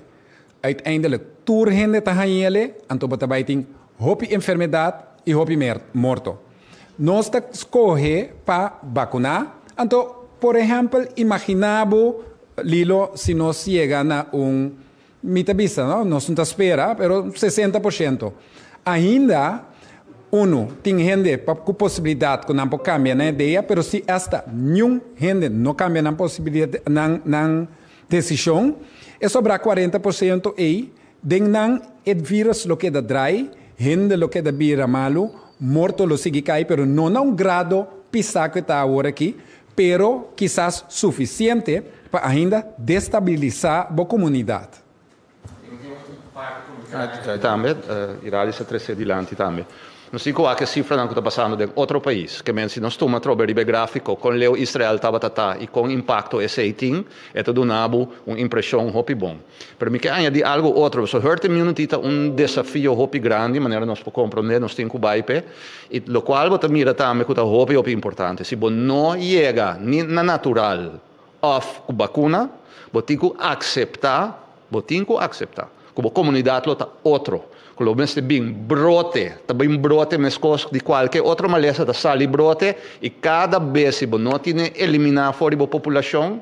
uiteindelijk tur hende ta hañ'ele, anto bo ta bai tin hopi enfermedat i hopi morto. Nos ta skohe pa bakuná, anto por ehèmpel imaginá bo Lilo si nos yega na un, Mi ta bisa, no, nos no ta spera, pero 60%. Ainda, unu, tin hende pa ku posibilidat ku nan por kambia nan idea, pero si esta niun hende no kambia nan posibilidat, nan, nan desishon, e sobrá 40% ei, den nan e virus lo keda drai, hende lo keda bira malu, morto lo sigui kai, pero no na un grado pisá ku e ta awor aki, pero kisas sufisiente pa ainda destabilisá bo komunidat. Tambe, Iralis a trese dilanti tambe. Nos tin ku wak e sifranan ku ta pasando den otro pais. Ke men si nos tuma trobe riba e gráfiko kon leu Israel tabata ta i kon impakto esei tin, e ta duna bo un impreshon hopi bon. Pero mi ke añadí algu otro, pasobra herd immunity ta un desafio hopi grandi, manera nos por komprondé, nos tin ku bai p'e. I lokual bo ta mira tambe ku ta hopi hopi importante, si bo no yega ni na natural òf ku bakuna, bo tin ku akseptá, bo tin ku akseptá ku bo komunidat lo ta otro, ku lo mester bin brote, ta bin brote meskos di kualke otro malesa ta sali brote i kada bes si bo no tine eliminá for di bo populashon,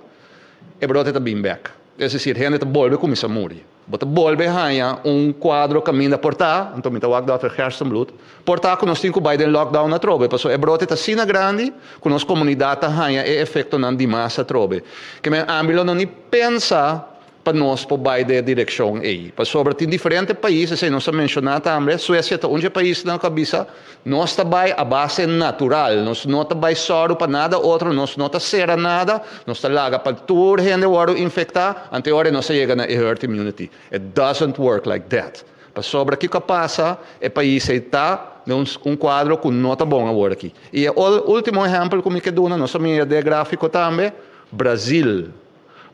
e brote ta bin bèk. Es desir, hende ta bolbe kuminsá muri. Bo ta bolbe haña un kuadro kaminda por ta, anto mi ta wak dòkter Gerstenbluth, por ta ku nos tin ku bai den lockdown atrobe, pasobra e brote ta asina grandi ku nos komunidat ta haña e efektonan dimas atrobe. Ke men ami lo no ni pensa pa nos por bai den e direkshon ei, pasobra tin diferente pais, esei nos a menshoná tambe, Suesia ta un dje paisnan ku a bisa, Nos ta bai a base natural, nos no ta bai sòru pa nada otro, nos no ta sera nada, nos ta laga pa tur hende wòrdu infektá, ante ora nos a yega na e herd immunity. It doesn't work like that. Pasobra kiko a pasa, e pais ei ta den un kuadro ku no ta bon awor aki. I e último ehèmpel ku mi ke duna, nos a mira den e gráfiko tambe, Brazil.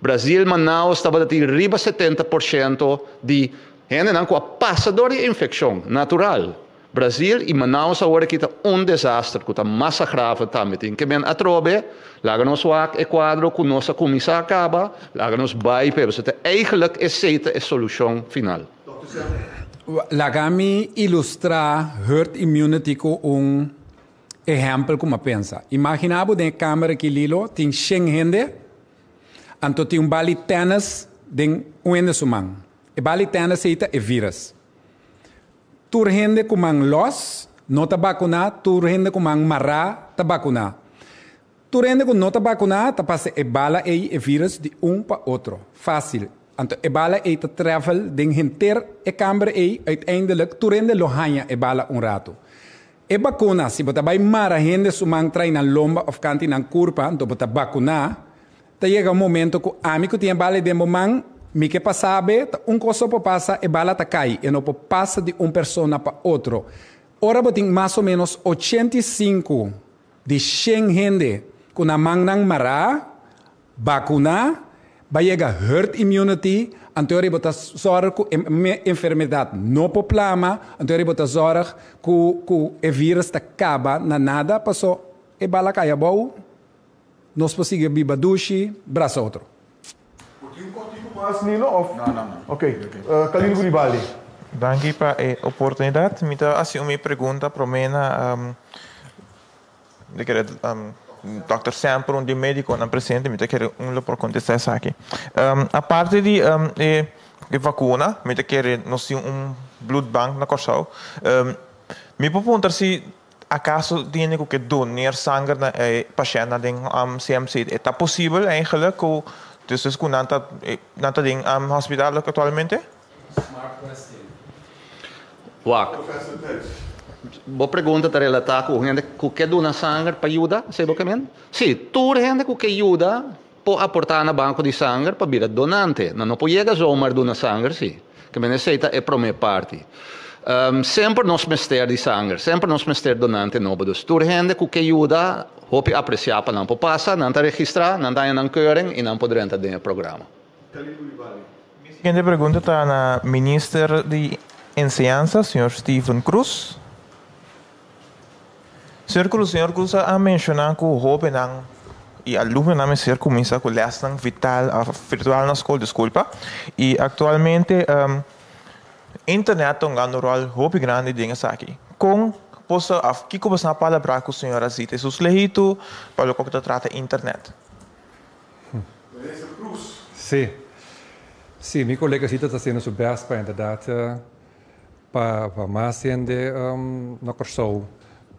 Brazil, Manaus tabata tin riba 70% di hendenan ku a pasa dor di e infekshon natural. Brazil y Manaus awor aki ta un desaster cu ta masa grave tambe. Tin ke men atrobe, laga nos wak e cuadro cu nos a cuminsa a caba, laga nos bay pero se ta eigenlijk esey ta e solucion final. Laga mi ilustra herd immunity cu un ehempel cu mi a pensa. Imagina bo den e kamer aki Lilo tin shen hende, anto tin un bali tennis den un hende su man. E bali tennis ey ta e virus. Tur hende ku man lòs no ta bakuná, tur hende ku man mará ta bakuná. Tur hende ku no ta bakuná ta pasa e bala ei, e vírus, di un pa otro. Fásil. Anto e bala ei ta travel den henter e kamber ei, uiteindelijk tur hende lo haña e bala un ratu. E bakuna, si bo ta bai mara hende su man trai nan lomba òf kanti nan kurpa, anto bo ta bakuná, Ta yega un momento ku ami ku tin e bala den bo man, mi ke pasa be, ta un kos so por pasa, e bala ta kai, e no por pasa di un persona pa otro. Ora bo tin mas o menos 85 di shen hende ku nan mannan mará, bakuná, ba yega herd immunity, anto ora bo ta zòrg ku e enfermedat no por plama, anto ora bo ta zòrg ku ku e virus ta kaba na nada, paso e bala kai abou. Nos por sigui biba dushi, brasa otro. Bo tin un kòrtiku mas, Nilo, òf? No, no, no. Oké. Kalin Guribaldi. Danki pa e oportunidat. Mi ta hasi un mi pregunta promé na mi ta kere dòkter Semper, un di e médikonan presente, mi ta kere un lo por kontestá esaki. Aparte di e vakuna, mi ta kere nos tin un bloedbank na Kòrsou. Mi por puntra si Acaso tiene cu ke doneer sanger na e pashentnan den CMC? E ta posibel eigenlijk cu despues cu nan ta nan ta den hospital actualmente? Smart question. Wak. Bo pregunta ta relata cu hende cu ke duna sanger pa yuda, esey bo ke men? Si, tur hende cu ke yuda por aporta na banco di sanger pa bira donante. Nan no por yega zomaar duna sanger si. Ke men esey ta e prome parti. Semper nos mester di sanger, semper nos mester donante nobo. Dus tur hende ku ke yuda, hopi apresia pa nan por pasa, nan ta registra, nan ta haña nan keuring i nan por drenta den e programa. Mi siguiente pregunta ta na Minister di Enseñansa, señor Steven Cruz. Señor Cruz, señor Cruz a menciona cu hobennan y alumnonan mester cuminsa cu lesnan vital of virtual na school, disculpa, y actualmente internet ta hungando un rol hopi grandi den esaki. Con boso of kico boso a palabra cu señora Zita y sus lehitu pa loke ta trata internet? Minister Cruz. Sí. Sí, mi colega Zita ta haciendo su best pa inderdaad Pa mas hende na Kòrsou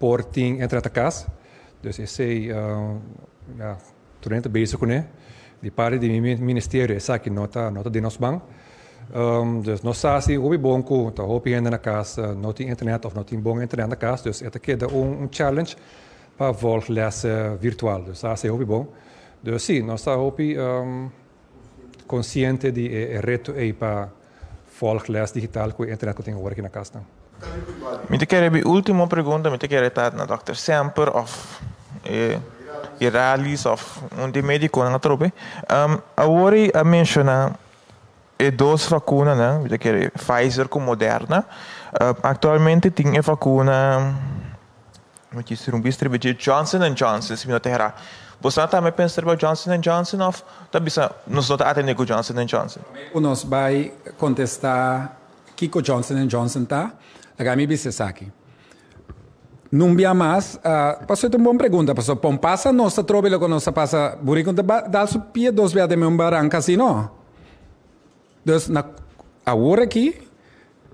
por tin entrada kas. Dus esei ya tur hende ta bezig kuné. Di parti di mi ministerio esaki no ta no ta den nos man. Dus nos sa si hopi bon ku ta hopi hende na kas no tin internet òf no tin bon internet na kas. Dus e ta keda un challenge pa vòlg lès virtual. Dus sa si hopi bon. Dus si nos ta hopi konsiente di e reto ei pa Volg les digital ku e internet ku tin awor aki na kasnan. Mi ta kere mi último pregunta, mi ta kere ta na dòkter Semper òf e Iralis òf un di e médikonan atrobe. Awor ei a menshoná e dos vakunanan, mi ta kere Pfizer ku Moderna. Aktualmente tin e vakuna, mi kis un bista riba dje, Johnson and Johnson, si mi no ta erá. Boso a tambe pensa riba Johnson and Johnson òf ta bisa nos no ta atendé ku Johnson and Johnson? Ku nos bai kontestá kiko Johnson and Johnson ta, laga mi bisa esaki. Nun bia mas, pasobra ta un bon pregunta, pasobra pon pasa nos ta trobe loke nos ta pasa, buriku ta dal su pia dos bia den un baranka asi no. Dus na awor aki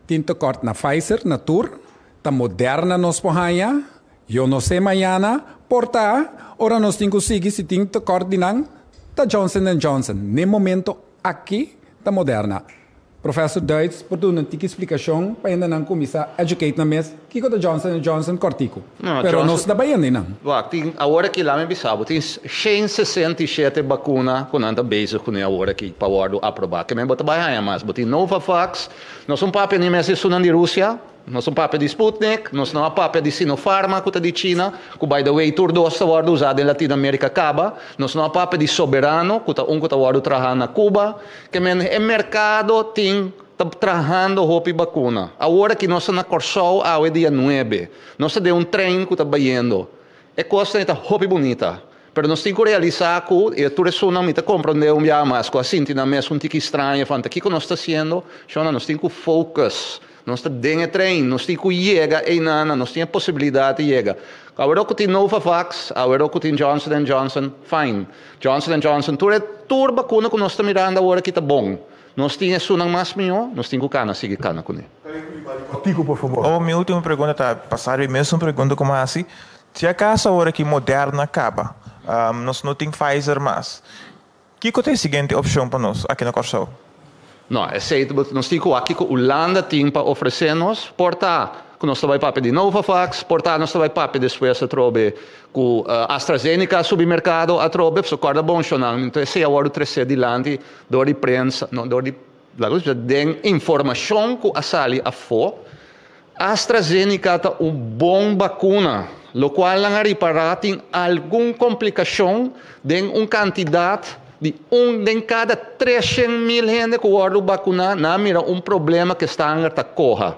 tin tekort na Pfizer, na tur, ta Moderna nos por haña, yo no sé mañana, por ta ora nos tin ku sigui si tin tekort di nan ta Johnson and Johnson. N'e momento aki ta Moderna. Professor Duits por duna un tiki splikashon pa hendenan kuminsá educate nan mes kiko ta Johnson and Johnson kòrtiku. No, Pero Johnson, nos ta bai hende nan. Wak, tin, awor aki laat mi bisa bo, tin 167 bakuna ku nan ta bezig kuné awor aki pa wòrdu aprobá. Ke men bo ta bai haña mas. Bo tin Novavax, nos un papia ni mes di esunnan di Rusia, nos un papia di Sputnik, nos no a papia di Sinopharma ku ta di China, ku by the way tur dos ta wòrdu usá den Latinoamérika kaba, nos no a papia di Soberano ku ta un ku ta wòrdu trahá na Cuba. Ke men e merkado tin ta trahando hopi bakuna. Awor aki nos ta na Kòrsou awe dia nuebe. Nos ta den un trein ku ta bayendo. E kosnan ei ta hopi bunita. Pero nos tin ku realisá ku e tur esunnan mi ta komprondé un biaha mas ku a sinti nan mes un tiki straño van ta kiko nos ta hasiendo. Shona nos tin ku focus. Nos ta den e trein, nos tin ku yega einana, nos tin e posibilidat di yega. Awor ku tin Novavax, awor ku tin Johnson and Johnson, fine. Johnson and Johnson, tur e tur bakuna ku nos ta mirando awor aki ta bon. Nos tin esunnan mas mihó, nos tin ku kana sigui kana kuné. Kòrtiku, por fabor. Oh, mi último pregunta ta pasá riba e mesun pregunta ku mi a hasi. Si akaso awor aki Moderna kaba, nos no tin Pfizer mas, Kiko ta e siguiente opshon pa nos aki na Kòrsou? No, esei nos tin ku wak kiko Ulanda tin pa ofresé nos. Por ta ku nos ta bai papia di Novavax, por ta nos ta bai papia despues atrobe ku AstraZeneca a subi merkado atrobe, pasobra kòrda bon shonnan, enton esei a wòrdu tresé dilanti dor di prensa, no dor di, laga nos bisa den informashon ku a sali afó. AstraZeneca ta un bon bakuna, lokual nan a ripará tin algun komplikashon den un kantidat di un den kada 300.000 hende ku wòrdu bakuná, nan a mira un problema ku e stanger ta koha.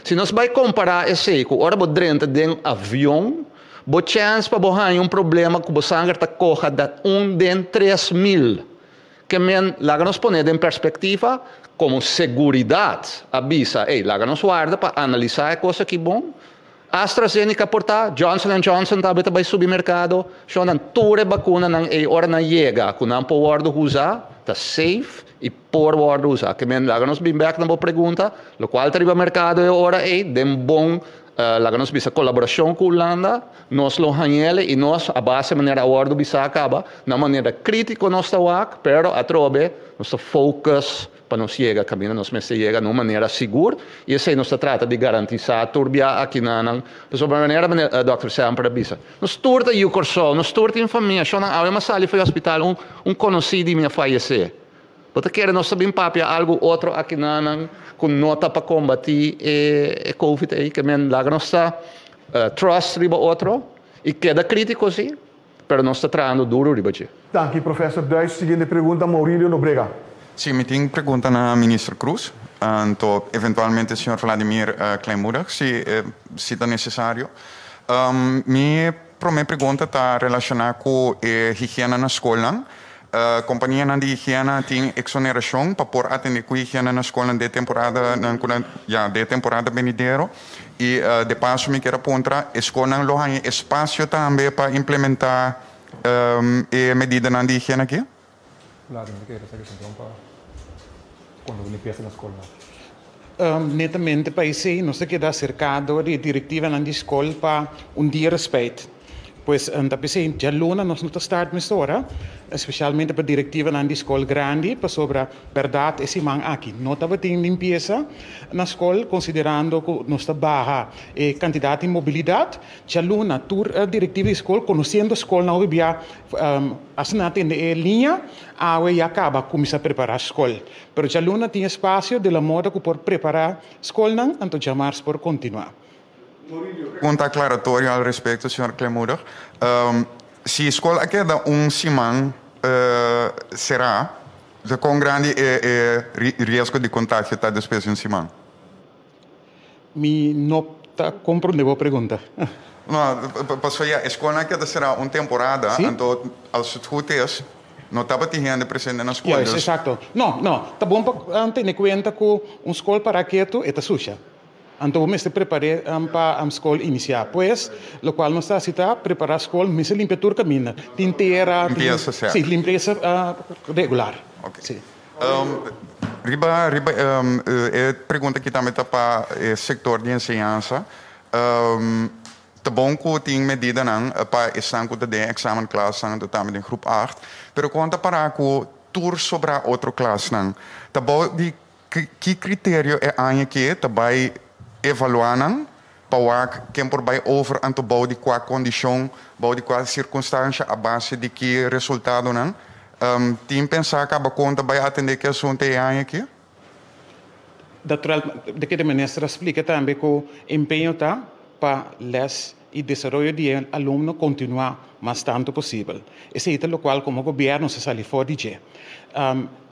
Si nos bai kompará esei ku ora bo drenta den avion, bo chèns pa bo haña un problema ku bo sanger ta koha ta un den 3000. Ke men laga nos pone den perspektiva komo seguridat a bisa, ey, laga nos warda pa analisá e kos aki bon. AstraZeneca por ta, Johnson and Johnson tambe ta bai subi merkado, shon nan tur e bakunanan ey ora nan yega ku nan por wòrdu usa, ta safe i por wòrdu usa. Ke men laga nos bin bèk na bo pregunta, lokual ta riba merkado e ora ey den bon Laga nos bisa kolaborashon ku Hulanda, nos lo hañ'el i nos a base manera a wòrdu bisá kaba, na manera krítiko nos ta wak, pero atrobe nos ta focus pa nos yega kaminda nos mester yega na un manera sigur i esei nos ta trata di garantisá tur bia akinanan. Pasobra manera dòkter Semper a bisa, nos tur ta yu Kòrsou, nos tur tin famia, shonnan awe mi a sali for di hospital un un konosí di mi a fayesé. Bo ta kere nos ta bin papia algu otro akinanan ku no ta pa kombatí e covid ei? Ke men laga nos ta trust riba otro i keda kritiko si, pero nos ta trahando duru riba dje. Danki Professor Duits. Siguiente pregunta Maurilio Nobrega. Si, mi tin pregunta na Minister Croes, anto eventualmente señor Vladimir Kleinmoedig si si ta necesario. Mi prome pregunta ta relaciona cu e higiena na scolnan. Kompanianan di higiena tin eksonerashon pa por atendé ku higiena na skolnan den temporadanan ku nan, ya, den temporada benidero. I de paso mi kier a puntra, e skolnan lo haña espasio tambe pa implementá e medidanan di higiena aki? Netamente pa esei nos ta keda aserká dor di e direktivanan di skol pa un dia respijt. Pues ta p'esei djaluna nos no ta start mesora, especialmente pa directivanan di scol grandi, pasobra berdad e siman aki no tabatin limpieza na scol, considerando cu nos ta baha e cantidad di mobilidad. Djaluna tur directiva di scol, conociendo scolnan hopi bia asina a tende e liña, awe ya caba cuminsa prepara scol. Pero djaluna tin espacio de la moda cu por prepara scolnan, anto djamars por continua. Pregunta aclaratorio al respecto, señor Kleinmoedig. Si skol a keda un siman será, de kon grandi e e riesgo di kontagio ta despues di un siman? Mi no ta komprondé bo pregunta. No, pasobra ya e skolnan a keda será un temporada, anto als het goed is, no tabatin hende presente na skol. Juist, exacto. No, no, ta bon pa tene kuenta ku un skol pará ketu e ta susha. Anto bo mester prepar'é pa skol inisiá. Pues, lokual nos ta hasi ta prepará skol, mester limpia tur kaminda. Tin tera, tin. Limpiesa sèrt. Sí, limpiesa regular. Oké. Sí. Riba riba e pregunta aki tambe ta pa e sektor di enseñansa. Ta bon ku tin medidanan pa esnan ku ta den èksamenklasnan anto tambe den groep acht, pero kon ta pará ku tur sobrá otro klasnan? Ta bou di Ki kriterio e aña ke ta bai evaluá nan pa wak ken por bai over anto bou di kua kondishon, bou di kua sirkunstansha, a base di ki resultadonan? Tin pensá kaba kon ta bai atendé ki asuntu e aña aki? Natural, de ke de minister a splika tambe ku empeño ta pa les i desaroyo di e alumno kontinuá mas tantu posibel. Esei ta lokual komo gobièrnu sa sali for di dje.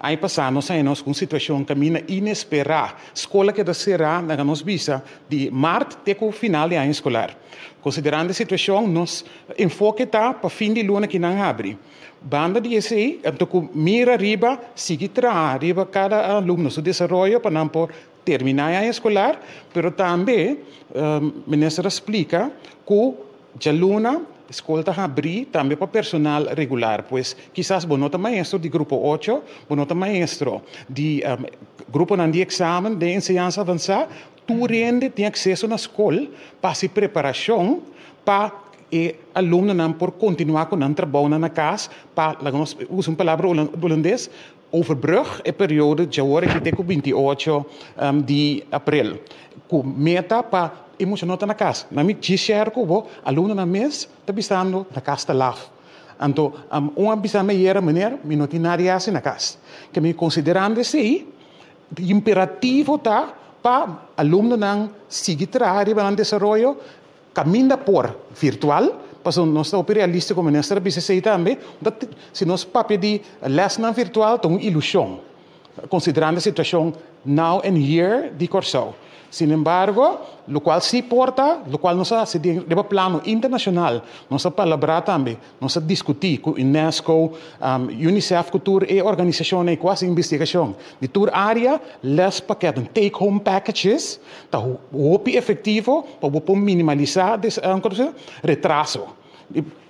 Aña pasá nos haña nos ku un situashon kaminda inesperá. Skol a keda será, laga nos bisa, di mart te ku final di aña eskolar. Konsiderando e situashon, nos enfoke ta pa fin di luna ki nan habri. Banda di esei, anto ku mira riba sigui traha riba kada alumno su desaroyo pa nan por Terminá e aña eskolar, pero tambe minister a splika ku djaluna skol ta habrí tambe pa personal regular. Pues kisas bo no ta maestro di grupo ocho, bo no ta maestro di gruponan di eksamen den enseñansa avansá, tur hende tin akseso na skol pa hasi preparashon pa e alumnonan por kontinuá ku nan trabounan na kas pa, laga nos usa un palabra hulandes, Overbrug e periodo djawor aki te ku 28 di aprel ku meta pa e mucha no ta na kas. Na mi djis share ku bo, alumnonan mes ta bisando na kas ta laf. Anto un a bisa mi ayera, Meneer, mi no tin nada di hasi na kas. Ke mi konsiderando esei, imperativo ta pa alumnonan sigui traha riba nan desaroyo Caminda por virtual, pasobra nos ta hopi realístico, minister a bisa esey tambe, si nos papia di lesnan virtual ta un ilusion, considerando e situacion now and here di Corsou. Sin embargo, locual si por ta, locual nos a haci den riba plano internacional, nos a palabrá tambe, nos a discuti cu UNESCO, UNICEF cu tur e organisacionnan cu haci investigacion di tur area, lespakketten, take home packages, Ta hopi efectivo pa bo por minimalisa retraso.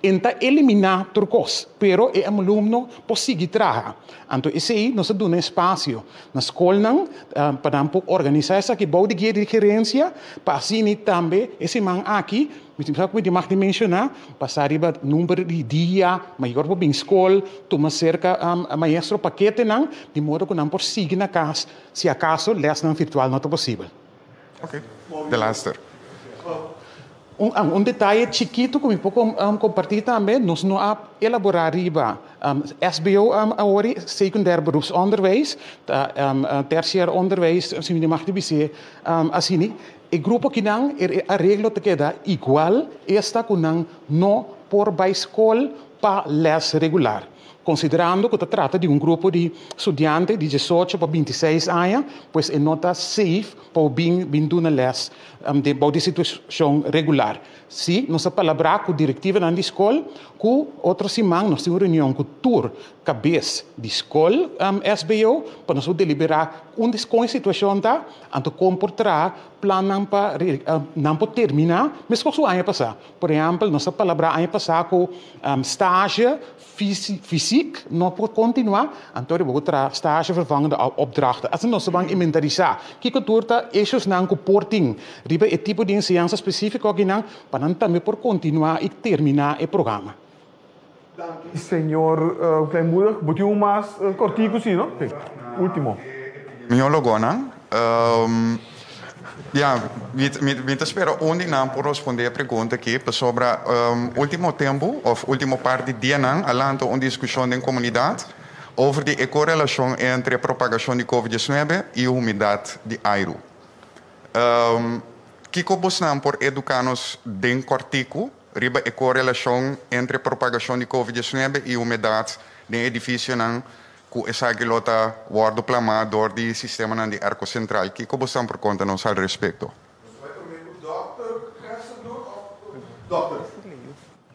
E ta elimina tur cos, pero e alumno por sigui traha. Anto esey nos ta duna espacio na scolnan pa nan por organisa esaki bou di guia di gerencia pa asina tambe e siman aki, mi sa cu mi tin mag di menciona, pasa riba number di dia, mayor por bin scol, tuma cerca maestro paketenan, di modo cu nan por sigui na cas. Si acaso lesnan virtual no ta posibel. Ok, de laster. Un detaye chikito cu mi por comparti tambe, nos no a elabora riba SBO awor, secundair beroepsonderwijs, ta terciair onderwijs, si mi mag di bis'é asina. E grupo akinan e areglo ta keda igual, esta cu nan no por bay scol pa les regular. Konsiderando ku ta trata di un grupo di studiante di diesocho pa bintiseis aña, pues e no ta safe pa bo bin bin duna lès den bou di situashon regular. Sí, nos a palabrá ku direktivanan di skol ku otro siman nos tin un reunion ku tur kabes di skol SBO pa nos por deliberá unda kon e situashon ta, anto kon por traha plannan pa nan por terminá meskos ku aña pasá. Por ehèmpel, nos a palabrá aña pasá ku stage fysiek no por kontinuá, anto riba ku traha stage vervangende opdrachten. Asina nos ta ban inventarisá kiko tur ta eshosnan ku por tin riba e tipo di enseñansa spesífiko akinan pa nan tambe por kontinuá i terminá e programa. Danki señor Kleinmoedig. Bo tin un mas kortiku si no? Ultimo. Epidemiólogonan, Ya, mi mi ta spera un di nan por respondé e pregunta aki, pasobra último tempu òf último par di dianan a lanta un diskushon den komunidat over di e korelashon entre propagashon di covid diesnuebe i humidat di airu. Kiko bosnan por eduká nos den kòrtiku riba e korelashon entre propagashon di Covid 19 i humedat den edifisionan ku esaki lo ta wòrdu plamá dor di sistemanan di airco sentral? Kiko bosnan por konta nos al respekto?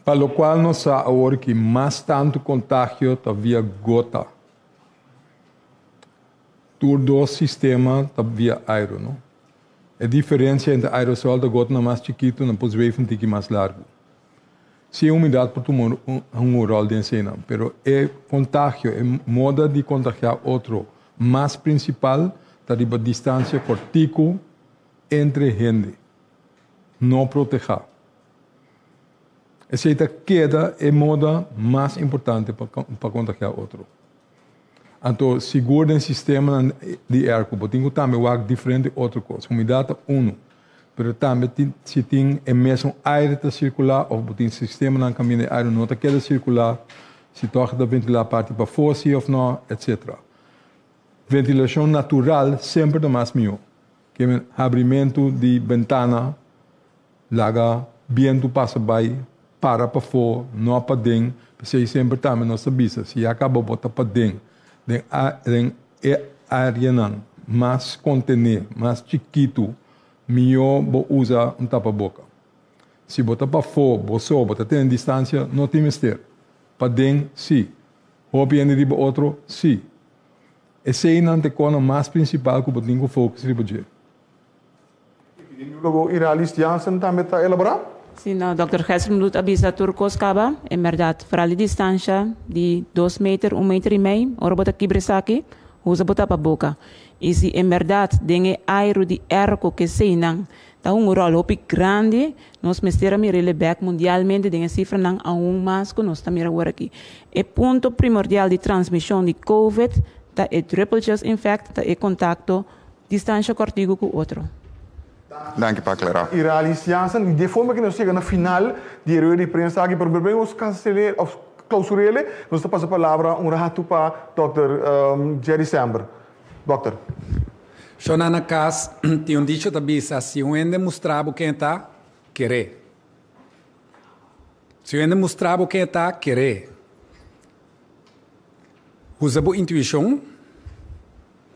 Pa lokual nos sa awor ki mas tantu kontagio ta via gota. Tur dos sistema ta via airu, no? E diferensia entre aerosol ta gotanan mas chikitu nan por zweef un tiki mas largu. Si e humidat por tuma un ròl den eseinan, pero e kontagio, e moda di kontagiá otro mas prinsipal ta riba distansia kòrtiku entre hende, no protehá. Esei ta keda e moda mas importante pa kontagiá otro. Anto sigur den sistemanan di airco bo tin ku tambe wak diferente otro kos. Humidat ta unu, pero tambe tin si tin e mesun aire ta sirkulá òf bo tin sistemanan kaminda e aire no ta keda sirkulá, si tòg ta ventilá parti pafó si òf nò, etcetera. Ventilashon natural semper ta mas mihó ke habrimentu di bentana. Laga bientu pasa bai, para pafó, no paden. P'esei semper tambe nos ta bisa, si ya kaba bo ta paden, den den e áreanan mas kontené, mas chikitu, mihó bo usa un tapaboka. Si bo ta pafó, bo so, bo ta tene distansia, no tin mester. Paden, sí. Hopi hende riba otro, sí. Eseinan ta e kosnan mas prinsipal ku bo tin ku focus riba dje. Epidemiólogo Iralis Jansen tambe ta elaborá. Sí, no, Dòkter Gessenbloed a bisa tur kos kaba. En bèrdat, foral di distansha di dos meter, un meter i mei, ora bo ta kibra esaki, usa bo tapaboka. I si en bèrdat den e airu di èrko ku eseinan ta hunga un ròl hopi grandi, nos mester a mira e bèk mundialmente den e sifranan aun mas ku nos ta mira awor aki. E punto primordial di transmishon di Covid ta e druppeltjes infect, ta e kontakto Distansha kòrtigu ku otro. Danki pa aklará. Iralis Jansen, di e forma ku nos yega na final di e rueda di prensa aki, pero promé nos kansel'é òf klousur'é, nos ta pasa palabra un ratu pa dòkter Jerry Sember. Dòkter. Shona na kas tin un dicho ta bisa, si un hende mustra bo ken e ta, ker'é. Si un hende mustra bo ken e ta, ker'é. Usa bo intuishon,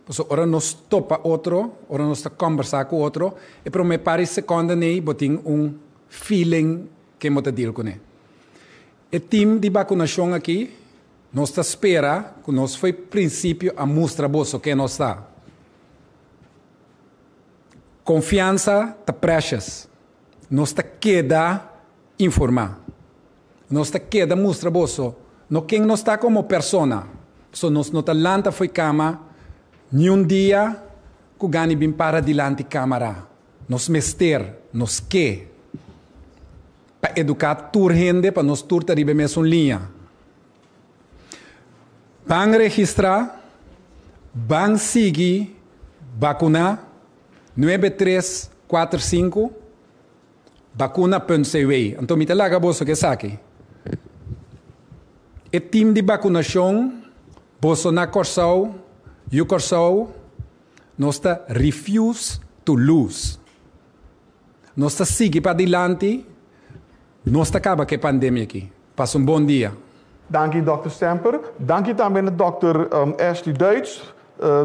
pasobra ora nos topa otro, ora nos ta kòmbersá ku otro, e promé par di sekònde nei bo tin un feeling ken bo ta deal kuné. E tim di bakunashon aki, nos ta spera ku nos fo'i prinsipio a mustra boso ken nos ta. Konfiansa ta precious. Nos ta keda informá. Nos ta keda mustra boso no ken nos ta komo persona, pasobra nos no ta lanta fo'i kama niun dia ku gana di bin para dilanti kamara. Nos mester, nos ke pa eduká tur hende pa nos tur ta riba e mesun liña. Ban registrá, ban sigui bakuná, nuebe tres kuater sinku. Bakuna punt cw. Anto mi ta laga boso ku esaki. E tim di bakunashon, boso na Kòrsou, yu Kòrsou, nos ta refuse to lose. Nos ta sigui padilanti, nos ta kaba ku e pandemia aki. Pasa un bon dia. Danki Dòkter Semper. Danki tambe na Dòkter Ashley Duits.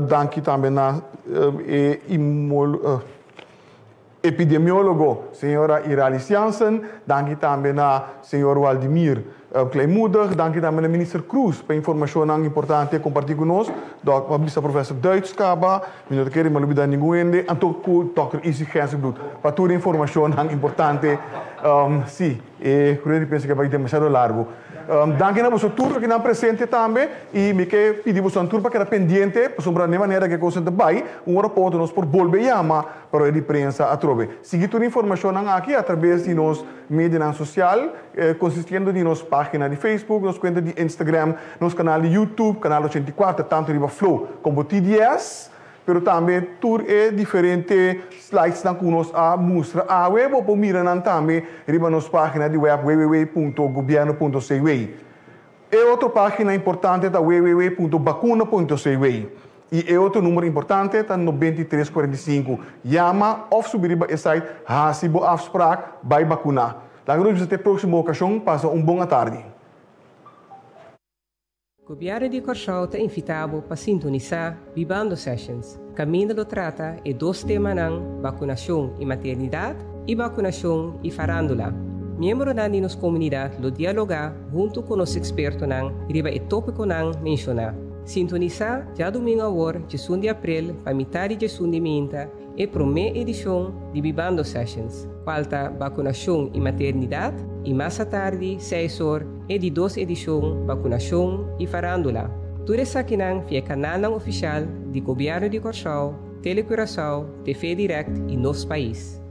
Danki tambe na e Epidemiólogo señora Iralis Jansen, danki tambe na señor Waldimir Kleinmoedig, danki tambe na Minister Croes pa informashonnan importante kompartí ku nos. Dòk, a bisa Professor Duits kaba, mi no ta kere mi a lubidá ningun hende, anto ku Dòkter Isi Gensenbloed pa tur e informashonnan importante. Sí, e rueda di prensa ke bai demasiado largu. Danki na boso tur loke nan presente tambe y mi ke pidi bosonan tur pa keda pendiente pasobra n'e manera ke cosnan ta bay un ora pa otro nos por bolbe yama pa rueda di prensa atrobe. Sigui tur informacionnan aki a traves di nos medianan social consistiendo di nos pagina di Facebook, nos cuenta di Instagram, nos canal di YouTube, Canal 84 tanto riba Flow como TDS. Pero tambe tur e diferente slidesnan ku nos a mustra awe bo por mira nan tambe riba nos página di web www.gobierno.cw. E otro página importante ta www.bakuna.cw. I e otro number importante ta 93 45. Yama òf subi riba e site, hasi bo afspraak, bai bakuná. Laga nos bisa te próksimo okashon, pasa un bon atardi. Gobièrnu di Kòrsou ta invitá bo pa sintonisá Bibando Sessions, kaminda lo trata e dos temanan bakunashon i maternidat i bakunashon i farándula. Miembronan di nos komunidat lo dialogá huntu ku nos ekspertonan riba e tópikonan menshoná. Sintonisá djadumingu awor djesun di aprel pa mitá di djesun di minta E promé edishon di Bibando Sessions, kual ta Bakunashon i Maternidat, i mas atardi, seis or, e di dos edishon Bakunashon i Farándula. Tur esakinan via e kanalnan ofishal di Gobièrnu di Kòrsou, Telecuraçao, TV Direct i Nos Pais.